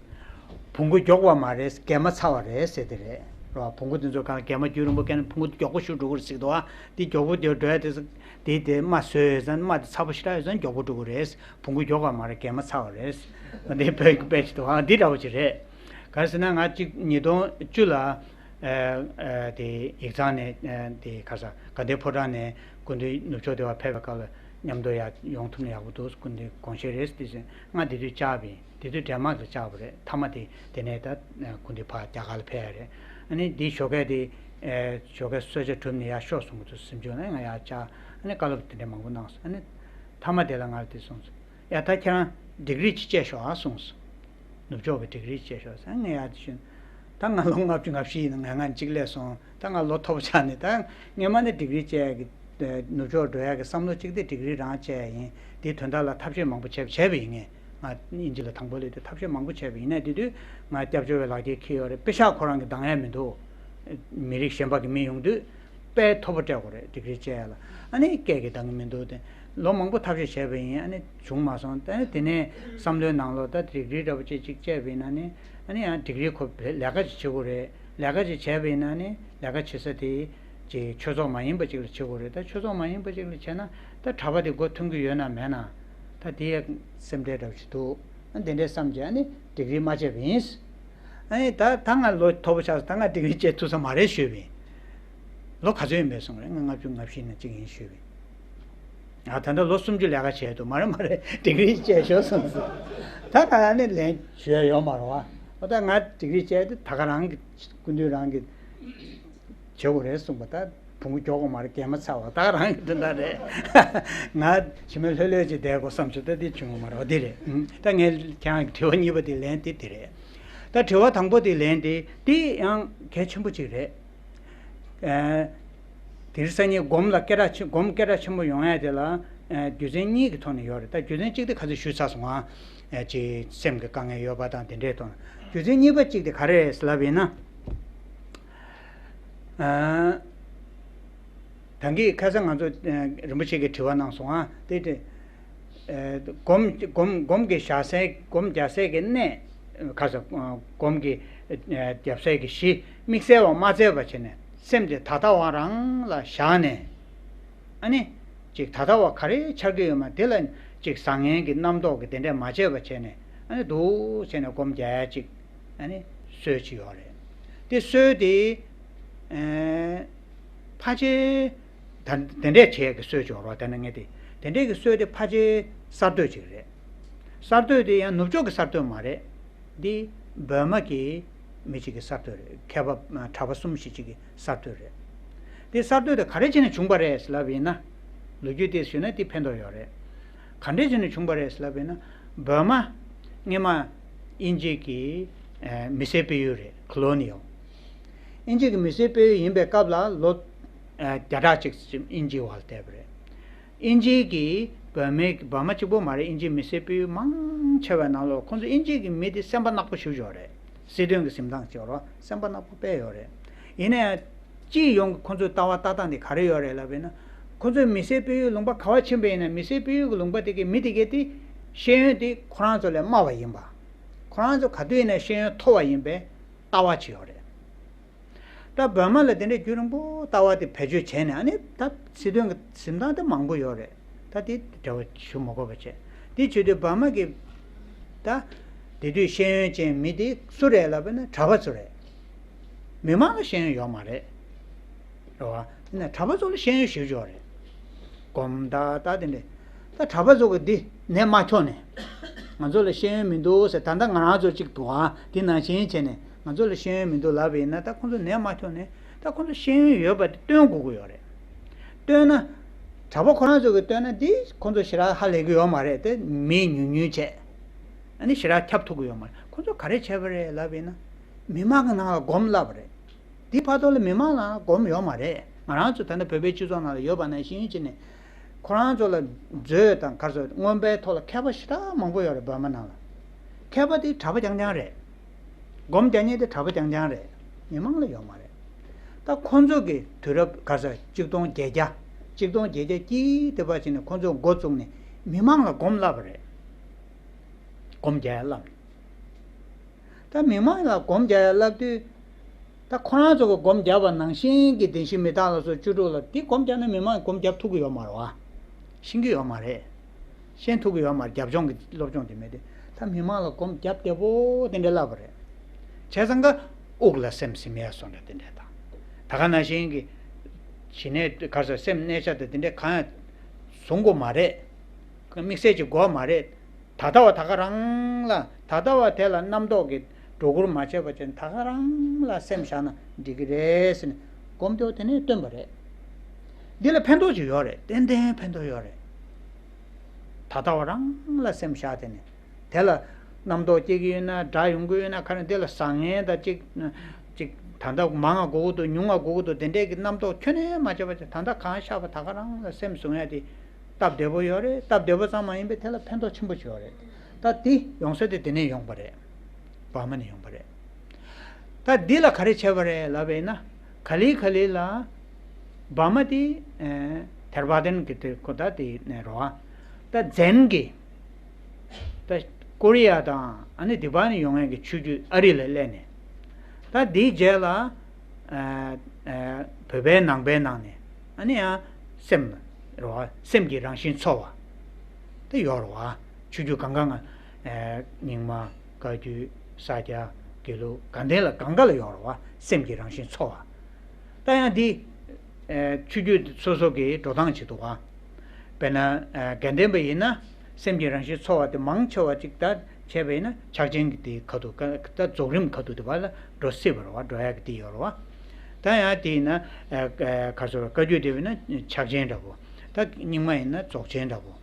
བོང་གུ་མགྱོགས་པ་མ་རེད། རྒས་མ་ཚ་བ་རེད་ཟེར་དེ་རེད། རེད་བ། བོང་གུ་དེ་ཚོ་གང་རྒས་མ་རྒྱུན་རིང་པོ་བཀལ་ན་བོང་གུ་མགྱོགས་པོ་ཞིག་འགྲོ་གི་རེད་ཟེར་གི་འདུག་བ། དེ་མགྱོགས་པོ་དེ་འགྲོ་ཡ་དེ་ཚོ་དེ་དེ་རྨ་བཟོས་ཡོད་ཙང་། རྨ་དེ་ཚ་པོ་ཞེ་དྲག་ཡོད་ཙང་མགྱོགས་པོ་འགྲོ་གི་རེད། བོང་གུ་མགྱོགས་པ་མ་རེད། རྒས་མ་ཚ་བ་རེད། འདི་བོད་ཀྱི་དཔེ་ཅིག་འདུག་ཨ། འདི་འདྲ་བོ་ཅིག་རེད། ག་རེ་ཟེར་ན། ང་གཅིག་ཉིས་སྟོང་བཅུ་ལ། ཨ། ཨ། དེ་ཡིག་ཚང་ནས། ཨ། དེ་ག་རེ་ཟེར། དགའ་ལྡན་ཕོ་བྲང་ནས་སྐུ་མདུན་ནུབ་ཕྱོགས་དེ་བར་ཕེབས་པའི་སྐབས་ལ་མཉམ་དུ་ཡར་ཡོང་ཐུབ་ན་ཡག་པོ་འདུག་སྐུ་མདུན་དགོངས་བཞེས་རེད་ཟེར་དུས་ཙང་། ང་དེ་དུས་བཅར་བ་ཡིན། དེ་དུས་ཌེན་མཱག་ལ་བཅར་བ་རེད། མཐའ་མ་དེ་དེ་ནས་ད་སྐུ་མདུན་ཕར་རྒྱ་གར་ལ་ཕེབས་ཡ་རེད། ཨ་ནི་འདིའི་ཞོགས་ཀས་དེ། ཨེ། ཞོགས་ཀས་གསོལ་ཇ་གྲུབ་ནས་ཡར་ཤོག་གསུང་གི་འདུག་གཟིམ་ཆུང་ལ། ང་ཡར་བཅར། ཨ་ནི་བཀའ་སློབ་དེ་འདྲ་མང་པོ་གནང་སོང་། ཨ་ནི་མཐའ་མ་དེ་ལ་ང་ལ་དེ་གསུངས་སོང་། ཡ། ད་ཁྱེད་རང་ཌིག་རི་ཅིག་བཅད་ཤོག་ཨ་གསུངས་སོང་། ནུབ་ཕྱོགས་ཀྱི་ཌིག་རི་ཅིག་བཅད་ཤོག་ཟེར། ངས་ཡར་དེ་ཞུས། ད་ང་ལོ་ལྔ་བཅུ་ང་བཞི་ཡིན། ང་ང་གཅིག་སླེབས་སོང་། ད་ང་ལོ་མཐོ་པོ་ཆགས་ནས། ད་སྔོན་མ་ནས་ཌིག་རི་བཅད་ཀྱི། ནུབ་ཕྱོགས་འགྲོ་ཡ་གི་བསམ་བློ་གཅིག་དེ་ཌིག་རི་རང་བཅད་ཡ་ཡིན། དེའི་དོན་དག་ལ་ཐབས་ཤེས་མང་པོ་བྱས་བྱས་པ་ཡིན། ངས། ང་དབྱིན་ཇི་ལ་དང་པོ་སླེབས་དུས་ཐབས་ཤེས་མང་པོ་བྱས་པ་ཡིན་ནའི། དེ་དུས་ང་སྐྱབས་བཅོལ་བའི་ལག་འཁྱེར་འཁྱེར་ཡོད་རེད། པེ་ཤག་ཁོ་རང་གིས་འདང་ཡ་མི་འདུག་མི་རིགས་གཞན་པ་གི་མི་ཡོང་དུས། དཔེ་མཐོ་པོ་སྤྲད་དགོས་རེད། ཌིག་རི་བཅད་ཡ་ལ། ཨ་ནི་སྐད་ཀྱི་འདང་གི་མི་འདུག་དེ། ལོ་མང་པོ་ཐབས་ཤེས་བྱས་པ་ཡིན། ཨ་ནི་བྱུང་མ་སོང་། ད་དེ་ནས་བསམ་བློའི་ནང་ལོགས་ད་ཌིག་རི་འདྲ་པོ་ཅིག་ཅིག་བཅད་པ་ཡིན་ན་ནི། ཨ་ནི་ཡང་ཌིག་རི་ཁོ་ལས་ཀ་ཅིག་བྱེད་དགོས་རེད། ལས་ཀ་ཅིག་བྱས་པ་ཡིན་ན་ནི་ལས་ཀ་བྱེད་ས་དེ་ཅིག་ཆོས་ཚོགས་མ་ཡིན་པ་ཅིག་ལ་བྱེད་དགོས་རེད། ད་ཆོས་ཚོགས་མ་ཡིན་པ་ཅིག་ལ་བྱས་ན་ད་གྲྭ་པ་དེ་མགོ་ཐོན་གྱི་ཡོད་ན་མེད་ན། ད་དེ་ཡང་སེམས་ཁྲལ་འདྲ་པོ་ཅིག་འདུག། ཨ་དེ་འདྲས་བསམ་བྱས་ཨ་ནི་ཌིག་རི་མ་བཅད་པ་ཡིན། ཨ་ནི་ད་ད་ང་ལོ་མཐོ་པོ་ཆགས་སོང་། ད་ང་ཌིག་རི་བཅད་ཐུབ་ས་མ་རེད་ཞུས་པ་ཡིན། ལོ་ག་ཚོད་ཡིན་པས་གསུངས་རེད། ང་ལྔ་བཅུ་ང་བཞི་ན་གཅིག་ཡིན་ཞུས་པ་ཡིན། ཨ་ད་ལྟ་ལོ་སུམ་ཅུ་ལས་ཀ་བྱས་འདུག། མ་རེད་མ་རེད། ཌིག་རི་བཅད་ཤོག་གསུངས་སོང་། ད་ག་ནས་ལན་ཞུ་ཡ་ཡོད་མ་རེད་བ། ཨོ་ད་ང་ཌིག་རི་བཅད་དེ་ད་ག་རང་གི་སྐུ་མདུན་རང་གི་བྱེད་དགོས་རེད་གསུངས་པ། ད་བོང་གུ་མགྱོགས་པོ་མ་རེད། གས་མ་ཚ་བ་ད་ག་རང་གི་དོན་དག་རེད། ང་ཞི་མི་ལྷོད་ལྷོད་ཅིག་བསྡད་དགོས་བསམ་བྱུང་། ད་འདི་བྱུང་བ་མ་རེད་བ། འདི་རེད། ཨུམ། ད་ངས་ཁྱེད་རང་གི་དྲི་བ་གཉིས་པ་དེ་ལན་དེ་དེ་རེད། ད་དྲི་བ་དང་པོ་དེ་ལན་དེ་དེ་ཡང་གལ་ཆེན་པོ་ཅིག་རེད། ཨ། དེང་སང་ཉིན་སྒོམ་ལ་སྐད་གྲགས་ཆེ། སྒོམ་སྐད་གྲགས་ཆེན་པོ་ཡོང་ཡ་དེ་ལ། ཨ། རྒྱུ་མཚན་གཉིས་ཀྱི་ཐོག་ནས་ཡོད་རེད། ད་རྒྱུ་མཚན་གཅིག་དེ་ཁ་སང་ཞུས་ཚར་སོང་ང་། ཨ། ཅིག་སེམས་ཀྱི་དཀའ་ངལ་ཡོད་པ་དང་དེ་འདྲའི་ཐོག་ནས། རྒྱུ་མཚན་གཉིས་པ་གཅིག་དེ་ག་རེ་རེད་ལབ་ཡིན་ན། ཨ། ད་གིན་ཁ་སང་ང་ཚོ། ཨ། རིན་པོ་ཆེ་གིས་དྲི་བ་གནང་སོང་ང་། དེ་དེ། ཨ། སྒོམ་སྒོམ་སྒོམ་གྱི་བཞག་སའི། སྒོམ་རྒྱག་སའི་གི་གནས། ཁ་སང་། ཨ། སྒོམ་གྱི། ཨ། རྒྱབ་སའི་གི་གཞི་དམིགས་བསལ་བ་མ་བཙལ་བ་བྱས་ནས་སེམས་དེ་ད་ལྟ་བ་རང་ལ་བཞག་ནས། ཨ་ནི་ཅིག་ད་ལྟ་བ་ག་རེ་འཆར་གྱི་ཡོད་མ་དེ་ལ་ཅིག་བཟང་ངན་གྱི་རྣམ་རྟོག་གི་དེ་འདྲས་མ་བྱས་པ་བྱས་ནས། ཨ་ནི་འདུག་བྱས་ནས་སྒོམ་རྒྱག་ཡ་ཅིག། ཨ་ནི་སྲོལ་ཅིག་ཡོད་རེད། དེ་སྲོལ་དེ། ཨ། ཕལ་ཆེར་ད་དེ་འདྲས་བྱས་ཀྱི་སྲོལ་ཅིག་ཡོད་རེད། དེ་ནས་ངས་དེ་དེ་འདྲས་ཀྱི་སྲོལ་དེ་ཕལ་ཆེར་གསར་གཏོད་ཅིག་རེད། གསར་གཏོད་དེ་ཡང་ནུབ་ཕྱོགས་ཀྱི་གསར་གཏོད་མ་རེད། འདི་བོད་མ་གི་མི་གཅིག་གི་གསར་གཏོད་རེད། མཁས་པ་གྲྭ་པ་གསུམ་བཞི་གཅིག་གི་གསར་གཏོད་རེད། འདི་གསར་གཏོད་དེ་ག་རེ་བྱས་ནས་བྱུང་བ་རེད་ལབ་ཡིན་ན། ལོ་རྒྱུས་དེ་ཞུས་ན་འདི་ཕན་ཐོགས་ཡོད་རེད། ག་འདྲས་བྱས་ནས་བྱུང་བ་རེད་ལབ་ཡིན་ན། བོད་མ་སྔོན་མ་དབྱིན་ཇི་གི། ཨ། མི་སེར་སྤེལ་ཡུལ་རེད། Colonial། དབྱིན་ཇི་གི་མི་སེར་སྤེལ་ཡུལ་ཡིན་པའི་སྐབས་ལ་ལོ། ཨ། བརྒྱ་ཕྲག་གཅིག་ཙམ་དབྱིན་ཇིའི་འོག་ལ་བསྡད་པ་རེད། དབྱིན་ཇི་གིས་བོད་མི་བོད་མ་གཅིག་པོ་མ་རེད། དབྱིན་ཇིའི་མི་སེར་སྤེལ་ཡུལ་མང་ཆེ་བའི་ནང་ལོགས་ཁོང་ཚོ་དབྱིན་ཇི་གི་མི་དེ་སེམས་པ་ནག་པོ་ཞེ་པོ་ཅིག་ཡོད་རེད། སྲིད་དོན་གྱི་འཛིན་སྟངས་ཅིག་ཡོད་རེད། སེམས་པ་ནག་པོ་དཔེ་ཡོད་རེད། ཡིན་ན་ཡང་སྤྱི་ཡོངས་ཀྱི་ཁོང་ཚོའི་ལྟ་བ་ལྟ་སྟངས་དེ་ག་རེ་ཡོད་རེད་ལབ་ཡིན་ན། ཁོང་ཚོའི་མི་སེར་སྤེལ་ཡུལ་ལུང་པ་ག་པར་ཕྱིན་པ་ཡིན་ན་མི་སེར་སྤེལ་ཡུལ་གྱི་ལུང་པ་དེ་གའི་མི་དེ་གའི་དེ་ཤེས་ཡོན་དེ་ཁོ་རང་ཚོ་ལས་དམའ་བ་ཡིན་པ། ཁོ་རང་ཚོ་ག་དུས་ཡིན་ན་ཤེས་ཡོན་མཐོ་བ་ཡིན་པའི་ལྟ་བ་ཅིག་ཡོད་རེད། ད་བོད་མ་ལ་དེ་འདྲའི་རྒྱུན་རིང་པོ་ལྟ་བ་དེ་བེད་སྤྱོད་བྱས་ནས། ཨ་ནི་ད་སྲིད་དོན་གྱི་འཛིན་སྟངས་དེ་མང་པོ་ཡོད་རེད། ད་དེ་འབྲེལ་བ་ཞུ་མ་དགོས་པ་བྱས། དེ་བྱེད་དུས་བོད་མ་གི་ད་དེ་དུས་ཤེས་ཡོན་ཅན་མི་དེ་སུ་རེད་ལབ་ན་གྲྭ་པ་ཚོ་རེད། མི་མང་ལ་ཤེས་ཡོན་ཡོད་མ་རེད། རེད་བ། དེ་ནས་གྲྭ་པ་ཚོ་ལ་ཤེས་ཡོན་ཞེ་པོ་ཅིག་ཡོད་རེད། སྒོམ་ད་ད་དེ་འདྲས། ད་གྲྭ་པ་ཚོ་གི་འདི་ནད་མ་ཁྱོག་ནས། ང་ཚོ་ལ་ཤེས་ཡོན་མི་འདུག་ཟེར། ད་ལྟ་ང་རང་ཚོ་གཅིག་འདུག་ཨ། དེ་ནང་བཞིན་བྱས་ནས་ང་ཚོ་ལ་ཤེས་ཡོན་མི་འདུག་ལབ་པ་ཡིན་ན། ད་ཁོང་ཚོ་ནད་མ་ཁྱོག་ནས་ད་ཁོང་ཚོ་ཤེས་ཡོན་ཡོད་པ་དེ་སྟོན་དགོས་ཀྱི་ཡོད་རེད། སྟོན་ན། གྲྭ་པ་ཁོ་རང་ཚོ་གིས་སྟོན་ན་འདི་ཁོང་ཚོ་ཞེ་དྲག་ཧ་ལས་ཀྱི་ཡོད་མ་རེད་དེ། མི་ཉུང་ཉུང་བྱས། ཨ་ནི་ཞེ་དྲག་ཁྱབ་ཐུབ་ཀྱི་ཡོད་མ་རེད། ཁོང་ཚོ་ག་རེ་བྱས་པ་རེད་ལབ་པ་ཡིན་ན། མི་མང་གི་ནང་ལ་སྒོམ་བསླབས་པ་རེད། དེ་བར་དུ་ལ་མི་མང་ལ་སྒོམ་ཡོད་མ་རེད། ང་རང་ཚོ་ད་ནི་བོད་པའི་སྤྱི་ཚོགས་ནང་ལ་ཡོད་པ་ནང་བཞིན་བྱས་ནས། ཁོ་རང་ཚོ་ལ་མཛོད་དང་ག་རེ་ཟེར། མངོན་པའི་ཐོག་ལ་མཁས་པ་ཞེ་དྲག་མང་པོ་ཡོད་རེད། བོད་མ་ནང་ལ། མཁས་པ་དེ་གྲྭ་པ་རྐྱང་རྐྱང་རེད། སྒོམ་རྒྱག་མཁན་དེ་གྲྭ་པ་རྐྱང་རྐྱང་རེད། མི་མང་ལ་ཡོད་མ་རེད། ད་ཁོང་ཚོ་གི་དུས་རབས་ག་རེ་ཟེར། གཅིག་སྟོང་བརྒྱད་བརྒྱ། གཅིག་སྟོང་བརྒྱད་བརྒྱ་དཀྱིལ་དེ་བར་བྱས་ནས་ཁོང་ཚོ་འགོ་བཙུགས་ནས་མི་མང་ལ་སྒོམ་བསླབས་པ་རེད། སྒོམ་རྒྱག་ཡ་བསླབས་ནས། ད་མི་མང་ལ་སྒོམ་རྒྱག་ཡ་བསླབ་དུས། ད་ཁོ་རང་ཚོ་གི་སྒོམ་རྒྱག་པ་ནང་བཞིན་གྱི་བདེན་བཞི་མི་རྟག་ལ་སོགས་བཅུ་དྲུག་ལ་དེ་སྒོམ་རྒྱག་ན་མི་མང་གིས་སྒོམ་རྒྱབ་ཐུབ་ཀྱི་ཡོད་མ་རེད་བ། ཤེས་ཀྱི་ཡོད་མ་རེད། ཤེས་ཐུབ་ཀྱི་ཡོད་མ་རེད། རྒྱབ་ལྗོངས་ཀྱི་སློབ་སྦྱོང་དེ་མེད་དུས། ད་མི་མང་ལ་སྒོམ་རྒྱབ་བདེ་པོ་དེ་འདྲ་བསླབས་པ་རེད། བྱས་ཙང་ཀ་དབུགས་ལ་སེམས་ཟིན་ཡ་བཟོ་འདྲ་དེ་འདྲ་དང་། ད་ག་ནང་བཞིན་གྱི་ཞི་གནས་ག་རེ་ཟེར། སེམས་གནས་ཆ་དང་དེ་འདྲ་གང་ཡང་བཟུང་དགོས་མ་རེད། དམིགས་བསལ་གྱི་དགོས་མ་རེད། ད་ལྟ་བ་ད་ག་རང་ལ། ད་ལྟ་བ་དེ་ལ་རྣམ་རྟོག་གི་སྒྲོ་སྐུར་མ་བྱས་པ་བྱས་ནས་ད་ག་རང་ལ་སེམས་བཞག་ན་འགྲིག་གི་རེད་ཟེར་ནས་སྒོམ་སྟེ་དེ་ནས་སྟོན་པ་རེད། འདི་ལ་ཕན་ཐོགས་ཅིག་ཡོད་རེད། ཏན་ཏན་ཕན་ཐོགས་ཡོད་རེད། ད་ལྟ་བ་རང་ལ་སེམས་བཞག་དེ་ནས། དེ་ལ་རྣམ་རྟོག་སྐྱེ་གི་ཡོད་ན། དགྲ་ཡོང་གི་ཡོད་ན། ག་རེ། དེ་ལ་བཟང་ངན་དང་གཅིག་གཅིག་ད་ལྟ་མང་ང་དགོས་ཀྱི་འདུག། ཉུང་ང་དགོས་ཀྱི་འདུག། དེ་འདྲས་ཀྱི་རྣམ་རྟོག་ཁྱོན་ནས་མ་བྱས་པ་བྱས། ད་ལྟ་གང་ཤར་བ་ད་ག་རང་ལ་སེམས་བཟུང་ཡ་དེ་སྟབས་བདེ་པོ་ཡོད་རེད། སྟབས་བདེ་པོ་ཙམ་མ་ཡིན་པའི་དེ་ལ་ཕན་ཐོགས་ཆེན་པོ་ཅིག་ཡོད་རེད། ད་དེ་ཡོང་ས་དེ་དེ་ནས་ཡོང་པ་རེད། བར་མ་ནས་ཡོང་པ་རེད། ད་འདི་ལ་ག་རེ་བྱས་པ་རེད་ལབ་པ་ཡིན་ན། ག་ལེ་ག་ལེ་ལ། བྷ་མ་དེ་ཨེ་ཐེར་པ་དན་གི་དེ་ཁོ་ད་དེ་ནས་རོ་ཨ། ད་ཛེན་གི་ད་ཀོ་རི་ཡ་དང་ཨ་ནི་དེ་པ་ནས་ཡོང་མཁན་གྱི་ཆོས་བརྒྱུད་ཨ་རི་ལ་སླེབས་ནས། ད་དེའི་རྗེས་ལ་ཨ་ཨ་བོད་པའི་ནང་པའི་ནང་ནས་ཨ་ནི་ཡང་སེམས་རོ་ཨ། སེམས་ཀྱི་རང་བཞིན་ཚོར་བ་དེ་ཡོད་རོ་ཨ། ཆོས་བརྒྱུད་གང་ག་ང་ཨ་རྙིང་མ། བཀའ་བརྒྱུད། ས་སྐྱ། དགེ་ལུགས། དགའ་ལྡན་ལ་གང་ག་ལ་ཡོད་རེད་བ། སེམས་ཀྱི་རང་བཞིན་ཚོར་བ། ད་ཡང་འདི་ཨེ་ཆོས་བརྒྱུད་སོ་སོ་གི་འགྲོ་སྟངས་ཅིག་འདུག་བ། དཔེར་ན་ཨེ་དགའ་ལྡན་པ་ཡིན་ན་སེམས་ཀྱི་རང་བཞིན་ཚོར་བ་དེ་མང་ཆེ་བ་ཅིག་ད་བྱས་པ་ཡིན་ན་ཕྱག་ཆེན་གྱི་དེའི་ཁ་ཐུག་ད་རྫོགས་རིམ་ཁ་ཐུག་དེ་བ་ལ་འགྲོ་སྲིད་པ་རེད་བ། འགྲོ་ཡག་གི་དེ་ཡོད་རེད་བ། ད་ཡང་དེ་ཡིན་ན་ཨེ་ཨེ་ག་རེ་ཟེར། བཀའ་བརྒྱུད་དེ་བས་ན་ཕྱག་ཆེན་འདྲ་པོ། ད་རྙིང་མ་ཡིན་ན་རྫོགས་ཆེན་འདྲ་པོ།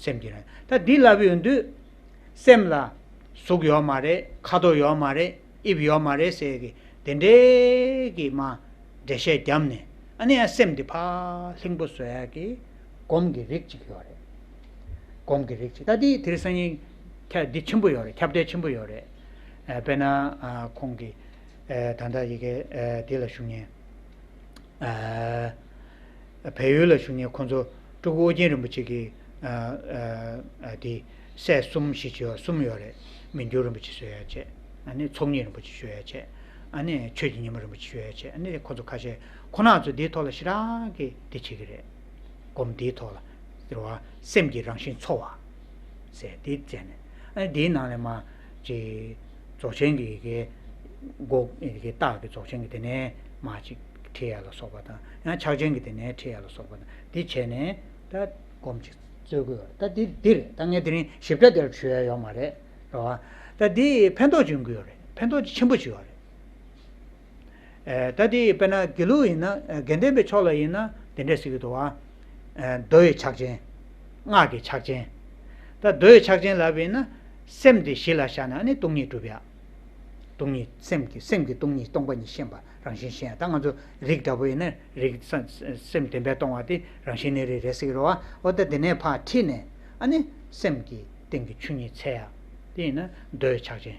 སེམས་ཀྱི་རང་། ད་འདི་ལབ་ཡོང་དུས། སེམས་ལ་གཟུགས་ཡོད་མ་རེད། ཁ་དོག་ཡོད་མ་རེད། དབྱིབས་ཡོད་མ་རེད་ཟེར་གི་དེ་འདྲའི་གི་མ་འགྲེལ་བཤད་བརྒྱབ་ནས། ཨ་ནི་ཡང་སེམས་འདི་ཕར་ལྷིང་པོ་བཟོ་ཡག་གི་སྒོམ་གྱི་རིགས་གཅིག་ཡོད་རེད། སྒོམ་གྱི་རིགས་གཅིག་ད་འདི་དེ་རིང་སང་ཉིན་ཁྱབ་འདི་ཆེན་པོ་ཡོད་རེད། ཁྱབ་གདལ་ཆེན་པོ་ཡོད་རེད། ཨ་དཔེར་ན་ཨ་ཁོང་གི་ཨ་ད་ལྟ་ཡི་གེ་ཨ་འདི་ལ་ཞུ་མཁན། ཨ་བལ་ཡུལ་ལ་བཞུགས་མཁན་ཁོང་ཚོ་སྤྲུལ་སྐུ་ཨོ་རྒྱན་རིན་པོ་ཆེ་གི་ཨ་ཨ་ཨ་དེ་སྲས་གསུམ་བཞི་བྱས་པ་གསུམ་ཡོད་རེད། མི་འགྱུར་རིན་པོ་ཆེ་བཟོ་ཡ་བྱས། ཨ་ནི་ཚོགས་གཉིས་རིན་པོ་ཆེ་བཟོ་ཡ་བྱས། ཨ་ནི་ཆོས་ཀྱི་ཉི་མ་རིན་པོ་ཆེ་བཟོ་ཡ་བྱས། ཨ་ནི་ཁོང་ཚོ་ཁ་ཤས་ཁོང་རྣམ་ཚོ་འདིའི་ཐོག་ལ་ཞེ་དྲག་གི་འདི་བྱེད་ཀྱི་རེད། སྒོམ་འདིའི་ཐོག་ལ་ཟེར་བ། སེམས་ཀྱི་རང་བཞིན་ཚོར་བ་ཟེར་འདི་བཙལ་ནས། ཨ་ནི་འདིའི་ནང་ལས་མ་ཅིག་རྫོགས་ཆེན་གྱི་གི་སྒོ་གི་རྟགས་ཀྱི་རྫོགས་ཆེན་གྱི་དེ་ནས་མ་ཅིག་ཁྲིད་ཡ་ལ་སོགས་པ་དང་། ཡང་ཕྱག་ཆེན་གྱི་དེ་ནས་ཁྲིད་ཡ་ལ་སོགས་པ་དང་། འདི་བྱས་ནས་ད་སྒོམ་ཅིག་རྩོད་དགོས་པ་ད་འདི་འདི་རེད། ད་ངས་དེ་རིང་ཞིབ་ཕྲ་དེར་ཞུ་ཡ་ཡོད་མ་རེད་རེད་བ། ད་འདི་ཕན་ཐོགས་ཅིག་ཡོང་གི་ཡོད་རེད། ཕན་ཐོགས་ཅིག་ཆེན་པོ་ཅིག་ཡོད་རེད། ཨེ་ད་དེ་དཔེར་ན་དགེ་ལུགས་ཡིན་ན། ཨེ་དགེ་ལྡན་པའི་ཕྱོགས་ལ་ཡིན་ན་དེ་འདྲས་ཟེར་གྱི་འདུག་བ། ཨེ་མདོ་ཡི་ཕྱག་ཆེན། སྔགས་ཀྱི་ཕྱག་ཆེན། ད་མདོ་ཡི་ཕྱག་ཆེན་ལབ་པ་ཡིན་ན། སེམས་དེ་གཞི་ལ་བཞག་ནས་ཨ་ནི་སྟོང་ཉིད་སྒྲུབ་ཡ། སྟོང་ཉིད། སེམས་ཀྱི་སེམས་ཀྱི་སྟོང་ཉིད་སྟོང་པ་ཉིད་ཤེས་པ། རང་བཞིན་ཤེས་ཡ། ད་ང་ཚོ་རིགས་འདྲ་པོ་ཡིན་ན་རིགས་སེམས་བདེན་པས་སྟོང་བ་དེ་རང་བཞིན་གནས་རིགས་རེད་ཟེར་གྱི་རེད་བ། འོ་ད་དེ་ནས་ཕར་ཁྲིད་ནས་ཨ་ནི་སེམས་ཀྱི་སྟེང་གི་ཆོས་ཉིད་འཚོལ་ཡ། དེ་ཡིན་ན་མདོ་ཡི་ཕྱག་ཆེན།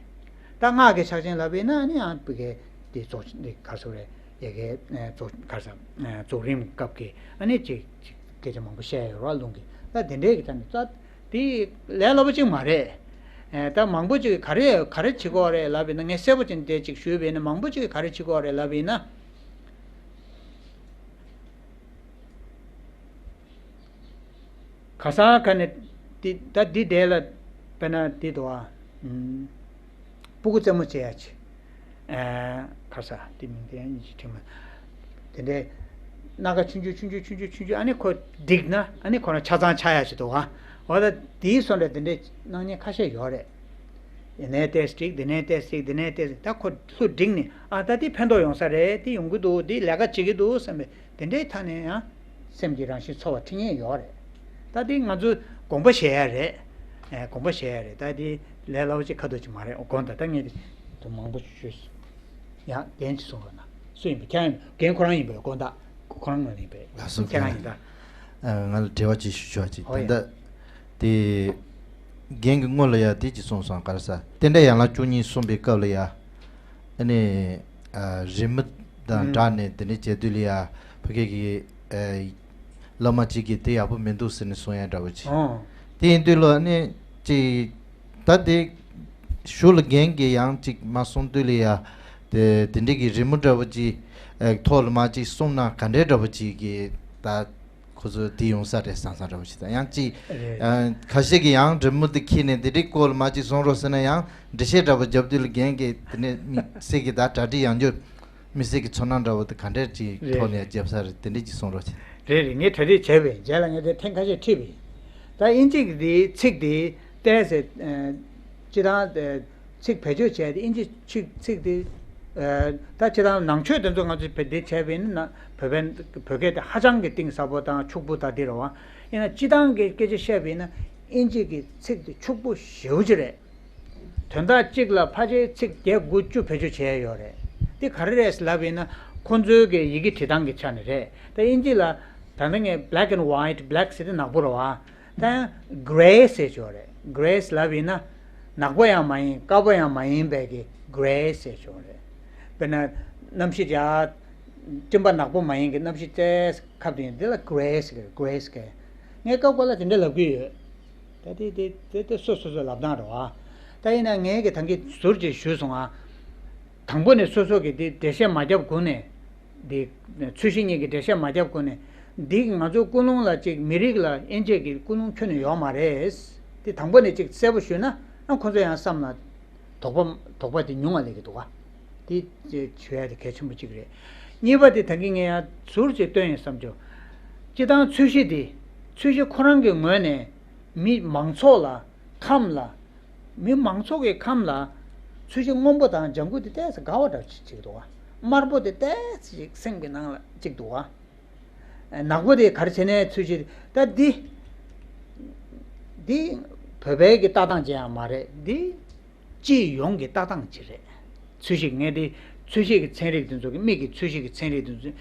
ད་སྔགས་ཀྱི་ཕྱག་ཆེན་ལབ་པ་ཡིན་ན་ཨ་ནི་ཡང་བི་གའི་དེ་རྫོགས་ཆེན་ག་རེ་ཟེར་རེད། ཡ་གའི་རྫོགས་ག་རེ་ཟེར། རྫོགས་རིམ་སྐབས་ཀྱི་ཨ་ནི་ཅིག་ཅིག་སྐད་ཆ་མང་པོ་བཤད་ཡོད་རེད་བ། ལུང་གི། ད་དེ་འདྲའི་གི་ད་ནི་ད་དེ་ལས་སླ་པོ་ཅིག་མ་རེད། ཨེ་ད་མང་པོ་ཅིག་ག་རེ་ག་རེ་བྱེད་དགོས་རེད་ལབ་པ་ཡིན་ན། ངས་གསལ་པོ་ཅིག་འདྲ་ཅིག་ཞུས་པ་ཡིན་ན། མང་པོ་ཅིག་ག་རེ་བྱེད་དགོས་རེད་ལབ་པ་ཡིན་ན། ག་ས་ག་ནས་འདི་ད་འདི་འདྲ་ལ་དཔེར་ན་འདི་འདུག་ཨ། ཨུམ། སྤུ་གུ་རྩེད་མོ་རྩེ་ཡ་ཆེ། ཨ་ག་ས་དེ་མིང་དེ་ཡང་ཡིན་གཅིག་དྲན་མ། དེ་འདྲའི་སྣ་ཁ་ཆུང་ཆུང་ཆུང་ཆུང་ཆུང་ཆུང་ཆུང་། ཨ་ནི་ཁོ་འགྲིག་ན་ཨ་ནི་ཁོ་རང་ཆ་ཚང་ཆགས་ཡ་ཆེ་འདུག་ཨ། འོ་ད་དེའི་བཟོ་འདྲ་དེ་འདྲའི་གནང་མཁན་ཁ་ཤས་ཡོད་རེད། དེ་ནས་ཏོག་ཙམ་འགྲིག་དེ་ནས་ཏོག་ཙམ་འགྲིག་དེ་ནས་ཏོག་ཙམ། ད་ཁོ་ལྷུ་འགྲིག་ནས། ཨ་ད་དེ་ཕན་ཐོགས་ཡོང་ས་རེད། དེ་ཡོང་གི་འདུག་དེ་ལས་ཀ་བྱེད་ཀྱི་འདུག་བསམ་པའི་དེ་འདྲའི་ཐད་ནས་ཡང་སེམས་ཀྱི་རང་བཞིན་ཚོར་བ་ཁྲིད་མཁན་ཡོད་རེད། ད་དེ་ང་ཚོས་དགོངས་པ་བཞེས་ཡ་རེད། ཨེ་དགོངས་པ་བཞེས་ཡ་རེད། ད་དེ་ལས་སླ་པོ་ཅིག་ཁ་ཐུག་ཅིག་མ་རེད། དགོངས་དག་ད་ངས་དེ་མང་པོ་ཞུས་སོང་། ཡང་རྒན་ཅིག་གསུང་རོགས་གནང་། སུ་ཡིན་པ། ཁྱེད་རང་ཡིན་པ། རྒན་ཁོ་རང་ཡིན་པ། དགོངས་དག་ཁོ་རང་ང་ཡིན་པས། ལགས་སོ། ཁྱེད་རང་ཡིན་ད། ཨ་ང་ལ་འབྲེལ་བ་ཅིག་ཞུ་ཆོག་ཅིག་ཧོ་ཡ། དེ་འདྲ་དེ་རྒན་གྱིས་སྔོན་ལ་ཡ་དེ་ཅིག་གསུངས་སོང་། ག་རེ་ཟེར། རྟེན་འབྲེལ་ཡན་ལག་བཅུ་གཉིས་གསུངས་པའི་སྐབས་ལ་ཡ། ཨ་ནི་ཨ་རི་མོ་དང་ཨུམ་སྦྲགས་ནས་དེ་འདྲ་བྱེད་དུས་ལ་ཡ། ཕ་གི་གི་ཨ་བླ་མ་གཅིག་གིས་དེ་ཡག་པོ་མི་འདུག་ཟེར་ནས་གསུང་ཡ་འདྲ་བོ་ཅིག་ཨོ། དེ་ཡིན་དུས་ལ་ཨ་ནི་ཅིག་ད་དེ་གཞུག་ལ་རྒན་གྱིས་ཡང་ཅིག་མར་གསུང་དུས་ལ་ཡ། དེ་དེ་འདྲའི་གི་རི་མོ་འདྲ་བོ་ཅིག་ཨ་ཐོག་ལ་མར་ཅིག་གསུངས་ན་ག་འདྲའི་འདྲ་བོ་ཅིག་གི་ད་ཁོ་ཚོ་དེ་ཡོང་ས་རེད་བསམ་བསམ་འདྲ་བོ་ཅིག་དང་། ཡང་ཅིག་རེད། ཨ་ཁ་ཤས་ཀྱིས་ཡང་རི་མོ་དེ་འཁྱེར་ནས་དེ་འདྲའི་སྐོར་ལ་མར་ཅིག་གསུང་རོགས་ཟེར་ན། ཡང་འགྲེལ་བཤད་འདྲ་བོ་རྒྱབ་དུས་ལ་རྒན་གྱིས་དེ་ནས་དམིགས་བསལ་གྱི་ད་གྲ་སྒྲིག་ཡང་བསྐྱར། མི་སེར་གྱི་ཚོར་སྣང་འདྲ་བོ་དེ་ག་འདྲས་ཀྱི་རེད་ཐོག་ནས་རྒྱབ་ས་རེད། དེ་འདྲས་ཀྱི་གསུང་རོགས་བྱེད། རེད་རེད། ངས་གྲ་སྒྲིག་བྱས་པས། རྗེས་ལ་ངས་དེ་ཐེངས་ཁ་ཤས་ཁྲིད་པས། ད་དབྱིན་ཇི་གི་དེའི་ཚིག་དེ་ཏོག་ཙམ་ཨ་སྤྱིར་བཏང་ཨ་ཚིག་བེད་སྤྱོད་བྱས་ཏེ། དབྱིན་ཇི་ཚིག་ཚིག་དེ་ཨ་ད་སྤྱིར་བཏང་ནང་ཆོས་དེ་ཚོ་ང་ཚོས་བེད་དེ་བྱས་པས་ན། བོད་པའི་བོད་སྐད་དེ་ཧ་ཅང་གི་གཏིང་ཟབ་པོ་དང་ཕྱུག་པོ་ད་དེ་རེད་བ། ཡིན་ན་སྤྱིར་བཏང་གི་སྐད་ཆ་བཤད་པས་ན་དབྱིན་ཇི་གི་ཚིག་དེ་ཕྱུག་པོ་ཞེ་པོ་ཅིག་རེད། དོན་དག་གཅིག་ལ་ཕལ་ཆེར་ཚིག་བརྒྱད་དགུ་བཅུ་བེད་སྤྱོད་བྱས་ཡོད་རེད། དེ་ག་རེ་རེད་ལབ་ཡིན་ན། ཁོང་ཚོའི་གི་ཡི་གེ་བྲིས་སྟངས་ཀྱི་ཆ་ནས་རེད། ད་དབྱིན་ཇི་ལ་ད་ལྟ་ངས་black and white། black ཟེར་དེ་ནག་པོ་རེད་བ། ད་ཡང་grey ཟེར་ཡོད་རེད། grey ལབ་ཡིན་ན་ནག་པོ་ཡང་མ་ཡིན། དཀར་པོ་ཡང་མ་ཡིན་པའི་གི་grey ཟེར་ཡོད་རེད། དཔེར་ན་གནམ་གཤིས་ཡར་ སྤྲིན་པ་ནག་པོ་མ་ཡིན་གྱི་གནམ་གཤིས་ཏོག་ཙམ་ཁ་བདེ་ཡིན། འདི་ལ་གྷི་རེ་སི་ཟེར། གྷི་རེ་སི་ཟེར། ངས་སྐབས་འགའ་ལ་དེ་འདྲ་ལབ་ཀྱི་ཡོད། ད་དེ་དེ་དེ་དེ་སོ་སོ་སོའི་ལབ་སྟངས་རེད་བ། ད་ཡིན་ན་ངས་ཀྱི་ད་གིན་ཟུར་ཅིག་ཞུས་སོང་ང་། དང་པོ་ནས་སོ་སོ་གིས་དེ་འགྲེལ་བཤད་མ་བརྒྱབ་གོང་ནས། འདི་ཚོས་གཞི་གཉིས་ཀྱི་འགྲེལ་བཤད་མ་བརྒྱབ་གོང་ནས། འདི་ང་ཚོ་ཀུན་སློང་ལ་ཅིག་མི་རིགས་ལ་དབྱེ་འབྱེད་ཀྱི་ཀུན་སློང་ཁྱོན་ནས་ཡོད་མ་རེད། དེ་དང་པོ་ནས་ཅིག་གསལ་པོ་ཞུས་ན། ཨ་ཁོ་ཚོ་ཡང་བསམ་ན་དོགས་པ་དོགས་པ་དེ་ཉུང་བ་སླེབས་ཀྱི་འདུག་ག། དེ་ཞུ་ཡ་དེ་གལ་ཆེན་པོ་གཅིག་རེད། གཉིས་པ་དེ་ད་གིན་ངས་ཡང་ཟུར་ཅིག་སྟོན་ཡིན་བསམ་བྱུང་། སྤྱིར་བཏང་ཚོས་གཞི་དེ། ཚོས་གཞི་ཁོ་རང་གི་ངོས་ནས་མི་མང་ཚོགས་ལ། ཁམས་ལ། མི་མང་ཚོགས་ཀྱི་ཁམས་ལ་ཚོས་གཞི་སྔོན་པོ་དང་ལྗང་ཁུ་དེ་ཏོག་ཙམ་དགའ་བ་འདྲ་ཅིག་འདུག་ག། དམར་པོ་དེ་ཏོག་ཙམ་ཅིག་སེམས་ཀྱི་ནང་ལ་ཅིག་འདུག་ག། ནག་པོ་དེ་ག་རེ་བྱས་ནས་ཚོས་གཞི་ད་འདི། འདི་བོད་པའི་གི་ལྟ་སྟངས་ཅིག་ཡང་མ་རེད། འདི་སྤྱི་ཡོངས་ཀྱི་ལྟ་སྟངས་ཅིག་རེད། ཚོས་གཞི་ངས་འདི་ཚོས་གཞི་གི་ཚན་རིག་དེ་ཚོ་གི། མིག་གི་ཚོས་གཞི་གི་ཚན་རིག་དེ་ཚོ།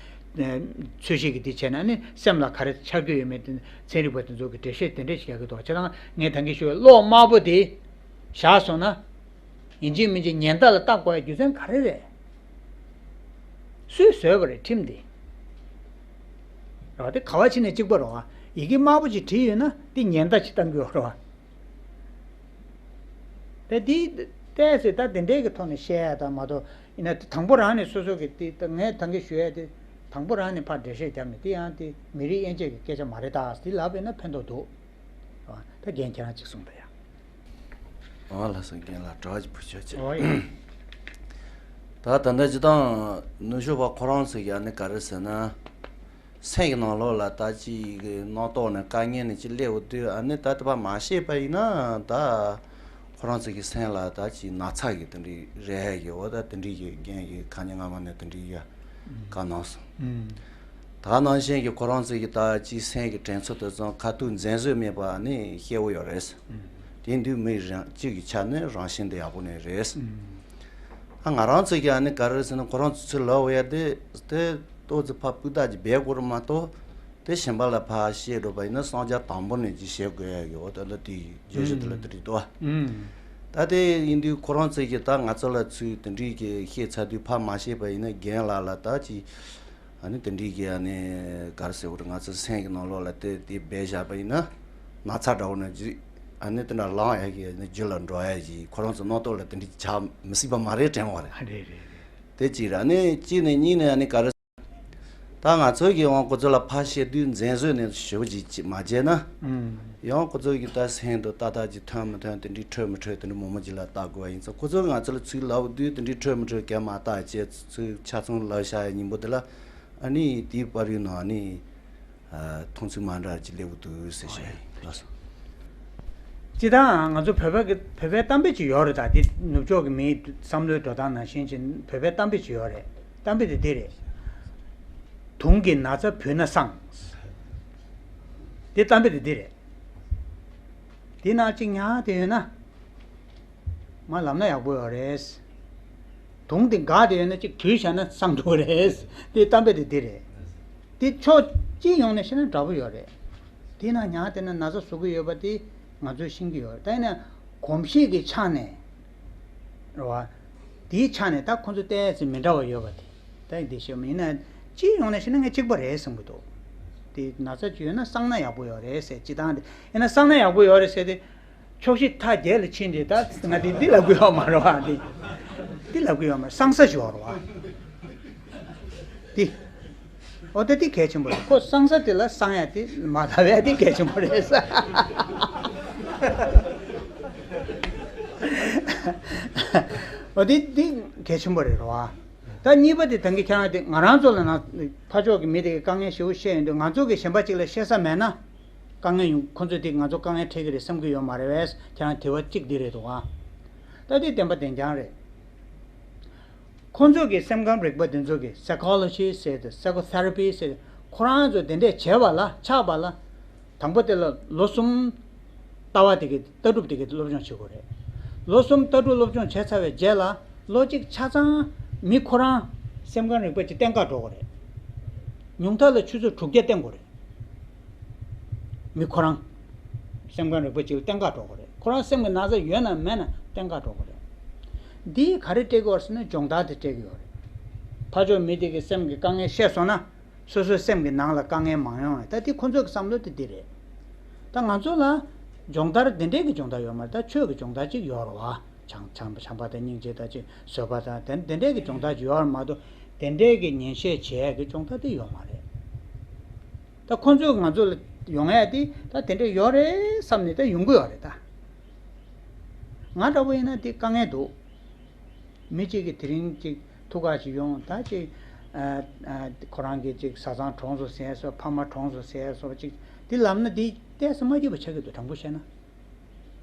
ཚོས་གཞི་གི་འདི་བྱས་ན་ནི་སེམས་ལ་ག་རེ་འཆར་གྱི་ཡོད་མེད་དེ་ཚན་རིག་པ་དེ་ཚོ་གི་འགྲེལ་བཤད་དེ་འདྲ་ཞིག་རྒྱག་གི་འདུག། བྱས་ཙང་ངས་ད་གིན་ཞུས་པའི་གློག་དམར་པོ་དེ་བཞག་སོང་ན། ཡིན་གཅིག་མིན་གཅིག་ཉེན་བརྡ་ལ་བཏགས་དགོས་ཡ་རྒྱུ་མཚན་ག་རེ་རེད། སུས་བཟོས་པ་རེད་ཁྲིམས་དེ། རེད་བ། དེ་ག་བ་ཕྱིན་ནས་གཅིག་པ་རེད་བ། ཡི་གེ་དམར་པོ་ཅིག་བྲིས་ཡོད་ན་དེ་ཉེན་བརྡ་ཅིག་བཏང་གི་ཡོད་རེད་བ། ད་འདི་ཏོག་ཙམ་ད་དེ་འདྲའི་གི་ཐོག་ནས་བཤད་ཡ་ད་མ་གཏོགས། ཡིན་ན་དང་པོ་རང་ནས་སོ་སོ་གི་དེ་ད་ངས་ད་གིན་ཞུ་ཡ་དེ། དང་པོ་རང་ནས་ཕར་འགྲེལ་བཤད་བརྒྱབ་ནས་དེ་ཡང་དེ་མི་རིགས་དབྱེ་འབྱེད་ཀྱི་སྐད་ཆ་མ་རེད་ད་ཟེར་ལབ་པ་ཡིན་ན་ཕན་ཐོགས་འདུག། ཨ། ད་རྒན་ཁྱེད་རང་གཅིག་གསུངས་དང་ཡ། ཨ། ལགས་སོ། རྒན་ལགས་གྲྭ་པ་ཅིག་བུ་ཆོས་ཅན། ཨོ་ཡ། ད་ད་ལྟ་སྤྱིར་བཏང་ནུབ་ཕྱོགས་པ་ཁོ་རང་ཚོ་གིས་ཨ་ནི་ག་རེ་ཟེར་ན། སེམས་ཀྱི་ནང་ལོགས་ལ་ད་ཅིག་གི་རྣམ་རྟོག་ནས་དཀའ་ངལ་ནས་ཅིག་སླེབས་འོང་དུས། ཨ་ནི་ད་དེ་བ་མ་ཤེས་པ་ཡིན་ན་ད་ཁོ་རང་ཚོ་གི་སེམས་ལ་ད་ཅིག་ན་ཚ་གི་དེ་འདྲའི་རེད་ཡོད། ད་དེ་འདྲའི་གི་རྒན་གྱིས་ཁ་ཉིན་སྔ་མ་ནས་དེ་འདྲའི་ཡ་བཀའ་གནང་སོང་། ཨུམ། ད་ནང་བཞིན་གྱི་ཁོ་རང་ཚོ་གི་ད་ཅིག་སེམས་ཀྱི་དྲན་ཚུལ་དེ་ཚོ་ཁ་ཐུག་འཛེམ་ཟོན་མེད་པ་ནི་ཤེས་འོ་ཡོད་རེད། ཨུམ། དེ་དུས་མི་རང་གཅིག་གི་ཆ་ནས་རང་བཞིན་དུ་ཡག་པོ་ནི་རེད། ཨུམ། ཨ། ང་རང་ཚོ་གི་ཨ་ནི་ག་རེ་ཟེར་ན། ཁོ་རང་ཚོ་ཚུར་ལབ་འོ་ཡ་དེ་དེ་ཏོག་ཙམ་ཕར་སྤུས་དག་ཅིག་སྦས་དགོས་རེད་མ་གཏོགས། དེ་གཞན་པ་ལ་ཕར་བཤད་འགྲོ་བ་ཡིན་ན་གསང་རྒྱ་དང་པོ་ནས་ཅིག་བཤད་དགོས་ཡ་ཡོད། ད་ལྟ་དེ་བརྗོད་གཞི་དེ་ལ་དེ་རེད་དོ། ཨུམ། ད་དེ་ཡིན་དུས་ཁོ་རང་ཚོ་གིས་ད་ང་ཚོ་ལ་ཚུར་དེ་འདྲའི་གི་བཤད་ཚར་དུས་ཕར་མ་བཤད་པ་ཡིན་ན་རྒན་ལགས་ལ་ད་ཅིག་ཨ་ནི་དེ་འདྲའི་གི་ཨ་ནི་ག་རེ་ཟེར་དགོས་རེད། ང་ཚོ་སེམས་ཀྱི་ནང་ལོགས་ལ་དེ་དེ་སྦས་བཞག་པ་ཡིན་ན་ན་ཚ་འདྲ་བོ་ནས་ཅིག་ཨ་ནི་དེ་འདྲ་ལངས་ཡ་གི་ཨ་ནི་རྒྱུ་ལ་འགྲོ་ཡ་ཅིག། ཁོ་རང་ཚོ་རྣམ་རྟོག་ལ་དེ་འདྲ་ཆགས་མི་སྲིད་པ་མ་རེད་དྲན་པ་རེད། ཨ། རེད་རེད་རེད། དེ་གཅིག་རེད། ཨ་ནི་གཅིག་ནས་གཉིས་ནས་ཨ་ནི་ག་རེ། ད་ང་ཚོ་གིས་ཡང་ཁོ་ཚོ་ལ་ཕར་བཤད་དུས་འཛེམ་ཟོན་ནས་ཞེ་པོ་ཅིག་ཅིག་མ་བྱས་ན། ཨུམ། ཡང་ཁོ་ཚོ་གི་ད་སེམས་དུ་ཏག་ཏག་ཅིག་ཐོན་མི་ཐོན། དེ་འདྲའི་འཕྲོད་མི་འཕྲོད་དེ་འདྲ་མང་པོ་ཅིག་ལ་བལྟ་དགོས་པ་ཡིན་ཙང་། ཁོ་ཚོ་ང་ཚོ་ལ་ཚུར་ལབ་དུས་དེ་འདྲའི་འཕྲོད་མི་འཕྲོད་གང་མ་བལྟ་བྱས། ཚུར་ཆ་ཚང་ལབ་བཞག་ཡ་ཉིན་པོ་དེ་ལ་ཨ་ནི་དེའི་བར་ཡུན་ནང་ཨ་ནི། ཨ། མཐོང་ཚུལ་མ་འདྲ་ཅིག་སླེབས་ཀྱི་འདུག་ཟེར་བཤད་ཡིན། ལགས་སོ། སྤྱིར་བཏང་ང་ཚོ་བོད་པ་གི་བོད་པའི་གཏམ་དཔེ་ཅིག་ཡོད་རེད། ད་དེ་ནུབ་ཕྱོགས་ཀྱི་མིའི་བསམ་བློའི་འགྲོ་སྟངས་ནང་བཞིན་ཅིག་བོད་པའི་གཏམ་དཔེ་ཅིག་ཡོད་རེད། གཏམ་དཔེ་དེ་འདི་རེད། དུང་གི་ན་ཚ་བུད་ན་སངས། དེ་གཏམ་དཔེ་དེ་འདི་རེད། དེ་ནང་གཅིག་ཉར་བསྡད་ཡོད་ན། མར་ལབ་ན་ཡག་པོ་ཡོད་རེད། དུང་དེ་འགག་བསྡད་ཡོད་ན་གཅིག་དུས་བཞག་ན་སངས་འགྲོ་གི་རེད། དེ་གཏམ་དཔེ་དེ་འདི་རེད། དེ་ཕྱོགས་གཅིག་ཡོང་ནས་བཤད་ན་འདྲ་པོ་ཡོད་རེད། དེ་ནང་ཉར་བསྡད་ན་ན་ཚ་བཟོ་གི་ཡོད་པ་དེ་ང་ཚོས་ཤེས་ཀྱི་ཡོད་རེད། ད་ཡིན་ན་གོམས་གཤིས་ཀྱི་ཆ་ནས་རེད་བ། དེའི་ཆ་ནས་ད་ཁོང་ཚོ་ཏོག་ཙམ་མི་འདྲ་བ་ཡོད་པ་དེ། ད་འདི་བཤད་མ་ཡིན་ན་གཅིག་ཡོང་ནས་བཤད་ན་ངས་གཅིག་པ་རེད་བསམ་གྱི་འདུག། དེ་ན་ཚ་ཅིག་ཡོད་ན་སངས་ན་ཡག་པོ་ཡོད་རེད་ཟེར། སྤྱིར་བཏང་དེ་ཡིན་ན་སངས་ན་ཡག་པོ་ཡོད་རེད་ཟེར་ཏེ། ཕྱོགས་བཞི་མཐའ་བརྒྱད་ལ་ཕྱིན་ཏེ་ད་ང་དེ་འདི་ལབ་དགོས་ཡོད་མ་རེད་བ། འདི་འདི་ལབ་དགོས་ཡོད་མ་རེད། སངས་ས་ཞིག་ཡོད་རེད་བ། འདི། ཨོ་ད་འདི་གལ་ཆེན་པོ་རེད། ཁོ་སངས་ས་དེ་ལ་སངས་ཡ་དེ་མ་ལབ་ཡ་དེ་གལ་ཆེན་པོ་རེད་ས། ཨོ་འདི་འདི་གལ་ཆེན་པོ་རེད་རེད་བ། ད་གཉིས་པ་དེ་ད་གིན་ཁྱེད་རང་དེ་ང་རང་ཚོ་ལ་ན་ཕར་ཕྱོགས་ཀྱི་མི་དེ་གི་དཀའ་ངལ་ཞེ་པོ་བཤད་ཡོང་དུས་ང་ཚོ་གི་གཞན་པ་གཅིག་ལ་བཤད་ས་མེད་ན། དཀའ་ངལ་ཡོང་། ཁོ་ཚོས་དེ་ང་ཚོ་དཀའ་ངལ་འཕྲད་ཀྱི་རེད་བསམ་གྱི་ཡོད་མ་རེད་པས། ཁྱེད་རང་དྲི་བ་གཅིག་འདི་རེད་འདུག་ཨ། ད་དེ་བདེན་པ་བདེན་རྐྱང་རེད། ཁོ་ཚོ་གི་སེམས་ཁམས་རིག་པ་འདི་ཚོ་གི་སའི་ཀོ་ལོ་ཇི་ཟེར་ཏེ་སའི་ཀོ་ཐེ་ར་པི་ཟེར་ཏེ་ཁོ་རང་ཚོ་དེ་འདྲས་བྱས་པ་ལ་ཆགས་པ་ལ། དང་པོ་དེ་ལ་ལོ་གསུམ་ལྟ་བ་དེ་གི་ལྟ་གྲུབ་དེ་གི་སློབ་སྦྱོང་བྱེད་དགོས་རེད། ལོ་གསུམ་ལྟ་གྲུབ་སློབ་སྦྱོང་བྱས་ཚར་བའི་རྗེས་ལ་ལོ་གཅིག་ཆ་ཚང་མི་ཁོ་རང་སེམས་ཁམས་རིག་པ་ཅིག་བསྟེན་ག་འགྲོ་དགོས་རེད། ཉུང་མཐའ་ལ་ཆུ་ཚོད་དྲུག་བརྒྱ་བསྟེན་དགོས་རེད། མི་ཁོ་རང་སེམས་ཁམས་རིག་པ་ཅིག་ལ་བསྟེན་ག་འགྲོ་དགོས་རེད། ཁོ་རང་སེམས་ཀྱི་ན་ཚ་ཡོད་ན་མེད་ན་བསྟེན་ག་འགྲོ་དགོས་རེད། འདིས་ག་རེ་སྤྲད་ཀྱི་ཡོད་རེད་ཟེར་ན་སྦྱོང་བརྡར་དེ་སྤྲད་ཀྱི་ཡོད་རེད། ཕར་ཕྱོགས་མི་དེ་གི་སེམས་ཀྱི་དཀའ་ངལ་བཤད་སོང་ན། སོ་སོའི་སེམས་ཀྱི་ནང་ལ་དཀའ་ངལ་མང་ཡོང་བས། ད་དེ་ཁོ་ཚོའི་བསམ་བློ་དེ་འདི་རེད། ད་ང་ཚོ་ལ་སྦྱོང་བརྡར་དེ་འདྲས་ཀྱི་སྦྱོང་བརྡར་ཡོད་མ་རེད། ད་ཆོས་ཀྱི་སྦྱོང་བརྡར་ཅིག་ཡོད་རེད་བ། བྱམས་བྱམས་བྱམས་པ་དང་སྙིང་རྗེ་དང་ཅིག་བཟོད་པ་དང་དེ་དེ་འདྲས་ཀྱི་སྦྱོང་བརྡར་ཅིག་ཡོད་རེད་མ་གཏོགས། དེ་འདྲས་ཀྱི་ཉན་བཤད་བྱེད་ཡས་ཀྱི་སྦྱོང་བརྡར་དེ་ཡོད་མ་རེད། ད་ཁོ་ཚོས་ང་ཚོ་ལ་ཡོང་ཡ་དེ་ད་དེ་འདྲ་ཡོད་རེད་བསམ་ནས་ད་ཡོང་གི་ཡོད་རེད་ད། ང་འདྲ་པོ་ཡིན་ན་དེ་དཀའ་ངལ་འདུག་མི་གཅིག་གིས་དེ་རིང་གཅིག་ཐུག་ག་ཅིག་ཡོང་ད་ཅིག་ཨ་ཨ་ཁོ་རང་གིས་ཅིག་བཟའ་ཚང་གྲོངས་སོང་ཟེར་སོགས། ཕ་མ་གྲོངས་སོང་ཟེར་སོགས་ཅིག་དེ་ལབ་ན་དེ་ཏོག་ཙམ་མ་སྐྱིད་པ་ཆགས་ཀྱི་འདུག་དྲང་པོ་བཤད་ན།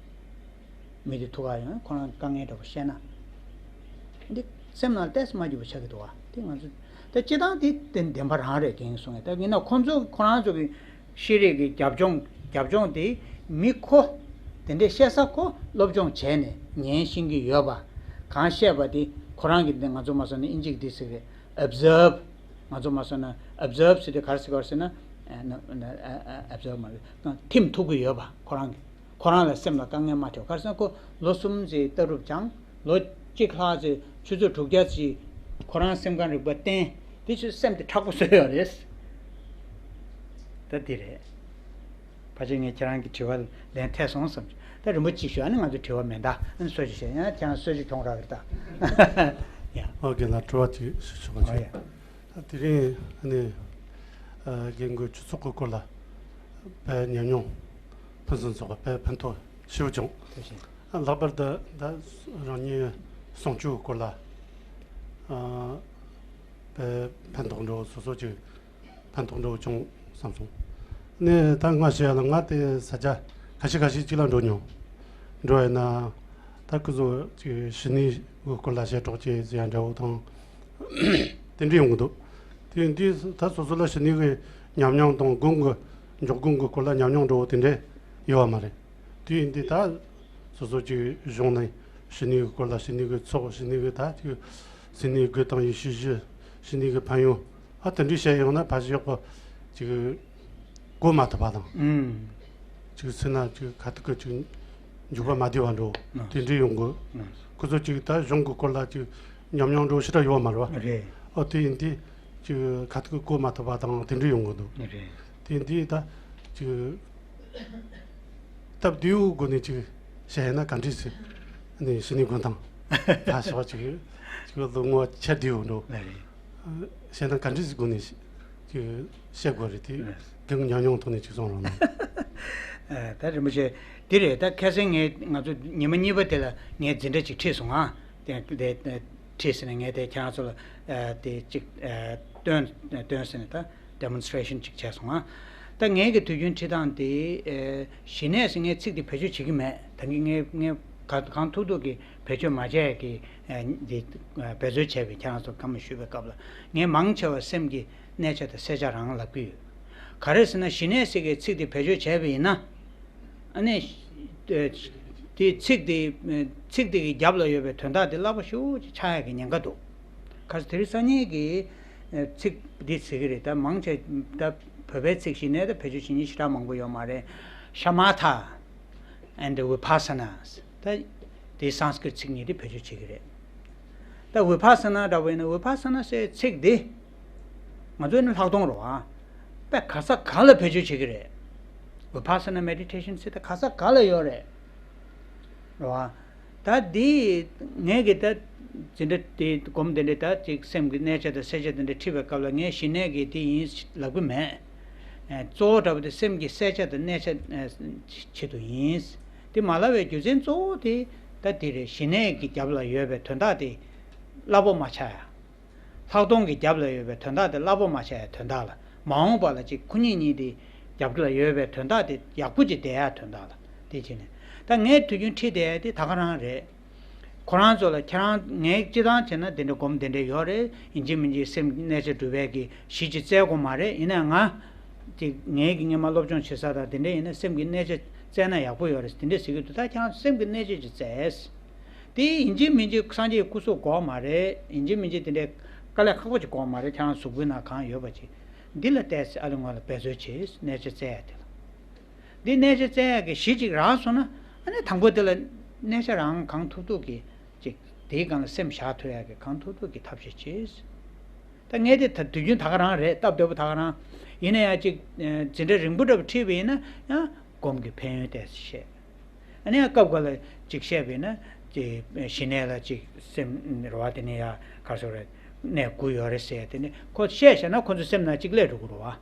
མི་དེ་ཐུག་ག་ཡོང་ཁོ་རང་དཀའ་ངལ་འདྲ་པོ་བཤད་ན། འདི་སེམས་ནང་ཏོག་ཙམ་མ་སྐྱིད་པ་ཆགས་ཀྱི་འདུག་བ། དེ་ང་ཚོ་ད་སྤྱིར་བཏང་དེ་དེ་བདེན་པ་རང་རེད་དེང་སང་། ད་ཡིན་ན་ཁོ་ཚོ་ཁོ་རང་ཚོ་གི་ཤེས་རིག་གི་རྒྱབ་ལྗོངས་རྒྱབ་ལྗོངས་དེ་མི་ཁོ་དེ་འདྲའི་བཤད་ས་ཁོ་སློབ་སྦྱོང་བྱས་ནས་ཉན་ཤེས་ཀྱི་ཡོད་པ། གང་བཤད་པ་དེ་ཁོ་རང་གི་འདི་ང་ཚོ་མ་སོང་ནས་ཨིན་ཇིའི་འདི་ཟེར་གི་རེད། ཨོབ་ཛརབ། ང་ཚོ་མ་སོང་ན་ཨོབ་ཛརབ་ཟེར་དུས་ག་རེ་ཟེར་གི་རེད་ཟེར་ན། ཨོབ་ཛརབ་མ་རེད། ཐིམ་ཐུབ་ཀྱི་ཡོད་པ་ཁོ་རང་གི་ཁོ་རང་ལ་སེམས་ལ་དཀའ་ངལ་མ་འཕྲད། ག་རེ་ཟེར་ན་ཁོ་ལོ་གསུམ་ཙམ་ལྟ་གྲུབ་སྦྱངས། ལོ་གཅིག་ལྷག་ཙམ་ཆུ་ཚོད་དྲུག་བརྒྱ་ཙམ་ཁོ་རང་སེམས་ཁམས་རིག་པ་བསྟེན། དེ་ཆུ་སེམས་དེ་མཁྲེགས་པོ་བཟོས་ཡོད་རེད། ད་འདི་རེད། ཕལ་ཆེར་ངས་ཁྱེད་རང་གི་དྲི་བ་ལན་འཐེབས་སོང་བསམ། ད་རིན་པོ་ཆེ་ཞུ། ཨ་ནི་ང་ཚོ་དྲི་བ་མེད་ད། ཨ་ནི་གསོལ་ཇ་བཞེས། ཡང་ཁྱེད་རང་གསོལ་ཇ་གྱོང་རག་གི་ད། ཡ། ཨོ་ཁེ་ལ། དྲི་བ་ཅིག་ཞུ་ཆོག་ག་ཨོ་ཡ། ད་དེ་རིང་ཨ་ནི་ཨ་རྒན་རྒོན་སྤྱི་ཚོགས་ཀྱི་སྐོར་ལ་དཔེ་ཉམས་མྱོང་ཕུན་སུམ་ཚོགས་པ། དཔེ་ཕན་ཐོགས་ཞེ་པོ་བྱུང་། ཐུགས་རྗེ་ཆེ། ཨ་ལྷག་པར་དུ་ད་རང་ཉིད་གསུང་ཆོས་སྐོར་ལ་ཨ་དཔེ་ཕན་ཐོགས་འགྲོ་སོ་སོ་ཅིག་ཕན་ཐོགས་འགྲོ་བྱུང་བསམ་སོང་། ནས་ད་ང་བཤད་ཡ་ལ། ང་དེ་ས་ཆ་ཁ་ཤས་ཁ་ཤས་ཅིག་ལ་འགྲོ་མྱོང་། འགྲོ་ཡིན་ན་ད་ཁོ་ཚོ་ཅིག་ཞི་གནས་ཀྱི་སྐོར་ལ་བཤད་གྲོགས་ཅིག་ཟེར་ཡ་འདྲ་བོ་དང་དེ་འདྲ་ཡོང་གི་འདུག་དེ་འདི་ད་སོ་སོ་ལ་ཞི་གནས་ཀྱི་ཉམས་མྱོང་དང་སྒོམ་གྱི་འཇུག་སྒོམ་གྱི་སྐོར་ལ་ཉམས་མྱོང་འདྲ་བོ་དེ་འདྲ་ཡོད་པ་མ་རེད། དེ་འདི་ད་སོ་སོ་ཅིག་གཞུང་ནས་ཞི་གནས་ཀྱི་སྐོར་ལ། ཞི་གནས་ཀྱི་ཚོགས། ཞི་གནས་ཀྱི་ད་ཅིག་ཞི་གནས་ཀྱི་དགེ་དང་ཡེ་ཤེས་བཞི། ཞི་གནས་ཀྱི་ཕན་ཡོན། ཨ་དེ་འདྲ་བཤད་ཡོང་ན་ཕལ་ཆེར་ཡག་པོ་ཅིག་གོ་མ་ཐུབ་པ་དང་། ཨུམ། ཅིག་སེམས་ནང་ཅིག་ཁ་ཐུག་གི་ཅིག་འཇུག་པ་མ་བདེ་བ་འགྲོ། ཨ། དེ་འདྲ་ཡོང་གི། ཨ། ཁོ་ཚོ་ཅིག་ད་གཞུང་གི་སྐོར་ལ་ཅིག་ཉམས་མྱོང་འགྲོ་ཞེ་དྲག་ཡོད་མ་རེད་བ། རེད། ཨོ་དེ་ཡིན་དུས་ཅིག་ཁ་ཐུག་གི་གོ་མ་ཐུབ་པ་དང་དེ་འདྲ་ཡོང་གི་འདུག་རེད། དེ་འདི་ད་ཅིག་སྟབས་བདེའི་སྒོ་ནས་ཅིག་བཤད་ཡིན་ན་ག་འདྲས་སེ་ནས་ཞི་གནས་སྒོམ་སྟངས་ཕར་ཞོག་ཅིག་ཅིག་ལོ་ངོ་ཆེ་བསྡད་ཡོད་འགྲོ། རེད། བཤད་ན་ག་འདྲས་སེ་སྒོ་ནས་ཅིག་བཤད་དགོས་རེད་དེ། རེད། རྒན་ཉམས་མྱོང་ཐོག་ནས་ཅིག་གསུང་རོགས་གནང་། ཨ། ད་རིན་པོ་ཆེ་འདི་རེད། ད་ཁ་སང་ངས་ང་ཚོ་ཉི་མ་གཉིས་པ་དེ་ལ་ངས་འཛིན་གྲྭ་ཅིག་ཁྲིད་སོང་ང་། དེ་དེ་ཁྲིད་ཟེར་ནས་ངས་དེ་ཁྱེད་རང་ཚོ་ལ་ཨ་དེ་ཅིག་ཨ་སྟོན་སྟོན་ཟེར་ནས་ད་demonstration་ཅིག་བྱས་སོང་ང་། ད་ངས་ཀྱི་དུས་རྒྱུན་ཁྲིད་སྟངས་དེ་ཨ་ཞི་གནས་ཟེར་ངས་ཚིག་དེ་བེད་སྤྱོད་བྱེད་ཀྱི་མེད། ད་གིན་ངས་ངས་ག་གང་ཐུབ་ཐུབ་ཀྱིས་བེད་སྤྱོད་མ་བྱས་ཀྱི་ཨ་འདི་ཨ་འབད་རྩོལ་བྱས་པའི་ཁྱེད་རང་ཚོ་བཀའ་མོལ་ཞུས་པའི་སྐབས་ལ་ངས་མང་ཆེ་བ་སེམས་ཀྱི་གནས་ཆ་དང་གསལ་ཆ་རང་ལབ་ཀྱི་ཡོད། ག་རེ་ཟེར་ན་ཞི་གནས་ཟེར་གྱི་ཚིག་དེ་བེད་སྤྱོད་བྱས་པ་ཡིན་ན། ཨ་ནི། ཨེ། དེ་ཚིག་དེ་ཚིག་དེ་གི་རྒྱབ་ལ་ཡོད་པའི་དོན་དག་དེ་སླ་པོ་ཞེ་པོ་ཅིག་ཆགས་ཡག་གི་ཉེན་ཁ་འདུག་གལ་སྲིད་དེ་རིང་སང་ཉིན་གྱི་ཨེ་ཚིག་འདི་ཟེར་གྱི་རེད། ད་མང་ཆེ་ད་བོད་པའི་ཚིག་ཞི་གནས་ད་བེད་སྤྱོད་བྱེད་མཁན་ཞེ་དྲག་མང་པོ་ཡོད་མ་རེད། Shamatha and Vipassana། ད་དེ་སཾ་སྐྲྀཏ་ཚིག་གཉིས་དེ་བེད་སྤྱོད་བྱེད་ཀྱི་རེད། ད་བི་པ་ས་ན་འདྲ་བོ་ཡིན་ན། བི་པ་ས་ན་ཟེར་ཚིག་འདི་ང་ཚོའི་ནི་ལྷག་མཐོང་རེད་བ། དཔེ་ག་ས་ག་ལ་བེད་སྤྱོད་བྱེད་ཀྱི་རེད། Vipassana meditation་ཟེར་ད་ག་ས་ག་ལ་ཡོད་རེད། རེད་བ། ད་འདི་ངས་ཀྱི་ད་འཛིན་གྲྭ་དེ་སྒོམ་དེ་འདྲ་ད་ཅིག་སེམས་ཀྱི་གནས་ཆ་དང་གསལ་ཆ་དེ་འདྲ་ཁྲིད་པའི་སྐབས་ལ་ངས་ཞི་གནས་ཀྱི་དེ་ཡིན་ལབ་ཀྱི་མེད། ཨེ་གཙོ་བོ་འདྲ་བོ་དེ་སེམས་ཀྱི་གསལ་ཆ་དང་གནས་ཆ་ཨེ་ཆེད་དུ་ཡིན། དེ་མ་ལབ་པའི་རྒྱུ་མཚན་གཙོ་བོ་དེ་ད་དེ་རེད། ཞི་གནས་ཀྱི་རྒྱབ་ལ་ཡོད་པའི་དོན་དག་དེ་སླ་པོ་མ་ཆགས་ཡ། ལྷག་མཐོང་གི་རྒྱབ་ལ་ཡོད་པའི་དོན་དག་དེ་སླ་པོ་མ་ཆགས་ཡ་དོན་དག་ལ། མ་འོངས་པ་ལ་ཅིག་ཁོ་གཉིས་གཉིས་དེ་རྒྱབ་ལ་ཡོད་པའི་དོན་དག་དེ་ཡག་པོ་ཅིག་བསྡད་ཡ་དོན་དག་ལ། དེ་བྱས་ནས་ད་ངས་དུས་རྒྱུན་ཁྲིད་བསྡད་ཡ་དེ་ད་ག་རང་རེད། ཁོ་རང་ཚོ་ལ་ཁྱེད་རང་ངས་སྤྱི་བཏང་བྱས་ན་དེ་འདྲ་སྒོམ་དེ་འདྲ་ཡོད་རེད། ཡིན་གཅིག་མིན་གཅིག་སེམས་གནས་ཆ་སྒྲུབ་པའི་གི་གཞི་ཅིག་བཙལ་དགོས་མ་རེད། ཡིན་ནའི་ང་དེ་ངས་ཀྱི་སྔོན་མ་སློབ་སྦྱོང་བྱེད་ས་དང་དེ་འདྲ་ཡིན་ན་སེམས་ཀྱི་གནས་ཆ་བཙལ་ན་ཡག་པོ་ཡོད་རེད་དེ་འདྲ་ཟེར་གྱི་འདུག་ད་ཁྱེད་རང་ཚོ་སེམས་ཀྱི་གནས་ཆ་ཅིག་བཙལ། དེ་ཡིན་གཅིག་མིན་གཅིག་སངས་རྒྱས་སྐུ་གཟུགས་དགོས་མ་རེད། ཡིན་གཅིག་མིན་གཅིག་དེ་འདྲའི་དཀའ་ལས་ཁག་པོ་ཅིག་དགོས་མ་རེད། ཁྱེད་རང་གཟུགས་པོའི་ནང་གང་ཡོད་པ་ཅིག་འདི་ལ་བལྟས་ཚེ་ཨ་ལེ་ངོ་ལ་འབད་རྩོལ་བྱེད། གནས་ཆ་བཙལ་ཡ་དེ་ལ། འདི་གནས་ཆ་བཙལ་ཡག་གི་གཞི་ཅིག་རག་སོང་ན། ཨ་ནི་དང་པོ་དེ་ལ་གནས་ཆ་རང་གང་ཐུབ་ཐུབ་ཀྱིས་ཅིག་དེའི་སྒང་ལ་སེམས་བཞག་ཐུབ་ཡག་གི་གང་ཐུབ་ཐུབ་ཀྱིས་ཐབས་ཤེས་བྱེད། ད་ངས་དེ་ད་དུས་རྒྱུན་ད་ག་རང་རེད། སྟབས་བདེ་པོ་ད་ག་རང་། ཡིན་ན་ཡང་ཅིག་འཛིན་གྲྭ་རིང་པོ་འདྲ་པོ་ཁྲིད་པ་ཡིན་ན་ཡང་སྒོམ་གྱི་ཕན་ཡོན་ཏོག་ཙམ་བཤད། ཨ་ནི་ཡང་སྐབས་འགའ་ལ་ཅིག་བཤད་པ་ཡིན་ན་ཅིག་ཞི་གནས་ལ་ཅིག་སེམས་རེ་བ་དེ་ནི་ཡ་ག་སོ་རེད། གནས་དགུ་ཡོད་རེད་ཟེར། དེ་ནི་ཁོ་བཤད་བཞག་ན་ཁོ་ཚོ་སེམས་ནང་ཅིག་སླེབས་འགྲོ་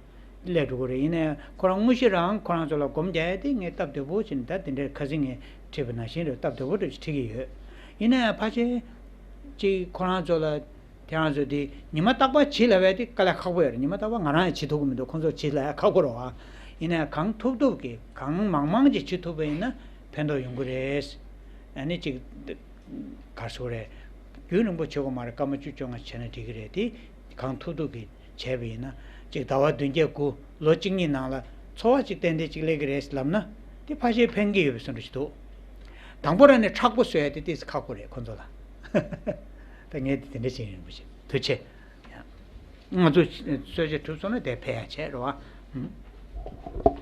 གི་རེད་བ། སླེབས་འགྲོ་གི་རེད། ཡིན་ན་ཡང་ཁོ་རང་དངོས་གཞི་རང་ཁོ་རང་ཚོ་ལ་སྒོམ་རྒྱག་ཡ་དེ་ངས་སྟབས་བདེ་པོ་བྱས་ནས། ད་དེ་འདྲའི་ཁ་སང་ངས་ཁྲིད་པ་ནང་བཞིན་རེད། སྟབས་བདེ་པོ་འདྲ་ཅིག་ཁྲིད་ཀྱི་ཡོད། ཡིན་ན་ཡང་ཕལ་ཆེར་ཅིག་ཁོ་རང་ཚོ་ལ། དེ་རང་ཚོ་དེ་ཉི་མ་རྟག་པར་བྱེད་ལབ་ཡ་དེ་དཀའ་ལས་ཁག་པོ་ཡོད་རེད། ཉི་མ་རྟག་པར་ང་རང་ཡང་བྱེད་ཐུབ་ཀྱི་མི་འདུག་ཁོང་ཚོར་བྱེད་ལབ་ཡ་ཁག་པོ་རེད་བ། ཡིན་ན་ཡང་གང་ཐུབ་ཐུབ་ཀྱིས་གང་མང་མང་ཅིག་བྱེད་ཐུབ་པ་ཡིན་ན་ཕན་ཐོགས་ཡོང་གི་རེད། ཨ་ནི་ཅིག་ག་རེ་ཟེར་དགོས་རེད། རྒྱུན་རིང་པོ་བྱེད་དགོས་མ་རེད། སྐར་མ་བཅུ་བཅོ་ལྔ་བྱས་ན་འགྲིག་གི་རེད། དེ་གང་ཐུབ་ཐུབ་ཀྱིས་བྱས་པ་ཡིན་ན། ཅིག་ཟླ་བ་བདུན་བརྒྱད་དགུ་ལོ་གཅིག་གཉིས་ནང་ལ་འཚོ་བ་ཅིག་ཏན་ཏན་ཅིག་སླེབས་ཀྱི་རེད་ལབ་ན་དེ་ཕལ་ཆེར་ཕན་གྱི་ཡོད་པའི་བཟོ་འདྲ་ཞིག་འདུག་དང་པོ་རང་ནས་མཁྲེགས་པོ་བཟོ་ཡ་དེ་ཏོག་ཙམ་ཁག་པོ་རེད་ཁོང་ཚོ་ལ། ད་ངས་དེ་དེ་འདྲ་བྱེད་ཡིན་པ་ཞིག་ཐུགས་རྗེ་ཆེ། ཡ། ང་ཚོ་གསོལ་ཇ་གྲུབ་སོང་ན་དེ་ཕེབས་ཡ་བྱས་རོགས་ཨ།